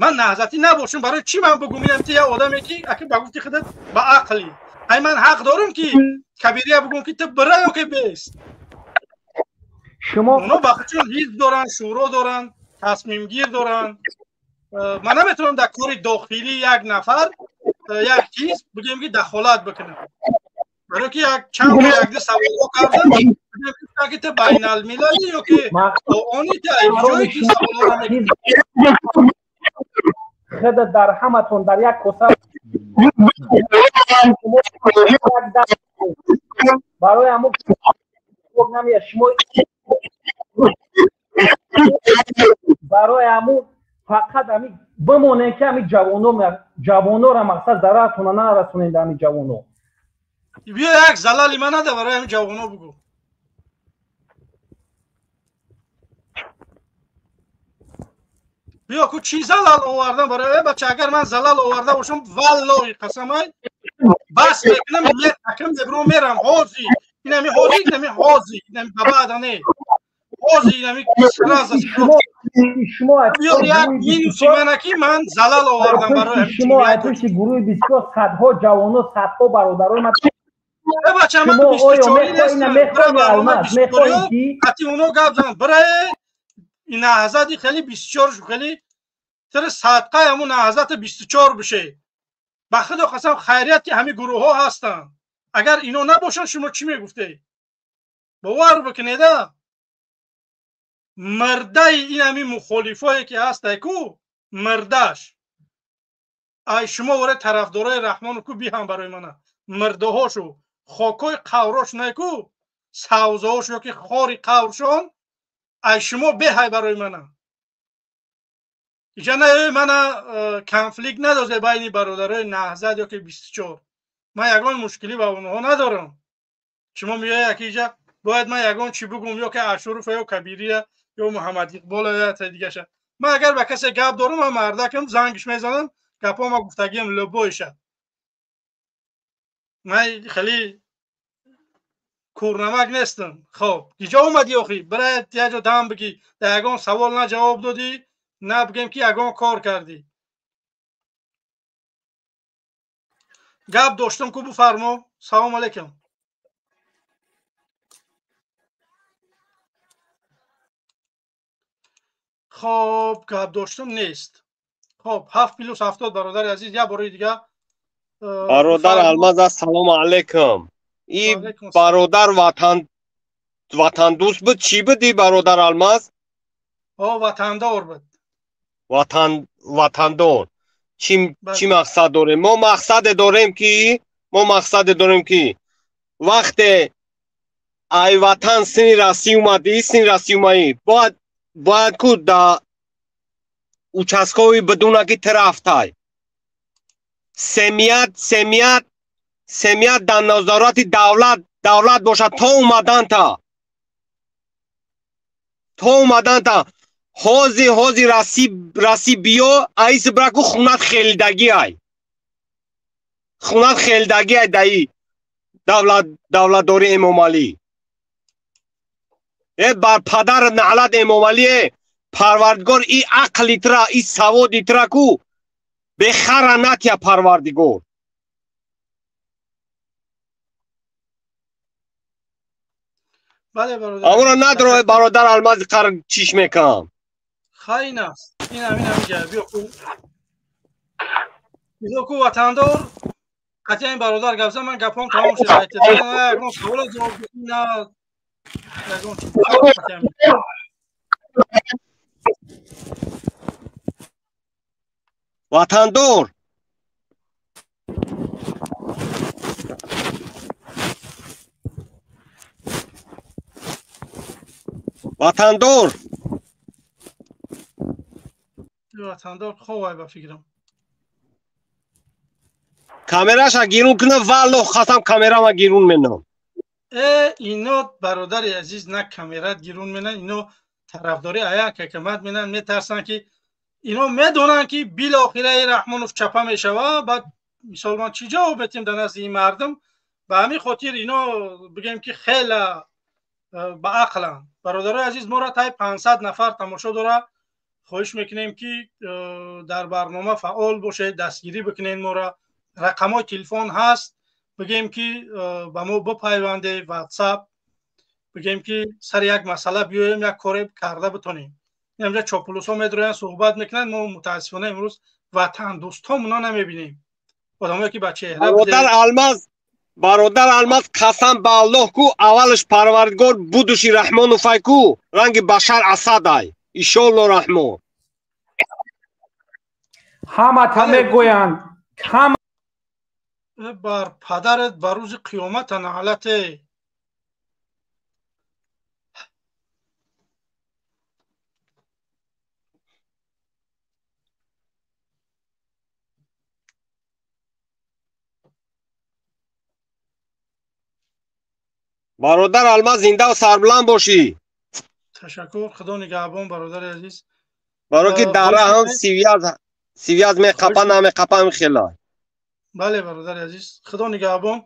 Ман наҳзатӣ набошам, барои чӣ ман бугум? Инам ту як одаме ки аки ба гуфти худат ба ақлӣ. Ай ман ҳақ дорам ки кабирия бугум ки ту бира ё ки бест. Шумо оно ба худшон ҳизб доранд, шӯро доранд, тасмимгир доранд. Ман наметавонам дар кори дохилии як нафар, як ҳизб бигем ки дахолат бикунам. Барои ки як чанд бор якду саволҳо кардам, бигем ки ту байналмилалӣ ё ки они ту ҷое ки саволҳоро мекунӣ. Худ дар ҳаматон дар як коса барои ҳамон намеяд. Шумо барои ҳамун фақат ҳами бимонед ки ҳами ҷавонора мақсад зараратона нарасонед ҳами ҷавоно. Биё як залали ман нада барои ҳами ҷавоно бугӯ. Биё ку чӣ залал овардам барои бача? Агар ман залал оварда бошам, валлоҳи қасамай бас мекунам, акам мебурам мерам ҳозир. Инами ҳозир, инами ҳозир, инами ба баъда не. Ҳозир инами сразу. Шумо як минуси мана ки ман залал овардам барои шумо. Аз пушти гурӯҳи бисёр садҳо ҷавоно, садҳо бародарои ман. Бача, ман 24 нестам. Қати оно гап зан бирае наҳзати хеле 24 хеле тир садқаи ҳамун наҳзати 24 бише. Ба худо қасам, хайрият ки ҳамин гурӯҳҳо ҳастанд. Агар ино набошанд, шумо чӣ мегуфтед? Бовар бикунеда, мирдаи ин ҳамин мухолифое ки ҳастай ку мирдаш ай шумо вора тарафдорои Раҳмону ку биҳам барои мана мирдаҳошу хокҳои қаврош най ку савзаҳош ё ки хори қавршон ай шумо беҳай барои мана. Иҷа на мана конфликт надозе байни бародарои Наҳзат ё ки 24. Ман ягон мушкилӣ ба онҳо надорам. Шумо меояд ки иҷа бояд ман ягон чӣ бугум ё ки Ашуруфа ё Кабирия ё Муҳаммад Иқбола ё дигаша. Ман агар ба касе гап дорам, ман мардакам, зангиш мезанам, гапҳо ма гуфтагиам любойша. Ман хеле кӯрнамак нестам. Хоб, иҷа омадӣ охи, бирая як ҷо дам бигӣ, дар ягон савол на ҷавоб додӣ, на бигем ки ягон кор кардӣ. Гап доштам ку, буфармо. Салом алейкум. Хоб, гап доштам нест. Хоб, 7 плюс 70 бародари азиз, як бори дига. Бародар Алмаз, ассалому алейкум. И бародар ватандӯст буд, чӣ буд и бародар Алмаз? О, ватандор буд. Ватандор. Чӣ мақсад дорем? Мо мақсаде дорем ки вақте ай ватан сини расӣ омадӣ, сини расӣ омаӣ, бояд ку да участкови бидуна ки ту рафтай. Семият дар назорати давлат бошад то омаданта. Ҳози расӣ биё, аиси бираку хунат хелдагӣ ай. Хунат хелдагӣ ай даи давлатдори Эмомалӣ. Э бар падар наълат Эмомалӣ, Парвардигор и ақлитра, и саводитра ку бехара натя Парвардигор. Бале бародар. Амуро надрои бародар Алмази қар чиш мекам. Хайн аст. Ин ҳамин ҳамин биё ку. Биё ку ватандор. Қатъиян ин бародар гап зад, ман гапҳоам тамом шуд. Ягон савола ҷавоб на ягон чиз. Ватандор. Ватандор. Ватандор хоб ба фикрам. Камераша гирун кунам, валлоҳ қасам камерама гирун менам. Э, ино бародари азиз на камерат гирун менан, ино тарафдори аяк ҳакамат менан, метарсанд ки ино медонанд ки билохира Раҳмонов чапа мешава, баъд мисол ман чӣ ҷавоб метем дар назди ин мардум? Ба ҳамин хотир ино бигем ки хеле ба ақланд. Бародарои азиз, моро таи 500 нафар тамошо дора. Хоҳиш мекунем ки дар барнома фаъол бошед, дастгирӣ бикунед моро. Рақамҳои телефон ҳаст, бигем ки ба мо бипайванде, WhatsApp, бигем ки сари як масъала биёем, як коре карда битонем. Инҷа чоплусҳо медроянд, суҳбат мекунанд, мо мутаассифона имрӯз ватандӯстҳомона намебинем. Одамое ки ба чеҳра Бародар Алмаз, қасам ба Аллоҳ ку, аввалаш Парвардигор будуши Раҳмоновай ку, ранги Башар Асадай. Иншоаллоҳ Раҳмон. Ҳамата мегӯянд, ҳама бар падарат ба рӯзи қиёмата наълате. Бародар Алмаз, зинда ва сарбуланд бошӣ. Ташаккур, Худо нигаҳбон бародари азиз. Барои ки дара ҳам сивяз меқапа намеқапа хела. Бале бародари азиз, Худо нигаҳбон.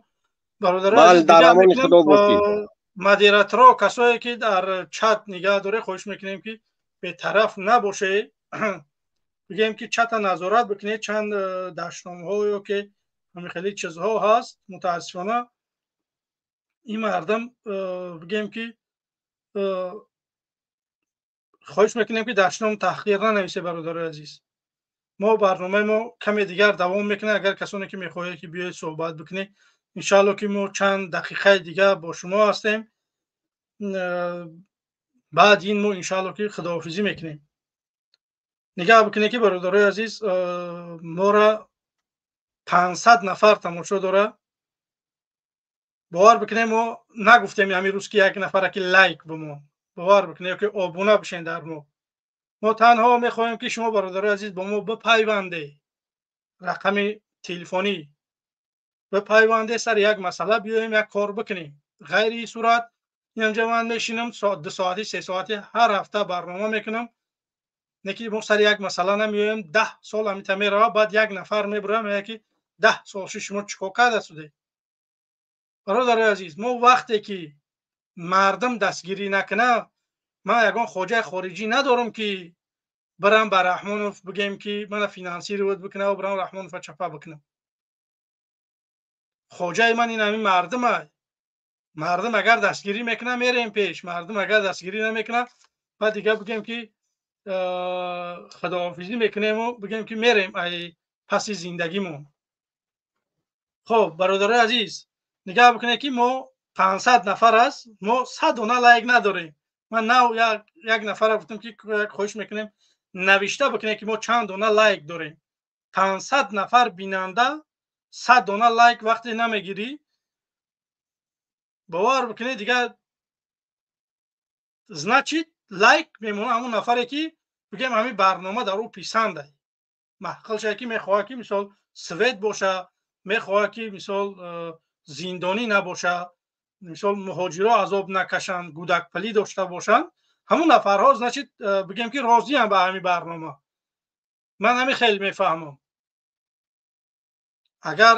Бародари Бал азиз, дар дигар амони мекунем, Худо бошӣ. Модераторо, касое ки дар чат нигаҳ доред, хоҳиш мекунем ки бетараф набоше, бигем ки чата назорат бикунед, чанд дашномҳо ё ки ҳамин хеле чизҳо ҳаст. Мутаассифона ин мардам бигем ки хоҳиш мекунем ки дашном таҳқир нанависе. Бародарои азиз, мо барномаи мо каме дигар давом мекунад. Агар касоне ки мехоҳед ки биёед суҳбат бикунед, иншаалло ки мо чанд дақиқаи дигар бо шумо ҳастем. Баъд ин мо иншаалло ки худоҳофизӣ мекунем. Нигаҳ бикунед ки бародарои азиз, мора 500 нафар тамошо дора. Бовар бикунед, мо нагуфтем ҳамин рӯз ки як нафара ки лайк бимон, бовар бикунед ки обуна бишен дар мо. Мо танҳо мехоҳем ки шумо бародарои азиз бо мо бипайванде, рақами телефонӣ бипайванде, сари як масъала биёем, як кор бикунем. Ғайри ин сурат инҷа ман мешинам 2 соати 3 соати ҳар ҳафта барнома мекунам, не ки мо сари як масъала намеоем. 10 сол ҳамита мерава, баъд як нафар мебурам меяд ки 10 сол ши шумо чӣ кор карда судед? Бародарои азиз, мо вақте ки мардум дастгирӣ накунад, ман ягон хоҷаи хориҷӣ надорам ки барам ба Раҳмонов бигем ки мана финансировать бикунам ва барам Раҳмонова чапа бикунам. Хоҷаи ман ин ҳамин мардум аст. Мардум агар дастгирӣ мекунад, мерем пеш. Мардум агар дастгирӣ намекунад, баъд дигар бигем ки худоҳофизӣ мекунему бигем ки мерем ай паси зиндагимон. Хоб бародарои азиз, нигаҳ бикунед ки мо 500 нафар аст, мо 100 дона лайк надорем. Ман нав як нафара гуфтам ки хоҳиш мекунем навишта бикунед ки мо чанд дона лайк дорем. 500 нафар бинанда, 100 дона лайк вақте намегирӣ, бовар бикунед дигар значит лайк мемонад ҳамон нафаре ки бигем ҳамин барнома дар ӯ писанда, маҳқил шавад ки мехоҳад ки мисол свет боша, мехоҳад ки мисол зиндонӣ набоша, мисол муҳоҷиро азоб накашанд, гудакпалӣ дошта бошанд. Ҳамон нафарҳо значит бигем ки розиам ба ҳамин барнома. Ман ҳамин хеле мефаҳмам. Агар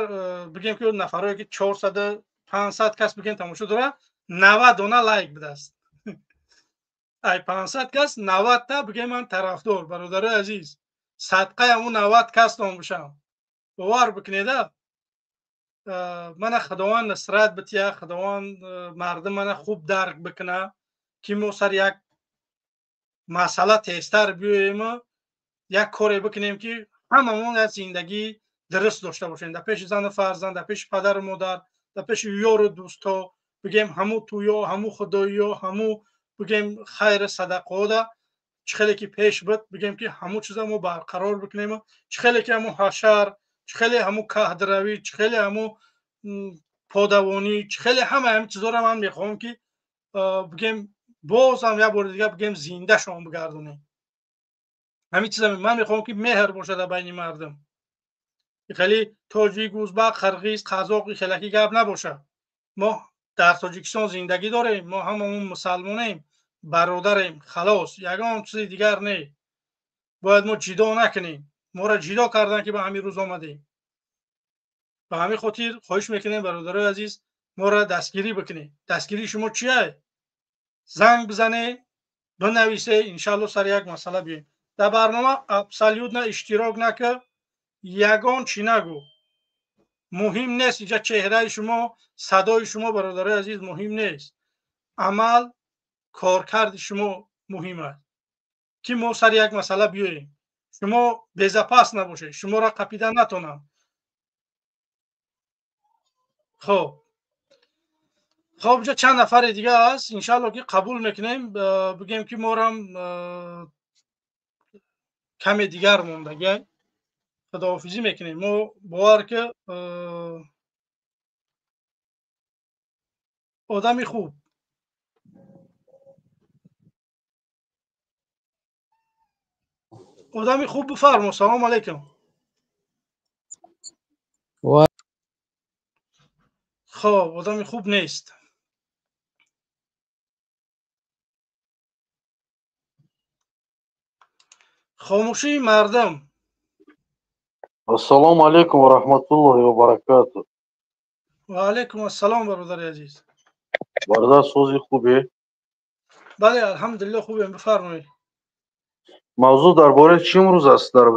бигем ки нафарҳое ки 400 500 кас бигем тамошо дора, 90 дона лайк будааст. Ай 500 кас 90 та бигем ман тарафдор. Бародарои азиз, садқаи ҳамун 90 кас ном бошам. Бовар бикунеда, мана Худованд насрат бития, Худованд мардум мана хуб дарк бикуна ки мо сар як масъала тезтар биёем, як коре бикунем ки ҳамамон як зиндагӣ дуруст дошта бошем, дар пеши зану фарзанд, дар пеши падару модар, дар пеши ёру дӯстҳо, бигем ҳаму тӯё, ҳаму худоиё, ҳаму бигем хайру садақода чӣ хеле ки пеш буд, бигем ки ҳаму чиза мо барқарор бикунем, чӣ хеле ки ҳаму ҳашар, чӣ хеле ҳаму каҳдравӣ, чӣ хеле ҳаму подавонӣ, чӣ хеле ҳама ҳамин чизоро ман мехоҳам ки бигем боз ҳам як бори дигар бигем зиндашон бигардонем. Ҳамин чиза ман мехоҳам ки меҳр бошад дар байни мардум. Хеле тоҷик, узбак, қирғиз, қазоқ хелаки гап набошад. Мо дар Тоҷикистон зиндагӣ дорем, мо ҳамамон мусалмонем, бародарем, халос, ягон чизи дигар не. Бояд мо ҷидо накунем. Моро ҷидо кардан ки ба ҳамин рӯз омадем. Ба ҳамин хотир хоҳиш мекунем бародарои азиз, моро дастгирӣ бикунед. Дастгирии шумо чия? Занг бизане, бинависе, иншаалло сари як масъала биёем. Дар барнома абсолютно иштирок накар, ягон чӣ нагӯ. Муҳим нест инҷа чеҳраи шумо, садои шумо бародарои азиз муҳим нест. Амал, коркарди шумо муҳим аст ки мо сари як масъала биёем. Шумо безапас набошед, шуморо қапида натонам. Хоб инҷа чанд нафари дига аст, иншаалло ки қабул мекунем. Бигем ки морам каме дигар мондагӣ, худоҳофизӣ мекунем. Мо бовар ки одами хуб. Одами хуб бифармо. Салом алейкум. Хоб, одами хуб нест. Хомӯшии мардум. Ассалому алейкум ва раҳматуллоҳи ва баракатуҳ. Ва алейкум ассалом бародари азиз. Бародар, сози хубе? Бале, алҳамдулиллоҳ хубем, бифармоед. Мавзӯъ дар бораи чӣ имрӯз аст дар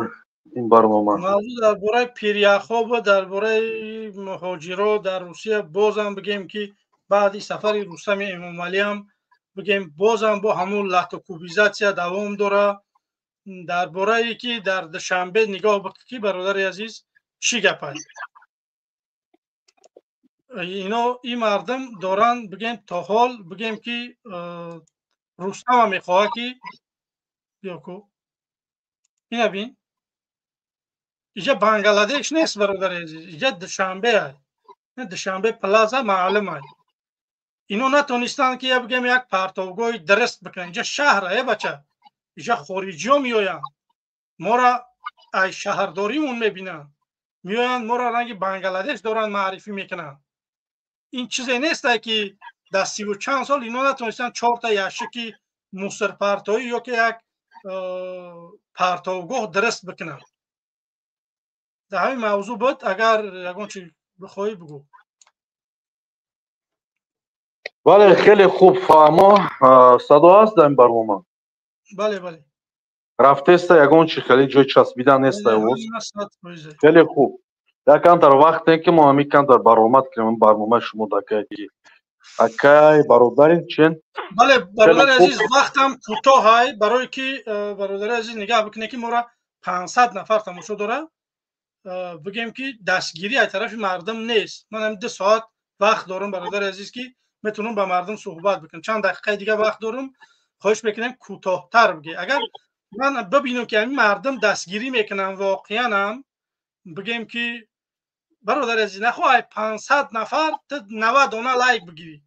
ин барнома? Мавзӯъ дар бораи пиряхҳо ва дар бораи муҳоҷиро дар Русия. Бозам бигем, ки баъди сафари Рустами Эмомалиам, бигем, бозам бо ҳамун латокубизация давом дора. Дар борае ки дар Душанбе нигоҳ бикӣ, ки бародари азиз, чӣ гап аст. Ино ин мардум доранд, бигем, то ҳол, бигем, ки Рустама мехоҳад, ки биёку ина бин. Иҷа Бангладеш нест, бародари азиз, иҷа Душанбе ай. Душанбе Плаза маълум ай. Ино натонистанд, ки я бигем, як партовгоҳи дуруст бикунанд. Иҷа шаҳр е, бача, иҷа хориҷиё меоянд, мора ай шаҳрдоримон мебинанд, меоянд, моро ранги Бангладеш доранд маърифӣ мекунанд. Ин чизе несте, ки дар 30 чанд сол ино натонистанд чорта ящики мусорпартоӣ ё ки як партовгоҳ дуруст бикунанд. Дар ҳамин мавзӯъ буд. Агар ягон чи бихоҳӣ, бигӯ. Бале, хеле хуб, фаҳмо. Садо ҳаст дар ин барнома? Бале. Рафтеста, ягон чи хеле ҷой часпида неста овоз. Хеле хуб, як камтар вақте ки мо ҳамин камтар баромад кунем барномаи шумо дакай, ки акай бародари чен. Бале, бародари азиз, вақтам кӯтоҳай, барое ки бародари азиз, нигаҳ бикунед, ки моро 500 нафар тамошо дорад. Бигем, ки дастгирӣ аз тарафи мардум нест. Ман ҳамин 2 соат вақт дорам, бародари азиз, ки метавонам ба мардум суҳбат бикунам. Чанд дақиқаи дига вақт дорам. Хоҳиш мекунем, кӯтоҳтар бигӣ. Агар ман бибинам, ки ҳамин мардум дастгирӣ мекунанд воқеанам, бигем, ки бародари азиз, нахоҳай 500 нафар ту 90 дона лайк бигирӣ.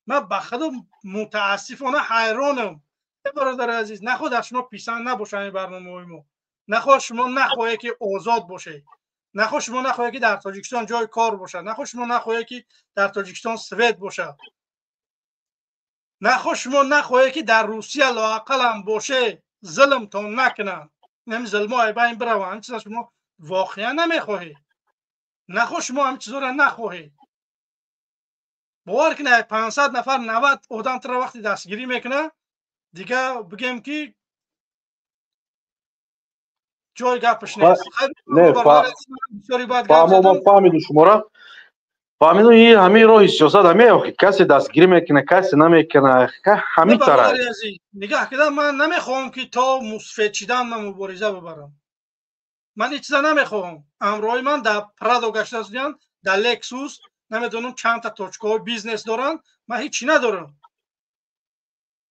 Ман ба худо мутаассифона ҳайронам. Бародари азиз, нахоҳ дар шумо писанд набошад ҳамин барномаҳои мо, нахоҳ шумо нахоҳе, ки озод бошед, нахоҳ шумо нахоҳе, ки дар Тоҷикистон ҷои кор бошад, нахоҳ шумо нахоҳе, ки дар Тоҷикистон свет бошад, нахоҳ шумо нахоҳе, ки дар Русия лоақалам боше, зулмтон накунанд, ҳамин зулмо ай байн бираванд. Ҳамин чиза шумо воқеан намехоҳед. Нахоҳ шумо ҳамин чизоро нахоҳед. Бовар кунед, 500 нафар 90 одам тура вақте дастгирӣ мекунад, дига бигем, ки ҷои гапаш нест. Фаҳмиду, шуморо фаҳмиду. Ин ҳамин роҳи сиёсат ҳаме, касе дастгирӣ мекунад, касе намекунад, ҳамин тараф. Нигаҳ кардам, ман намехоҳам, ки то мусфед шидан ман мубориза бибарам. Ман ин чиза намехоҳам. Ҳамроҳи ман дар Прадо гашта шуданд, дар Лексус, намедонам чандта точкаҳои бизнес доранд. Ман ҳечи надорам.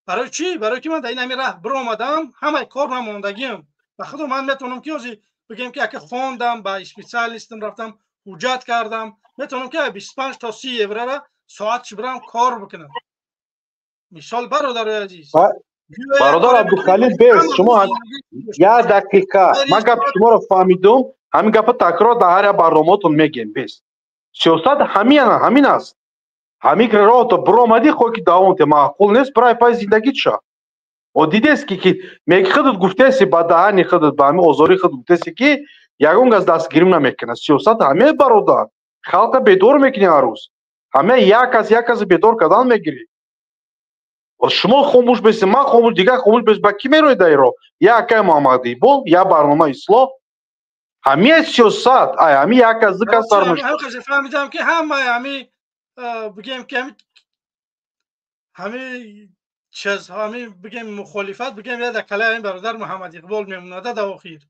Барои чӣ? Барои ки ман дар ин ҳамин раҳ биромадам, ҳамаи кор ман мондагиам. Ба худо, ман метавонам, ки ҳозир бигем, ки ака хондам, ба специалистам рафтам, ҳуҷҷат кардам, метавонам, ки 25 то 30 еврора соатш бирам кор бикунам, мисол, бародарои азиз. Бародар Абдухалил, бес шумо як дақиқа. Ман гапи шуморо фаҳмидум. Ҳамин гапа такрор дар ҳар як барномаотон мегем. Бес, сиёсат ҳамин аст. Ҳамин роҳто биромадӣ, хоҳ ки давом те маъқул нест, бирай пай зиндагит ша. О, дидест, ки меги худат гуфтеси, ба даҳани худат, ба ҳамин озории худ гуфтеси, ки ягон кас дастгирӣ намекунад. Сиёсат ҳаме, бародар, халқа бедор мекунӣ. Ҳар рӯз ҳаме як кас, як касе бедор кардан мегирӣ. Шумо хомӯш беси, ман хомӯш, дигар хомӯш бес, ба кӣ мерои дар ро? Я акай Муҳаммад Иқбол, я барнома ислоҳ. Ҳамин сиёсат, ай ҳамин як кас, ду кас сар. Фаҳмидам, ки ҳамаи ҳами, бигем, ки ҳами чиз, ҳами, бигем, мухолифат, бигем, я дар калаи ҳамин бародар Муҳаммад Иқбол мемонада дар охир.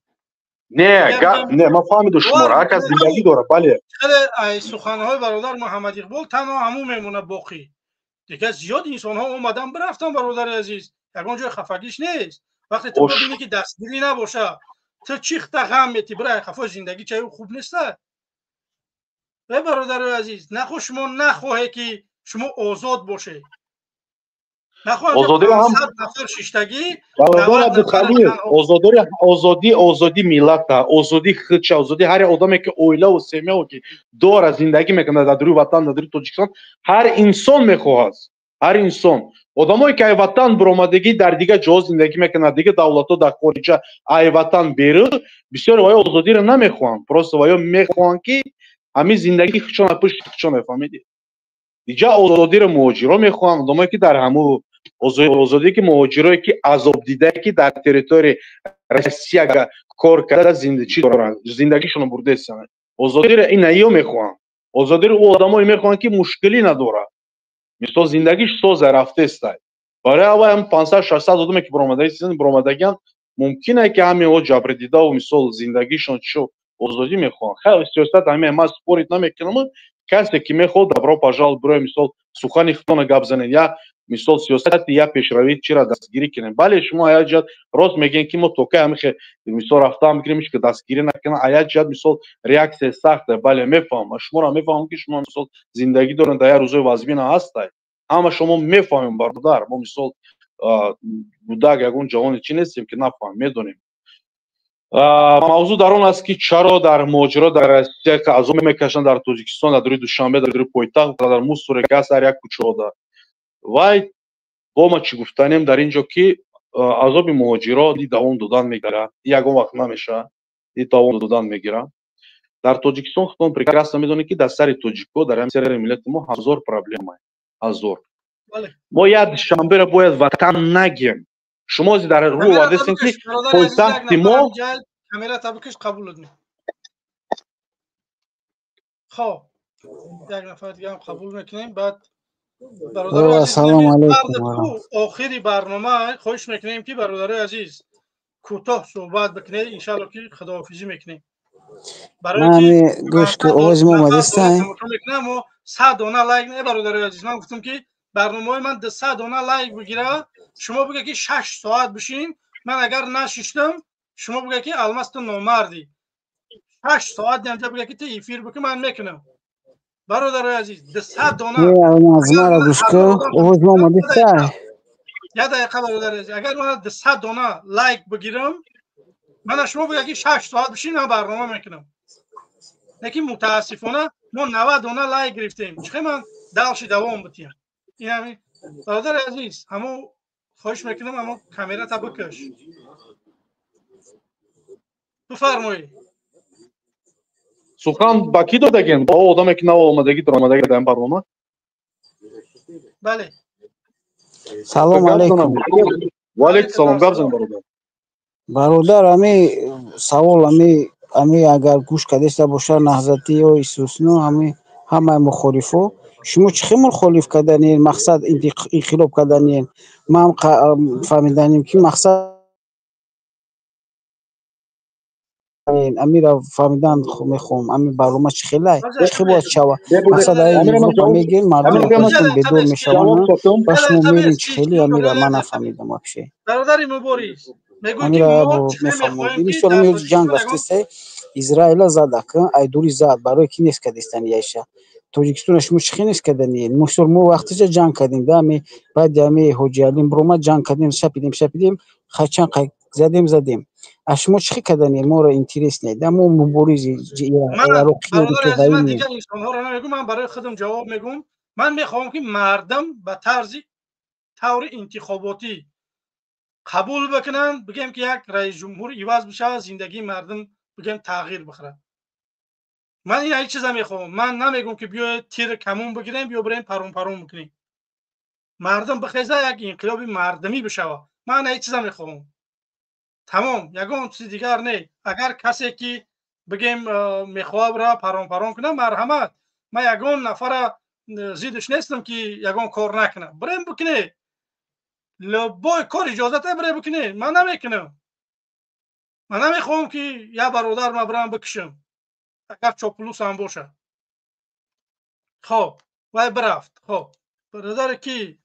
Не, не, ман фаҳмиду шуморо. Ҳар кас зиндагӣ дорад, бале. Хеле ай суханҳои бародар Муҳаммад Иқбол танҳо ҳамун мемонад боқӣ. Дигар зиёд инсонҳо омадан бирафтан, бародари азиз, ягон ҷои хафагиш нест. Вақте ту бибинӣ, ки дастгирӣ набоша, ту чихта ғам метӣ, бирай хафои зиндагӣ чаю хуб неста. Э, бародари азиз, нахоҳ шумо нахоҳе, ки шумо озод бошед. Озодӣ ҳам нафар шиштагӣ. Бародар Абдухалил, озодӣ, озодӣ, озодӣ миллата, озодӣ худша, озодӣ ҳар одаме, ки оилаву семьяо ки дора, зиндагӣ мекунад дар дуруи ватан, дар дуруи Тоҷикистон. Ҳар инсон мехоҳад, ҳар инсон. Одамое ки ай ватан биромадагӣ, дар дигар ҷо зиндагӣ мекунад, дигар давлатҳо, дар хориҷа, ай ватан берун, бисёре ваё озодиро намехоҳанд. Просто ваё мехоҳанд, ки ҳамин зиндагии худшона пушти худшона, фаҳмидӣ? Иҷа озодиро муҳоҷиро мехоҳанд, одамое ки дар ҳамун озодие, ки муҳоҷирое ки азобдидае, ки дар территорияи Россия кор карда зиндагӣ доранд, зиндагишонро бурдесанд. Озодиро ин ё мехоҳанд. Озодиро ӯ одамое мехоҳанд, ки мушкилӣ надорад. Мисол, зиндагиш соза рафтестай. Барои аввал ҳам 500-600 одаме, ки баромадагианд, мумкин е ки ҳамин о ҷабрдидаву, мисол, зиндагишон чо озодӣ мехоҳанд. Хайр, сиёсат ҳамин, ман спорить намекунам. Касе ки мехоҳад, добро пожаловать, бирои, мисол, сухани худтона гап занед, я мисол сиёсати я пешравӣ чира дастгирӣ кунем. Бале, шумо як ҷиҳат рост мегӯем, ки мо то кай ҳамихе, мисол, рафта мекунем, ҳеч ки дастгирӣ накунам. А як ҷиҳат, мисол, реаксия сахта. Бале, мефаҳмам, шуморо мефаҳмам, ки шумо, мисол, зиндагӣ доред, дар як рӯзои вазмина ҳастай. Ҳама шумо мефаҳмем, бародар. Мо, мисол, гудак, ягон ҷавони чӣ нестем, ки нафаҳмем, медонем. Мавзӯъ дар он аст, ки чаро дар муҳоҷиро дар Россия азоб мекашанд, дар Тоҷикистон, дар дури Душанбе, дар дури пойтахт, дар мусоре ки ҳаст ҳар як кӯчаода. Вай бо ма чӣ гуфтанем дар ин ҷо, ки азоби муҳоҷиро давом додан мегирад, ягон вақт намешавад, давом додан мегирад. Дар Тоҷикистон худтон прекрасно медонед, ки дар сари тоҷико, дар ҳамин сари миллати мо ҳазор проблема, ҳазор. Мо як Душанберо бояд ватан нагем. Шумо дар рӯ овардастем, ки пойтахти мо Камера табикиш қабул. Хоб, як нафар дига ҳам қабул мекунем, баъд Ассалому алайкум. Охири барнома хоҳиш мекунем, ки бародарои азиз кӯтоҳ суҳбат бикунед, иншалло, ки худоҳофизӣ мекунем. Гӯш ки, овози мо омадеста? Мо 100 дона лайк не, бародарои азиз, ман гуфтам, ки барномаҳои ман 100 дона лайк бигира, шумо бига, ки 6 соат бишин. Ман агар нашиштам, шумо бига, ки Алмаз, ту номардӣ. 6 соат янҷа бига, ки ту эфир бикун, ман мекунам. Бародарои азиз, 200 дона Мара гӯш ку, овози мо омадеста? Як дақиқа, бародари азиз. Агар ман 200 дона лайк бигирам, мана шумо бига, ки 6 соат бишин, ман барнома мекунам. Лекин мутаассифона мо 90 дона лайк гирифтем. Чихе ман дальше давом битиям? Ин бародари азиз, ҳамо хоҳиш мекунам, ҳамо камерата бикаш, бифармоед. Сухан ба кӣ додагем? Ба одаме, ки нав омадагӣ, даромадагӣ дар ин барнома? Бале. Салом алайкум. Ваалайкум салом, гап зан, бародар. Бародар, ами савол, ами агар гӯш кардеста боша, наҳзатӣ ё истисно, ами ҳамаи мухолифо, шумо чӣ хел мухолиф карданien, мақсад инқилоб карданien? Ман фаҳмиданем, ки мақсад амира фаҳмидан мехоҳам. Ами барнома чӣ хелай, чӣ хел бояд шава? Мақсад Европа мегӯем, мардуми Тоҷикистон бедор мешаванд ва шумо мерин. Чӣ хели, амира ман нафаҳмидам вообще. Бародари мубориз. Амира мефаҳмод. Мисол, ами ҷанг рафтеста, Израила зад, ака айдури зад, барои ки нест кардестани яша. Тоҷикистона шумо чӣ хел нест кардани? Мисол, мо вақтиҷа ҷанг кардем да, ами баъди ами Ҳоҷиалим биромад, ҷанг кардем, шапидем, шапидем, чанд задем, задем. А шумо чӣ хел кардани? Моро интересно да, мо муборизи. Ман дигар инсонҳоро намегӯм, ман барои худам ҷавоб мегӯм. Ман мехоҳам, ки мардам ба тарзи таври интихоботӣ қабул бикунанд, бигем, ки як раисҷумҳур иваз бишавад, зиндагии мардум, бигем, тағйир бихӯрад. Ман ин чиза мехоҳам. Ман намегӯм, ки биёед, тир камон бигирем, биё бирем, парон парон бикунем, мардум бихеза, як инқилоби мардумӣ бишавад. Ман ин чиза мехоҳам, тамом, ягон чизи дигар не. Агар касе ки, бигем, мехоҳад бира парон парон кунад, марҳамат. Ман ягон нафара зиддаш нестам, ки ягон кор накунад. Бирем, бикуне, любой кор иҷозата, бире, бикуне. Ман намекунам. Ман намехоҳам, ки як бародар ма бирам бикушам, агар чоплусам бошад. Хоб, вай бирафт. Хоб, бародаре ки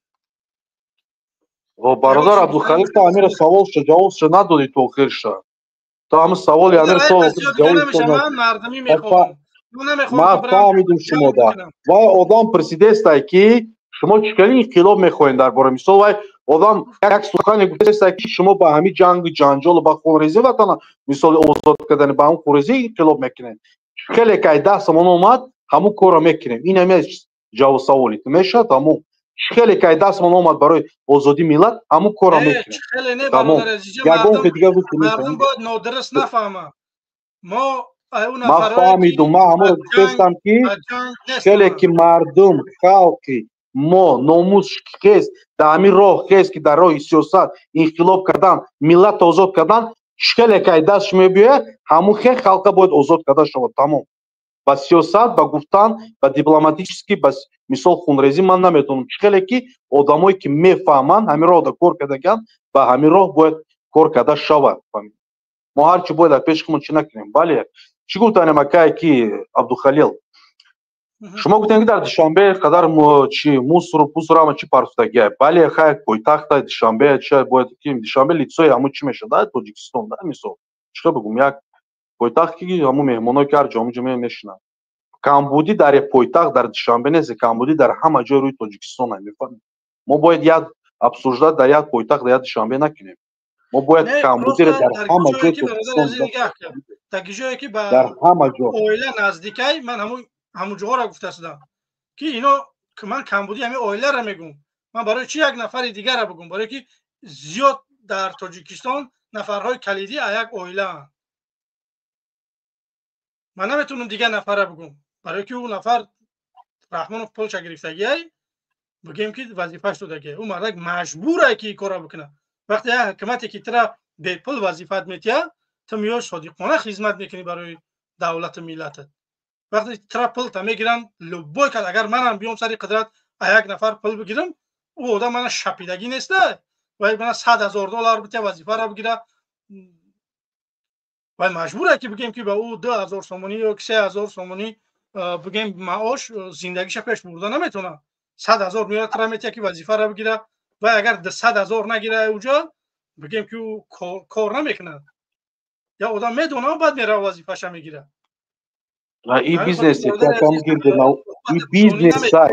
Бародар Абдухалиқ, та амира саволша ҷавобша надодӣ то охирша. То ҳамин саволи амир. Мардумӣ мехоҳам. Ман фаҳмидум шумо да. Вай одам пурсидестай, ки шумо чӣ кали инқилоб мехоҳем дар бораи, мисол, вай одам як сухане гуфтестай, ки шумо ба ҳамин ҷангу ҷанҷолу ба хунрезӣ ватана, мисоли, озод кардани, ба ҳамин хунрезӣ инқилоб мекунем. Хеле ки ай дастамон омад, ҳамун корро мекунем. Ин ҳами ҷавоб саволи ту мешавад. Ҳамун хеле ки ай дастамон омад барои озодии миллат, ҳамун корро мекунем. Тамом, ягон дигар. Мардум бояд нодуруст нафаҳмад мо. Ман фаҳмидум, ман ҳамонро гуфтестам, ки хеле ки мардум, халқи мо номус хез, дар ҳамин роҳ хез, ки дар роҳи сиёсат инқилоб кардан, миллат озод кардан. Чхеле ки дастш мебиёяд, ҳамун хел халқа бояд озод карда шавад, тамом. Ба сиёсат, ба гуфтан, ба дипломатически, ба мисол хунрезӣ ман наметавонам. Чхеле ки одамое ки мефаҳманд, ҳамин роҳ кор кардагианд, ба ҳамин роҳ бояд кор карда шавад. Мо ҳарчи бояд дар пеши худмон чӣ накунем. Бале, чӣ гуфтанем, акае ки Абдухалил? Шумо гуфтем, ки дар Душанбе қадар чи мусору пусору ҳама чи партофтагия. Бале, хай, пойтахта Душанбе, чи бояд ки Душанбе лицои ҳамун чӣ мешавад, Тоҷикистон да. Мисол, чӣ бигум, як пойтахт ки ҳамун меҳмоное ки ҳар ҷо ҳамунҷо мешинанд. Камбудӣ дар пойтахт, дар Душанбе нест, камбудӣ дар ҳама ҷои рӯи Тоҷикистон, мефаҳмед. Мо бояд як обсуждать дар як пойтахт, дар як Душанбе накунем. Мо бояд камбудиро дар ҳама ҷои Тоҷикистон, дар ҷое ки ба дар ҳама ҷо оила наздикай, ман ҳамун ҷоҳоро гуфта шудам, ки ино ман камбуди ҳамин оиларо мегӯм. Ман барои чӣ як нафари дигарро бигӯм? Барое ки зиёд дар Тоҷикистон нафарҳои калидӣ а як оилаанд. Ман наметавонам дигар нафарро бигӯм, барое ки ӯ нафар Раҳмонов пулша гирифтагиай, бигем ки вазифаш додагиай, ӯ мардак маҷбурае ки ин корро бикунад. Вақте як ҳукумате ки тура бепул вазифат метиҳад, ту меёй, содиқона хизмат мекунӣ барои давлату миллатат. Вақте тура пулта мегиранд, любой кас, агар манам биём сари қудрат, а як нафар пул бигирам, ӯ одам мана шапидагӣ неста, вай мана 100 000 доллар битя, вазифаро бигира, вай маҷбуре ки бигем ки ба ӯ 2000 сомонӣ ё 3000 сомонӣ бигем маош зиндагиша пеш бурда наметавонад. 100 000 меёра, тура метия ки вазифаро бигира. Вай агар 100 000 нагира, уҷо бигем ки ӯ кор намекунад. Я одам медонад, баъд мерава, вазифаша мегирад. И бизнесе и бизнеса,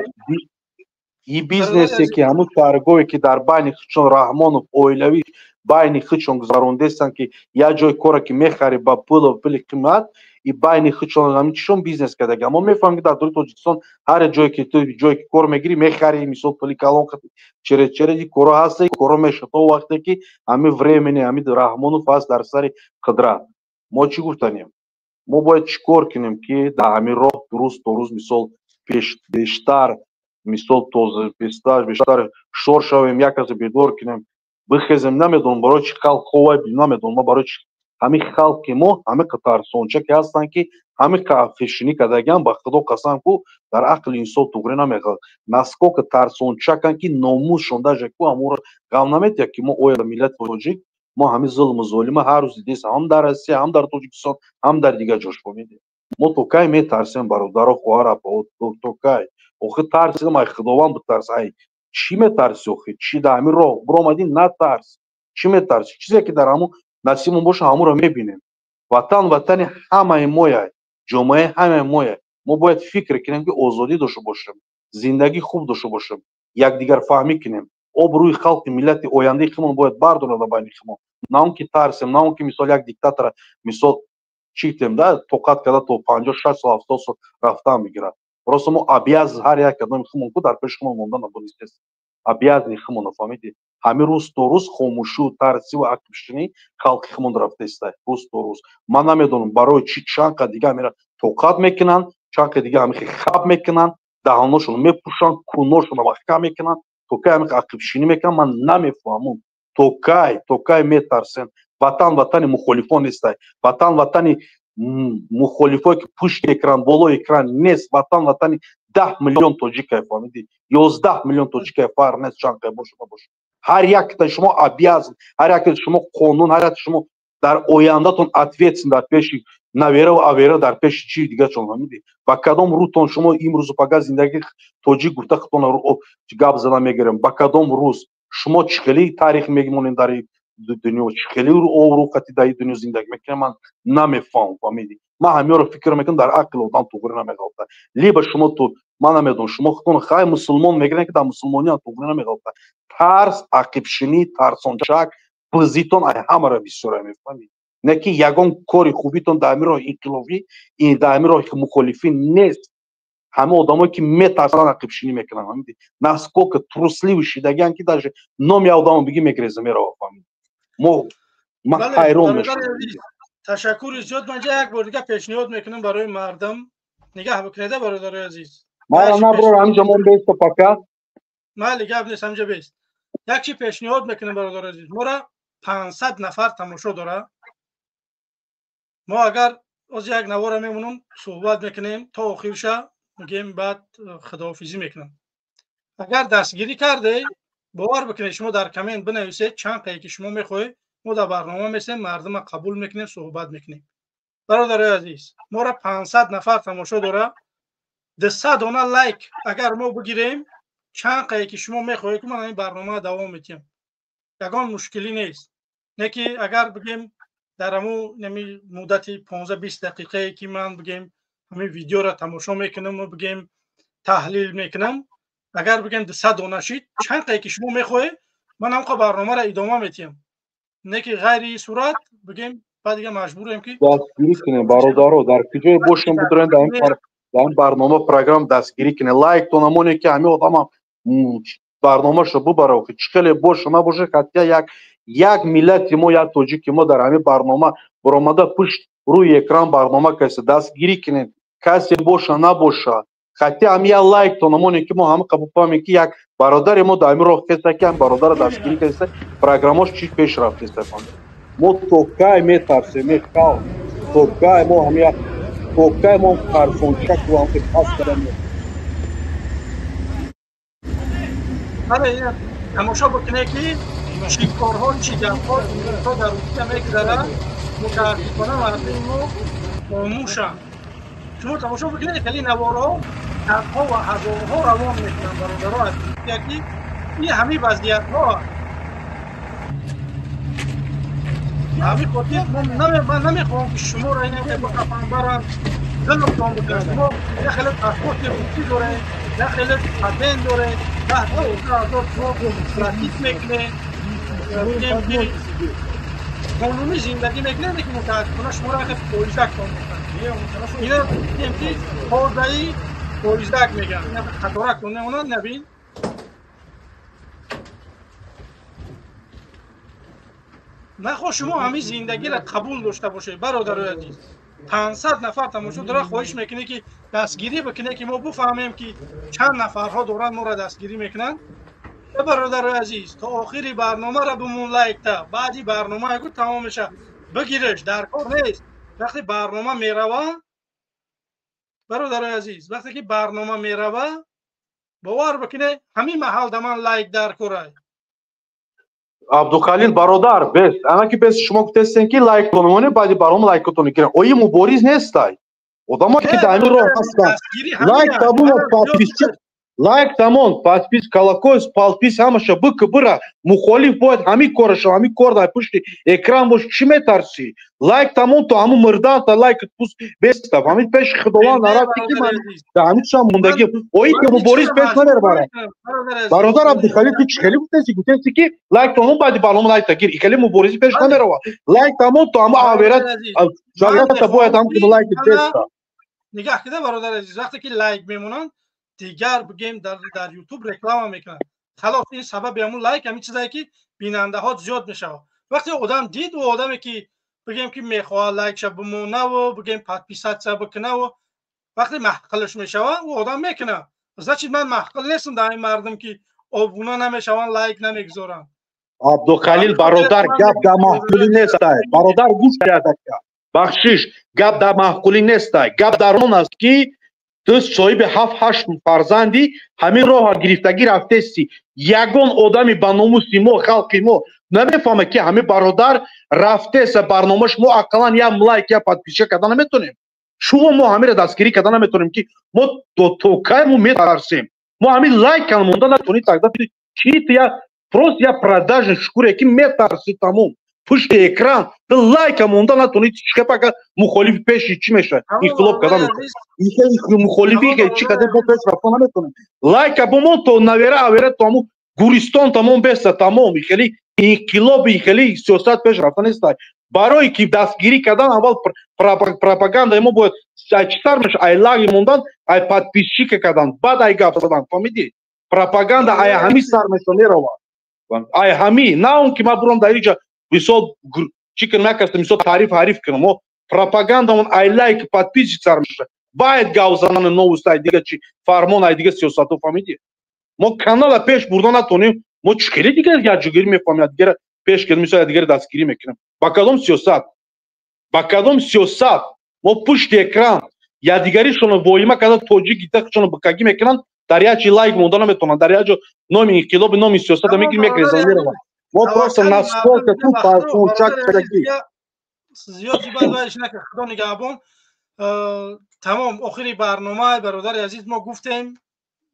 и бизнесе ки ҳамун торгове ки дар байни худшон Раҳмонов оилавӣ байни худшон гузарондестанд, ки як ҷои коре ки мехарӣ ба пулу пули қимат, и байни худшон ҳамин чишон бизнес кардаги. Мо мефаҳмем, ки дар дури Тоҷикистон ҳар ҷое ки ту ҷое ки кор мегирӣ, мехарӣ, мисол, пули калон через через коро ҳаста, коро мешавад. То вақте ки ҳамин времени ҳамин Раҳмонов ҳаст дар сари қудрат. Мо чӣ гуфтанем? Мо бояд чӣ кор кунем, ки дар ҳамин роҳ дуруст то рӯз, мисол, бештар, мисол, тоза, бештар шор шавем, як касе бедор кунем, бихезем? Намедонам, барои чӣ халқ ховай, намедонам ма барои чӣ ҳамин халқи мо ҳамин тарсонча ки ҳастанд, ки ҳамин фишинӣ кардагиам. Ба Худо қасам ку, дар ақли инсон туғрӣ намехоҳад, насколько тарсончаканд, ки номусшон даже ку ҳамонро ғам наметиҳад, ки мо оя миллати тоҷик, мо ҳамин зулму золима ҳар рӯз дидесем, ҳам дар Россия, ҳам дар Тоҷикистон, ҳам дар дигар ҷош. Фаҳмидем, мо то кай метарсем, бародаро, хоҳар, то кай охи тарсидам? Ай Худованд битарс. Ай чӣ метарси охи? Чӣ дар ҳамин роҳ биромадӣ, натарс. Чӣ метарси? Чизе ки дар ҳамун насибмон боша, ҳамонро мебинем. Ватан ватани ҳамаи моя, ҷомеаи ҳамаи моя. Мо бояд фикр кунем, ки озодӣ дошта бошем, зиндагӣ хуб дошта бошем, якдигарфаҳмӣ кунем, обрӯи халқи миллати ояндаи худмон бояд бардорад байни худмон. На он ки тарсем, на он ки, мисол, як диктатора, мисол, читем да тоқат карда то 50, 60 сол, 70 сол рафтан мегирад. Просто мо обязан ҳар як кадоми худмон ку дар пеши худмон монда надонистест, обязани худмон, фаҳмидӣ? Ҳамин рӯз то рӯз хомӯшию тарсиву ақибшинӣ халқи худмон рафтаиста рӯз то рӯз. Ман намедонам, барои чӣ чанд қад дига ҳамира тоқат мекунанд, чанд қад дига ҳамихи хаб мекунанд, даҳоношонро мепӯшанд, куношонро маҳкам мекунанд, то кай ҳамихи ақибшинӣ мекунанд, ман намефаҳмам. То кай, то кай метарсем? Ватан ватани мухолифон нестай, ватан ватани мухолифое ки пушти экран, болои экран нест. Ватан ватани 10 миллион тоҷикае, фаҳмидӣ? 11 миллион тоҷикае, фарқ нест чанд қай боша набоша. Ҳар якта шумо обязан, ҳар якта шумо қонун, ҳар якта шумо дар ояндатон ответствен, дар пеши навераву авера, дар пеши чи дигачон, фаҳмидӣ? Ба кадом рӯтон шумо имрӯзу пага зиндагӣ тоҷик гуфта худтон гап зада мегирем? Ба кадом рӯз шумо чӣ хели таърих мемонем дар дунё, чӣ хели обрӯ қати дар дунё зиндагӣ мекунем, ман намефаҳмам, фаҳмидӣ? Ман ҳамёро фикр мекунам, дар ақли одам туғрӣ намеғалта. Либо шумо ту ман намедонам, шумо худтон хай мусулмон мегирем, ки дар мусулмониам туғрӣ намеғалта. Тарс, ақибшинӣ, тарсончак, бизитон ай ҳамаро бисёра, мефаҳмӣ? Не ки ягон кори хубитон дар ҳамин роҳи инқилобӣ, дар ҳамин роҳи мухолифӣ нест. Ҳама одамое ки метарсанд, ақибшинӣ мекунанд, фаҳмидӣ? Насколько трусливый шидагиан, ки даже номи одамо бигӣ, мегреза, мерава, фаҳмидӣ? Мо ман ҳайрон мешавам. Ташаккури зиёд. Ман як бор дига пешниҳод мекунам барои мардум, нигаҳ бикунеда, бародарои азиз. Мара наброр, ҳамҷа мон беста пока. Майли, гап нест, ҳамҷа бест. Як чи пешниҳод мекунам, бародарои азиз. Мора 500 нафар тамошо дора. Мо агар оз як навора мемонам, суҳбат мекунем то охирша, мегӯем, баъд худоҳофизӣ мекунам. Агар дастгирӣ карде, бовар бикунед, шумо дар коммент бинависед чанд қае ки шумо мехоҳед, мо дар барнома месем, мардума қабул мекунем, суҳбат мекунем. Бародарои азиз, моро 500 нафар тамошо дора, 200 дона лайк агар мо бигирем, чанд қае ки шумо мехоҳед, ки ман ин барнома давом метиҳам, ягон мушкилӣ нест. Не ки агар бигем дар ҳамун нами муддати 15-20 дақиқае ки ман бигем ҳамин видеоро тамошо мекунам ва бигем таҳлил мекунам, агар бигем 200 дона шид, чанд қае ки шумо мехоҳед, ман ҳамқа барномаро идома метиҳам. Не ки ғайри ин сурат бигем, баъд дига маҷбурем ки дастгирӣ кунем. Бародаро, дар куҷое бошем, бидурем дар ин барнома, программа дастгирӣ кунем. Лайк тонамоне ки ҳамин одамам барномаашро бубара, охи чӣ хеле боша набоша, ҳатто як миллати мо, як тоҷики мо дар ҳамин барнома баромада, пушт рӯи экран барнома касе дастгирӣ кунем, касе боша набоша, ҳатто ҳам як лайк тонамоне ки мо ҳама қабул фаҳмем ки як бародари мо дар ҳамин роҳ кеста, ки ҳам бародарро дастгирӣ кардеста, программаош чӣ пеш рафтеста. Мо то кай метарсем, мехал то кай мо ҳамин, то кай мо тарсончаку ҳам пас кардем. Бале, тамошо бикунед ки чӣ корҳо, чӣ гапҳо то дар Русия мегузарад. Мутаассифона мардуми мо хомӯшанд. Шумо тамошо бикунед, хеле наворҳо садҳо ва ҳазорҳо равон мекунанд, бародаро, аз Русия, ки ин ҳамин вазъиятҳо. Ҳамин хотир ман намехоҳам ки шуморо ин бақафан баранд, зулмтон бикунанд. Шумо як хеле паспорти русӣ доред, як хеле патент доред, 10,000 шумо платит мекунед, бигем ки қонунӣ зиндагӣ мекунед, лекин мутаассифона шуморо як поиздактон мекунанд. Ина бигем ки тозаи поиздак мегӯянд, ина қаторактон мемонанд. Набин, нахоҳ шумо ҳамин зиндагиро қабул дошта бошед, бародарои азиз. 500 нафар тамошо дорад, хоҳиш мекунед ки дастгирӣ бикунед, ки мо бифаҳмем ки чанд нафарҳо доранд моро дастгирӣ мекунанд. Бародарои азиз, то охири барномаро бимон лайкта, баъди барнома ягу тамом мешавад, бигиреш дар кор нест. Вақте барнома мерава, бародарои азиз, вақте ки барнома мерава, бовар бикунед, ҳамин маҳал да ман лайк дар корай. Абдухалил бародар, бес ана ки бес шумо гуфтестен ки лайк тонамоне, баъди барнома лайкотон гирем. Ои мубориз нестай, одамо ки дар ҳамин роҳ ҳастанд. Лайк тамом, подписчик, лайк тамом, подпис, колокол, подпис, ҳамаша бик бира. Мухолиф бояд ҳамин кораша, ҳамин кор дар пушти экран бош. Чӣ метарсӣ? Лайк тамом, то ҳамун мирдан та лайк пус беста. Ҳамин пеши Худованд нарафти ки ман дар ҳамин чизам мондагӣ. Ои ки мубориз пеш намебарад. Бародар Абдухалил, ту чӣ хеле гуфтеси? Гуфтеси ки лайк тамом, баъди барнома лайк та гир. Хеле муборизӣ пеш намерава. Лайк тамом, то ҳамун аверат ҷамъията бояд ҳам лайк беста. Нигаҳ кида, бародар азиз, вақте ки лайк мемонанд, дигар бигем дар ютуб реклама мекунанд. Халос, ин сабаби ҳамун лайк ҳамин чизае ки бинандаҳо зиёд мешавад. Вақте одам дид, ӯ одаме ки бигем ки мехоҳад лайкша бимонаву бигем подписатсия бикунаву, вақте маҳқилаш мешавад, ӯ одам мекунад. Значит, ман маҳқил нестам дар ин мардум ки обуна намешаванд, лайк намегузоранд. Абдухалил бародар, гап дар маҳқулӣ нестай. Бародар, гӯш кардaka, бахшиш, гап дар маҳқулӣ нестай. Гап дар он аст ки ту соҳиби 7-8 фарзанди, ҳамин роҳа гирифтагӣ рафтести. Ягон одами ба номуси мо, халқи мо намефаҳмад ки ҳамин бародар рафтеса барномаш, мо ақаллан як лайк, як подписчик карда наметонем. Шумо мо ҳаминро дастгирӣ карда наметонем, ки мо то кай мо метарсем? Мо ҳамин лайкам монда натонӣ, тогда чи ту я просто я продажный шукуре ки метарсӣ, тамом, пушти экран ту лайка монда натонӣ. Чӣ пака мухолифи пеши чӣ мешавад? Инқилоб карда метавонӣ, мухолифи чӣ каде мо пеш рафта наметонем. Лайка бомон то навера авера, то ҳамун гуристон тамом беста, тамом. Хеле инқилоби, хеле сиёсат пеш рафта нестай. Барои ки дастгирӣ кардан, аввал пропагандаи мо бояд чӣ сар мешавад? Ай лайк мондан, ай подписчика кардан, баъд ай гап задан, фаҳмидӣ? Пропаганда ай ҳамин сар мешавад, меравад ай ҳамин. На он ки ман бурам дар инҷа мисол чӣ кунам, як каса мисол таъриф ҳариф кунам. Мо пропагандамон ай лайк, подписчик сар мешавад, баъд гап задан, новость, ай дига чи фармон, ай дига сиёсатҳо, фаҳмидӣ? Мо канала пеш бурда натонем, мо чӣ хеле дигар якҷогирӣ мефаҳмем, дигара пеш кунем, мисол дигара дастгирӣ мекунем, ба кадом сиёсат? Ба кадом сиёсат мо пушти экран якдигаришонро воҳима карда, тоҷик гиташонро бикагӣ мекунанд, дар як чи лайк монда наметавонанд, дар як ҷо номи инқилоби, номи сиёсата мегирем, як резон мераванд. Мо просто настолько ту парсончак кардагӣ. Зиёд зибад вайш накард, Худо нигаҳбон. Тамом, охири барнома, бародари азиз, мо гуфтем,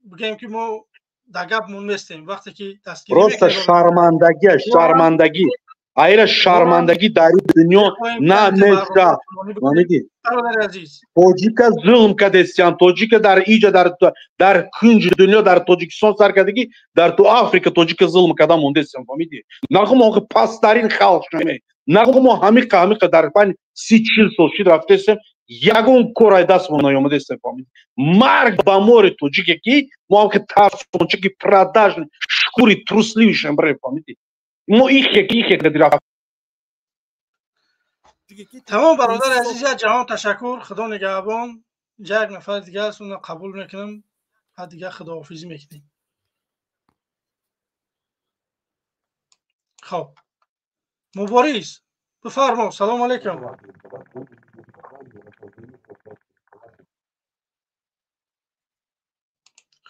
бигем ки мо дар гапмон нестем вақте ки дастгирӣ. Просто шармандагӣ, шармандагӣ, айра шармандагӣ дар ин дунё намеша. Фаҳмидӣ? Бародари азиз, тоҷика зулм кардестиям, тоҷика дар иҷа, дар кунҷи дунё, дар Тоҷикистон сар кардагӣ, дар ту Африка тоҷика зулм карда мондестиям. Фаҳмидӣ? Нахо мо пасттарин халқ шуме, нахо мо ҳамиқа ҳамиқа дар пани 30-40 сол шид рафтестем, ягон кор ай дастмон наёмадестем. Фаҳмидӣ? Марг ба мори тоҷике ки мо ҳам ки тарсончаки продажный, шкури трусливый шем бре. Фаҳмидӣ? Мо ихе ихе. Тамом, бародари азиз, як ҷаҳон ташаккур, Худо нигаҳбон. Як нафар дига аст, уна қабул мекунам, баъд дига худоҳофизӣ мекунем. Хоб, Мубориз, бифармо, салому алайкум.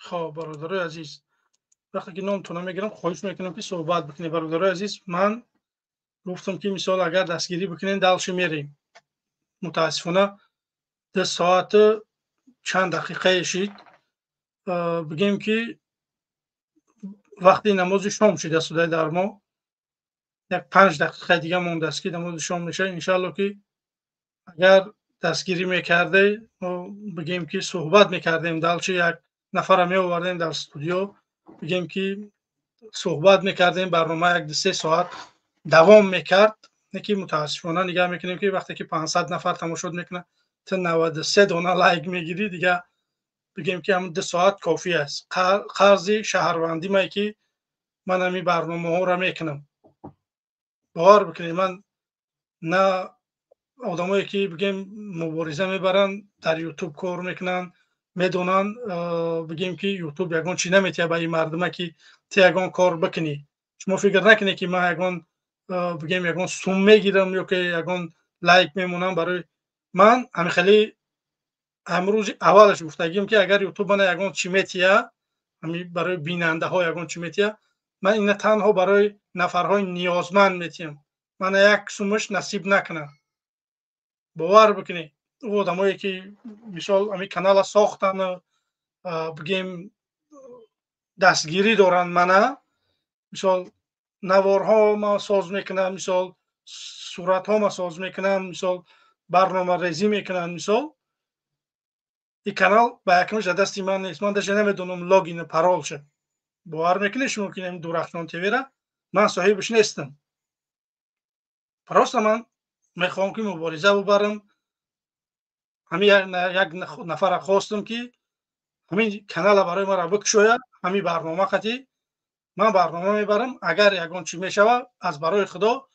Хоб, бародарои азиз, вақте ки номтона мегирам, хоҳиш мекунам ки суҳбат бикунед. Бародарои азиз, ман гуфтам ки мисол агар дастгирӣ бикунем, дальше мерем. Мутаассифона 2 соату чанд дақиқае шид, бигем ки вақти намози шом шидастуда дар мо як 5 дақиқаи дига мондааст ки намози шом мешавад. Иншаалло ки агар дастгирӣ мекарде, мо бигем ки суҳбат мекардем, дальше як нафара меовардем дар студио, бигем ки суҳбат мекардем, барнома як ду се соат давом мекард. Не ки мутаассифона нигаҳ мекунем ки вақте ки 500 нафар тамошод мекунад, ту 93 дона лайк мегирӣ, дига бигем ки ҳамн 2 соат кофӣ аст. Қарзи шаҳрвандимае ки ман ҳамин барномаҳоро мекунам. Бовар бикунед, ман на одамое ки бигем мубориза мебаранд, дар Ютуб кор мекунанд, медонанд, бигем ки Ютуб ягон чи наметиҳад ба ин мардума ки ту ягон кор бикунӣ. Шумо фикр накунед ки ман ягон, бигем, ягон сум мегирам ё ки ягон лайк мемонам. Барои ман ҳамин хеле ҳамрӯзи аввалаш гуфтагим ки агар Ютуб мана ягон чи метиҳа, ҳами барои бинандаҳо ягон чи метиҳа, ман ина танҳо барои нафарҳои ниёзманд метиҳам, мана як сумаш насиб накунам. Бовар бикунед, ӯ одамое ки мисол ҳамин канала сохтан, бигем, дастгирӣ доранд, мана мисол наворҳо ма соз мекунам, мисол суратҳо ма соз мекунам, мисол барномарезӣ мекунам. Мисол ин канал ба якмаш дар дасти ман нест, ман даже намедонам логину паролша. Бовар мекунед шумо ки Дурахшон ТВра ман соҳибаш нестам? Просто ман мехоҳам ки мубориза бубарам. Ҳамин як нафара хостам ки ҳамин канала барои маро бикушояд, ҳамин барнома қатӣ ман барнома мебарам. Агар ягон чи мешавад, аз барои Худо,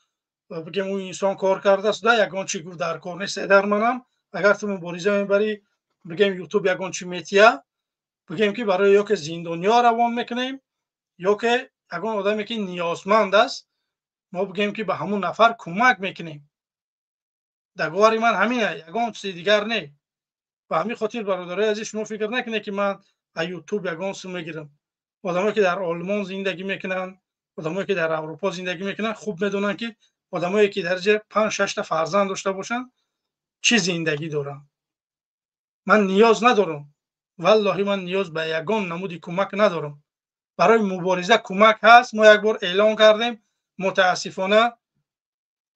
бигем, ӯ инсон кор кардааст да, ягон чи гуфт дар кор нест дар манам. Агар ту мубориза мебарӣ, бигем, Ютуб ягон чи метия, бигем ки барои ё ки зиндониҳо равон мекунем, ё ки ягон одаме ки ниёзманд аст, мо бигем ки ба ҳамун нафар кӯмак мекунем. Договори ман ҳамина, ягон чизи дигар не. Ба ҳамин хотир, бародарои азиз, шумо фикр накунед ки ман аз Ютуб ягон сум мегирам. Одамое ки дар Олмон зиндагӣ мекунанд, одамое ки дар Аврупо зиндагӣ мекунанд, хуб медонанд ки одамое ки дар ҷа панҷ шашта фарзанд дошта бошанд, чӣ зиндагӣ доранд. Ман ниёз надорам, валлоҳи, ман ниёз ба ягон намуди кӯмак надорам. Барои мубориза кӯмак ҳаст, мо як бор эълон кардем, мутаассифона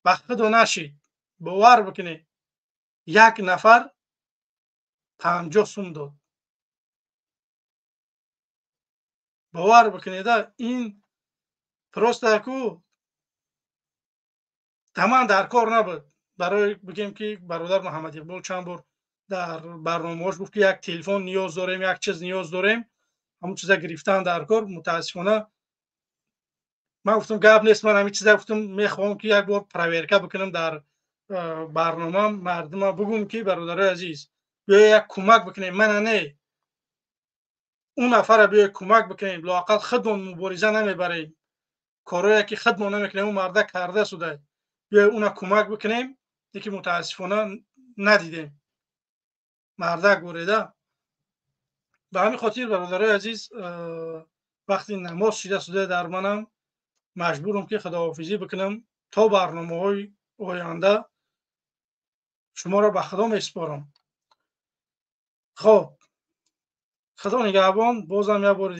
ба худо нашид. Бовар бикунед, як нафар 50 сум дод. Бовар бикунеда, ин просто ку таман дар кор набуд. Барои бигем ки бародар Муҳаммад Иқбол чанд бор дар барномаҳош гуфт ки як телефон ниёз дорем, як чиз ниёз дорем, ҳамун чиза гирифтан дар кор. Мутаассифона ман гуфтам, гап нест, ман ҳамин чиза гуфтам, мехоҳам ки як бор проверка бикунам дар барномам, мардума бугум ки бародарои азиз, биё як кӯмак бикунем, мана не, он нафара биё кӯмак бикунем, лоақал худмон мубориза намебарем, корое ки худмон намекунем, он марда карда суда, биё уна кӯмак бикунем. Лекин мутаассифона надидем. Мардак буреда. Ба ҳамин хотир, бародарои азиз, вақти намоз шида шуда дар манам маҷбурам ки худоҳофизӣ бикунам. То барномаҳои оянда шуморо ба Худо месупорам. Хоб, Худо нигаҳбон. Бозам як бори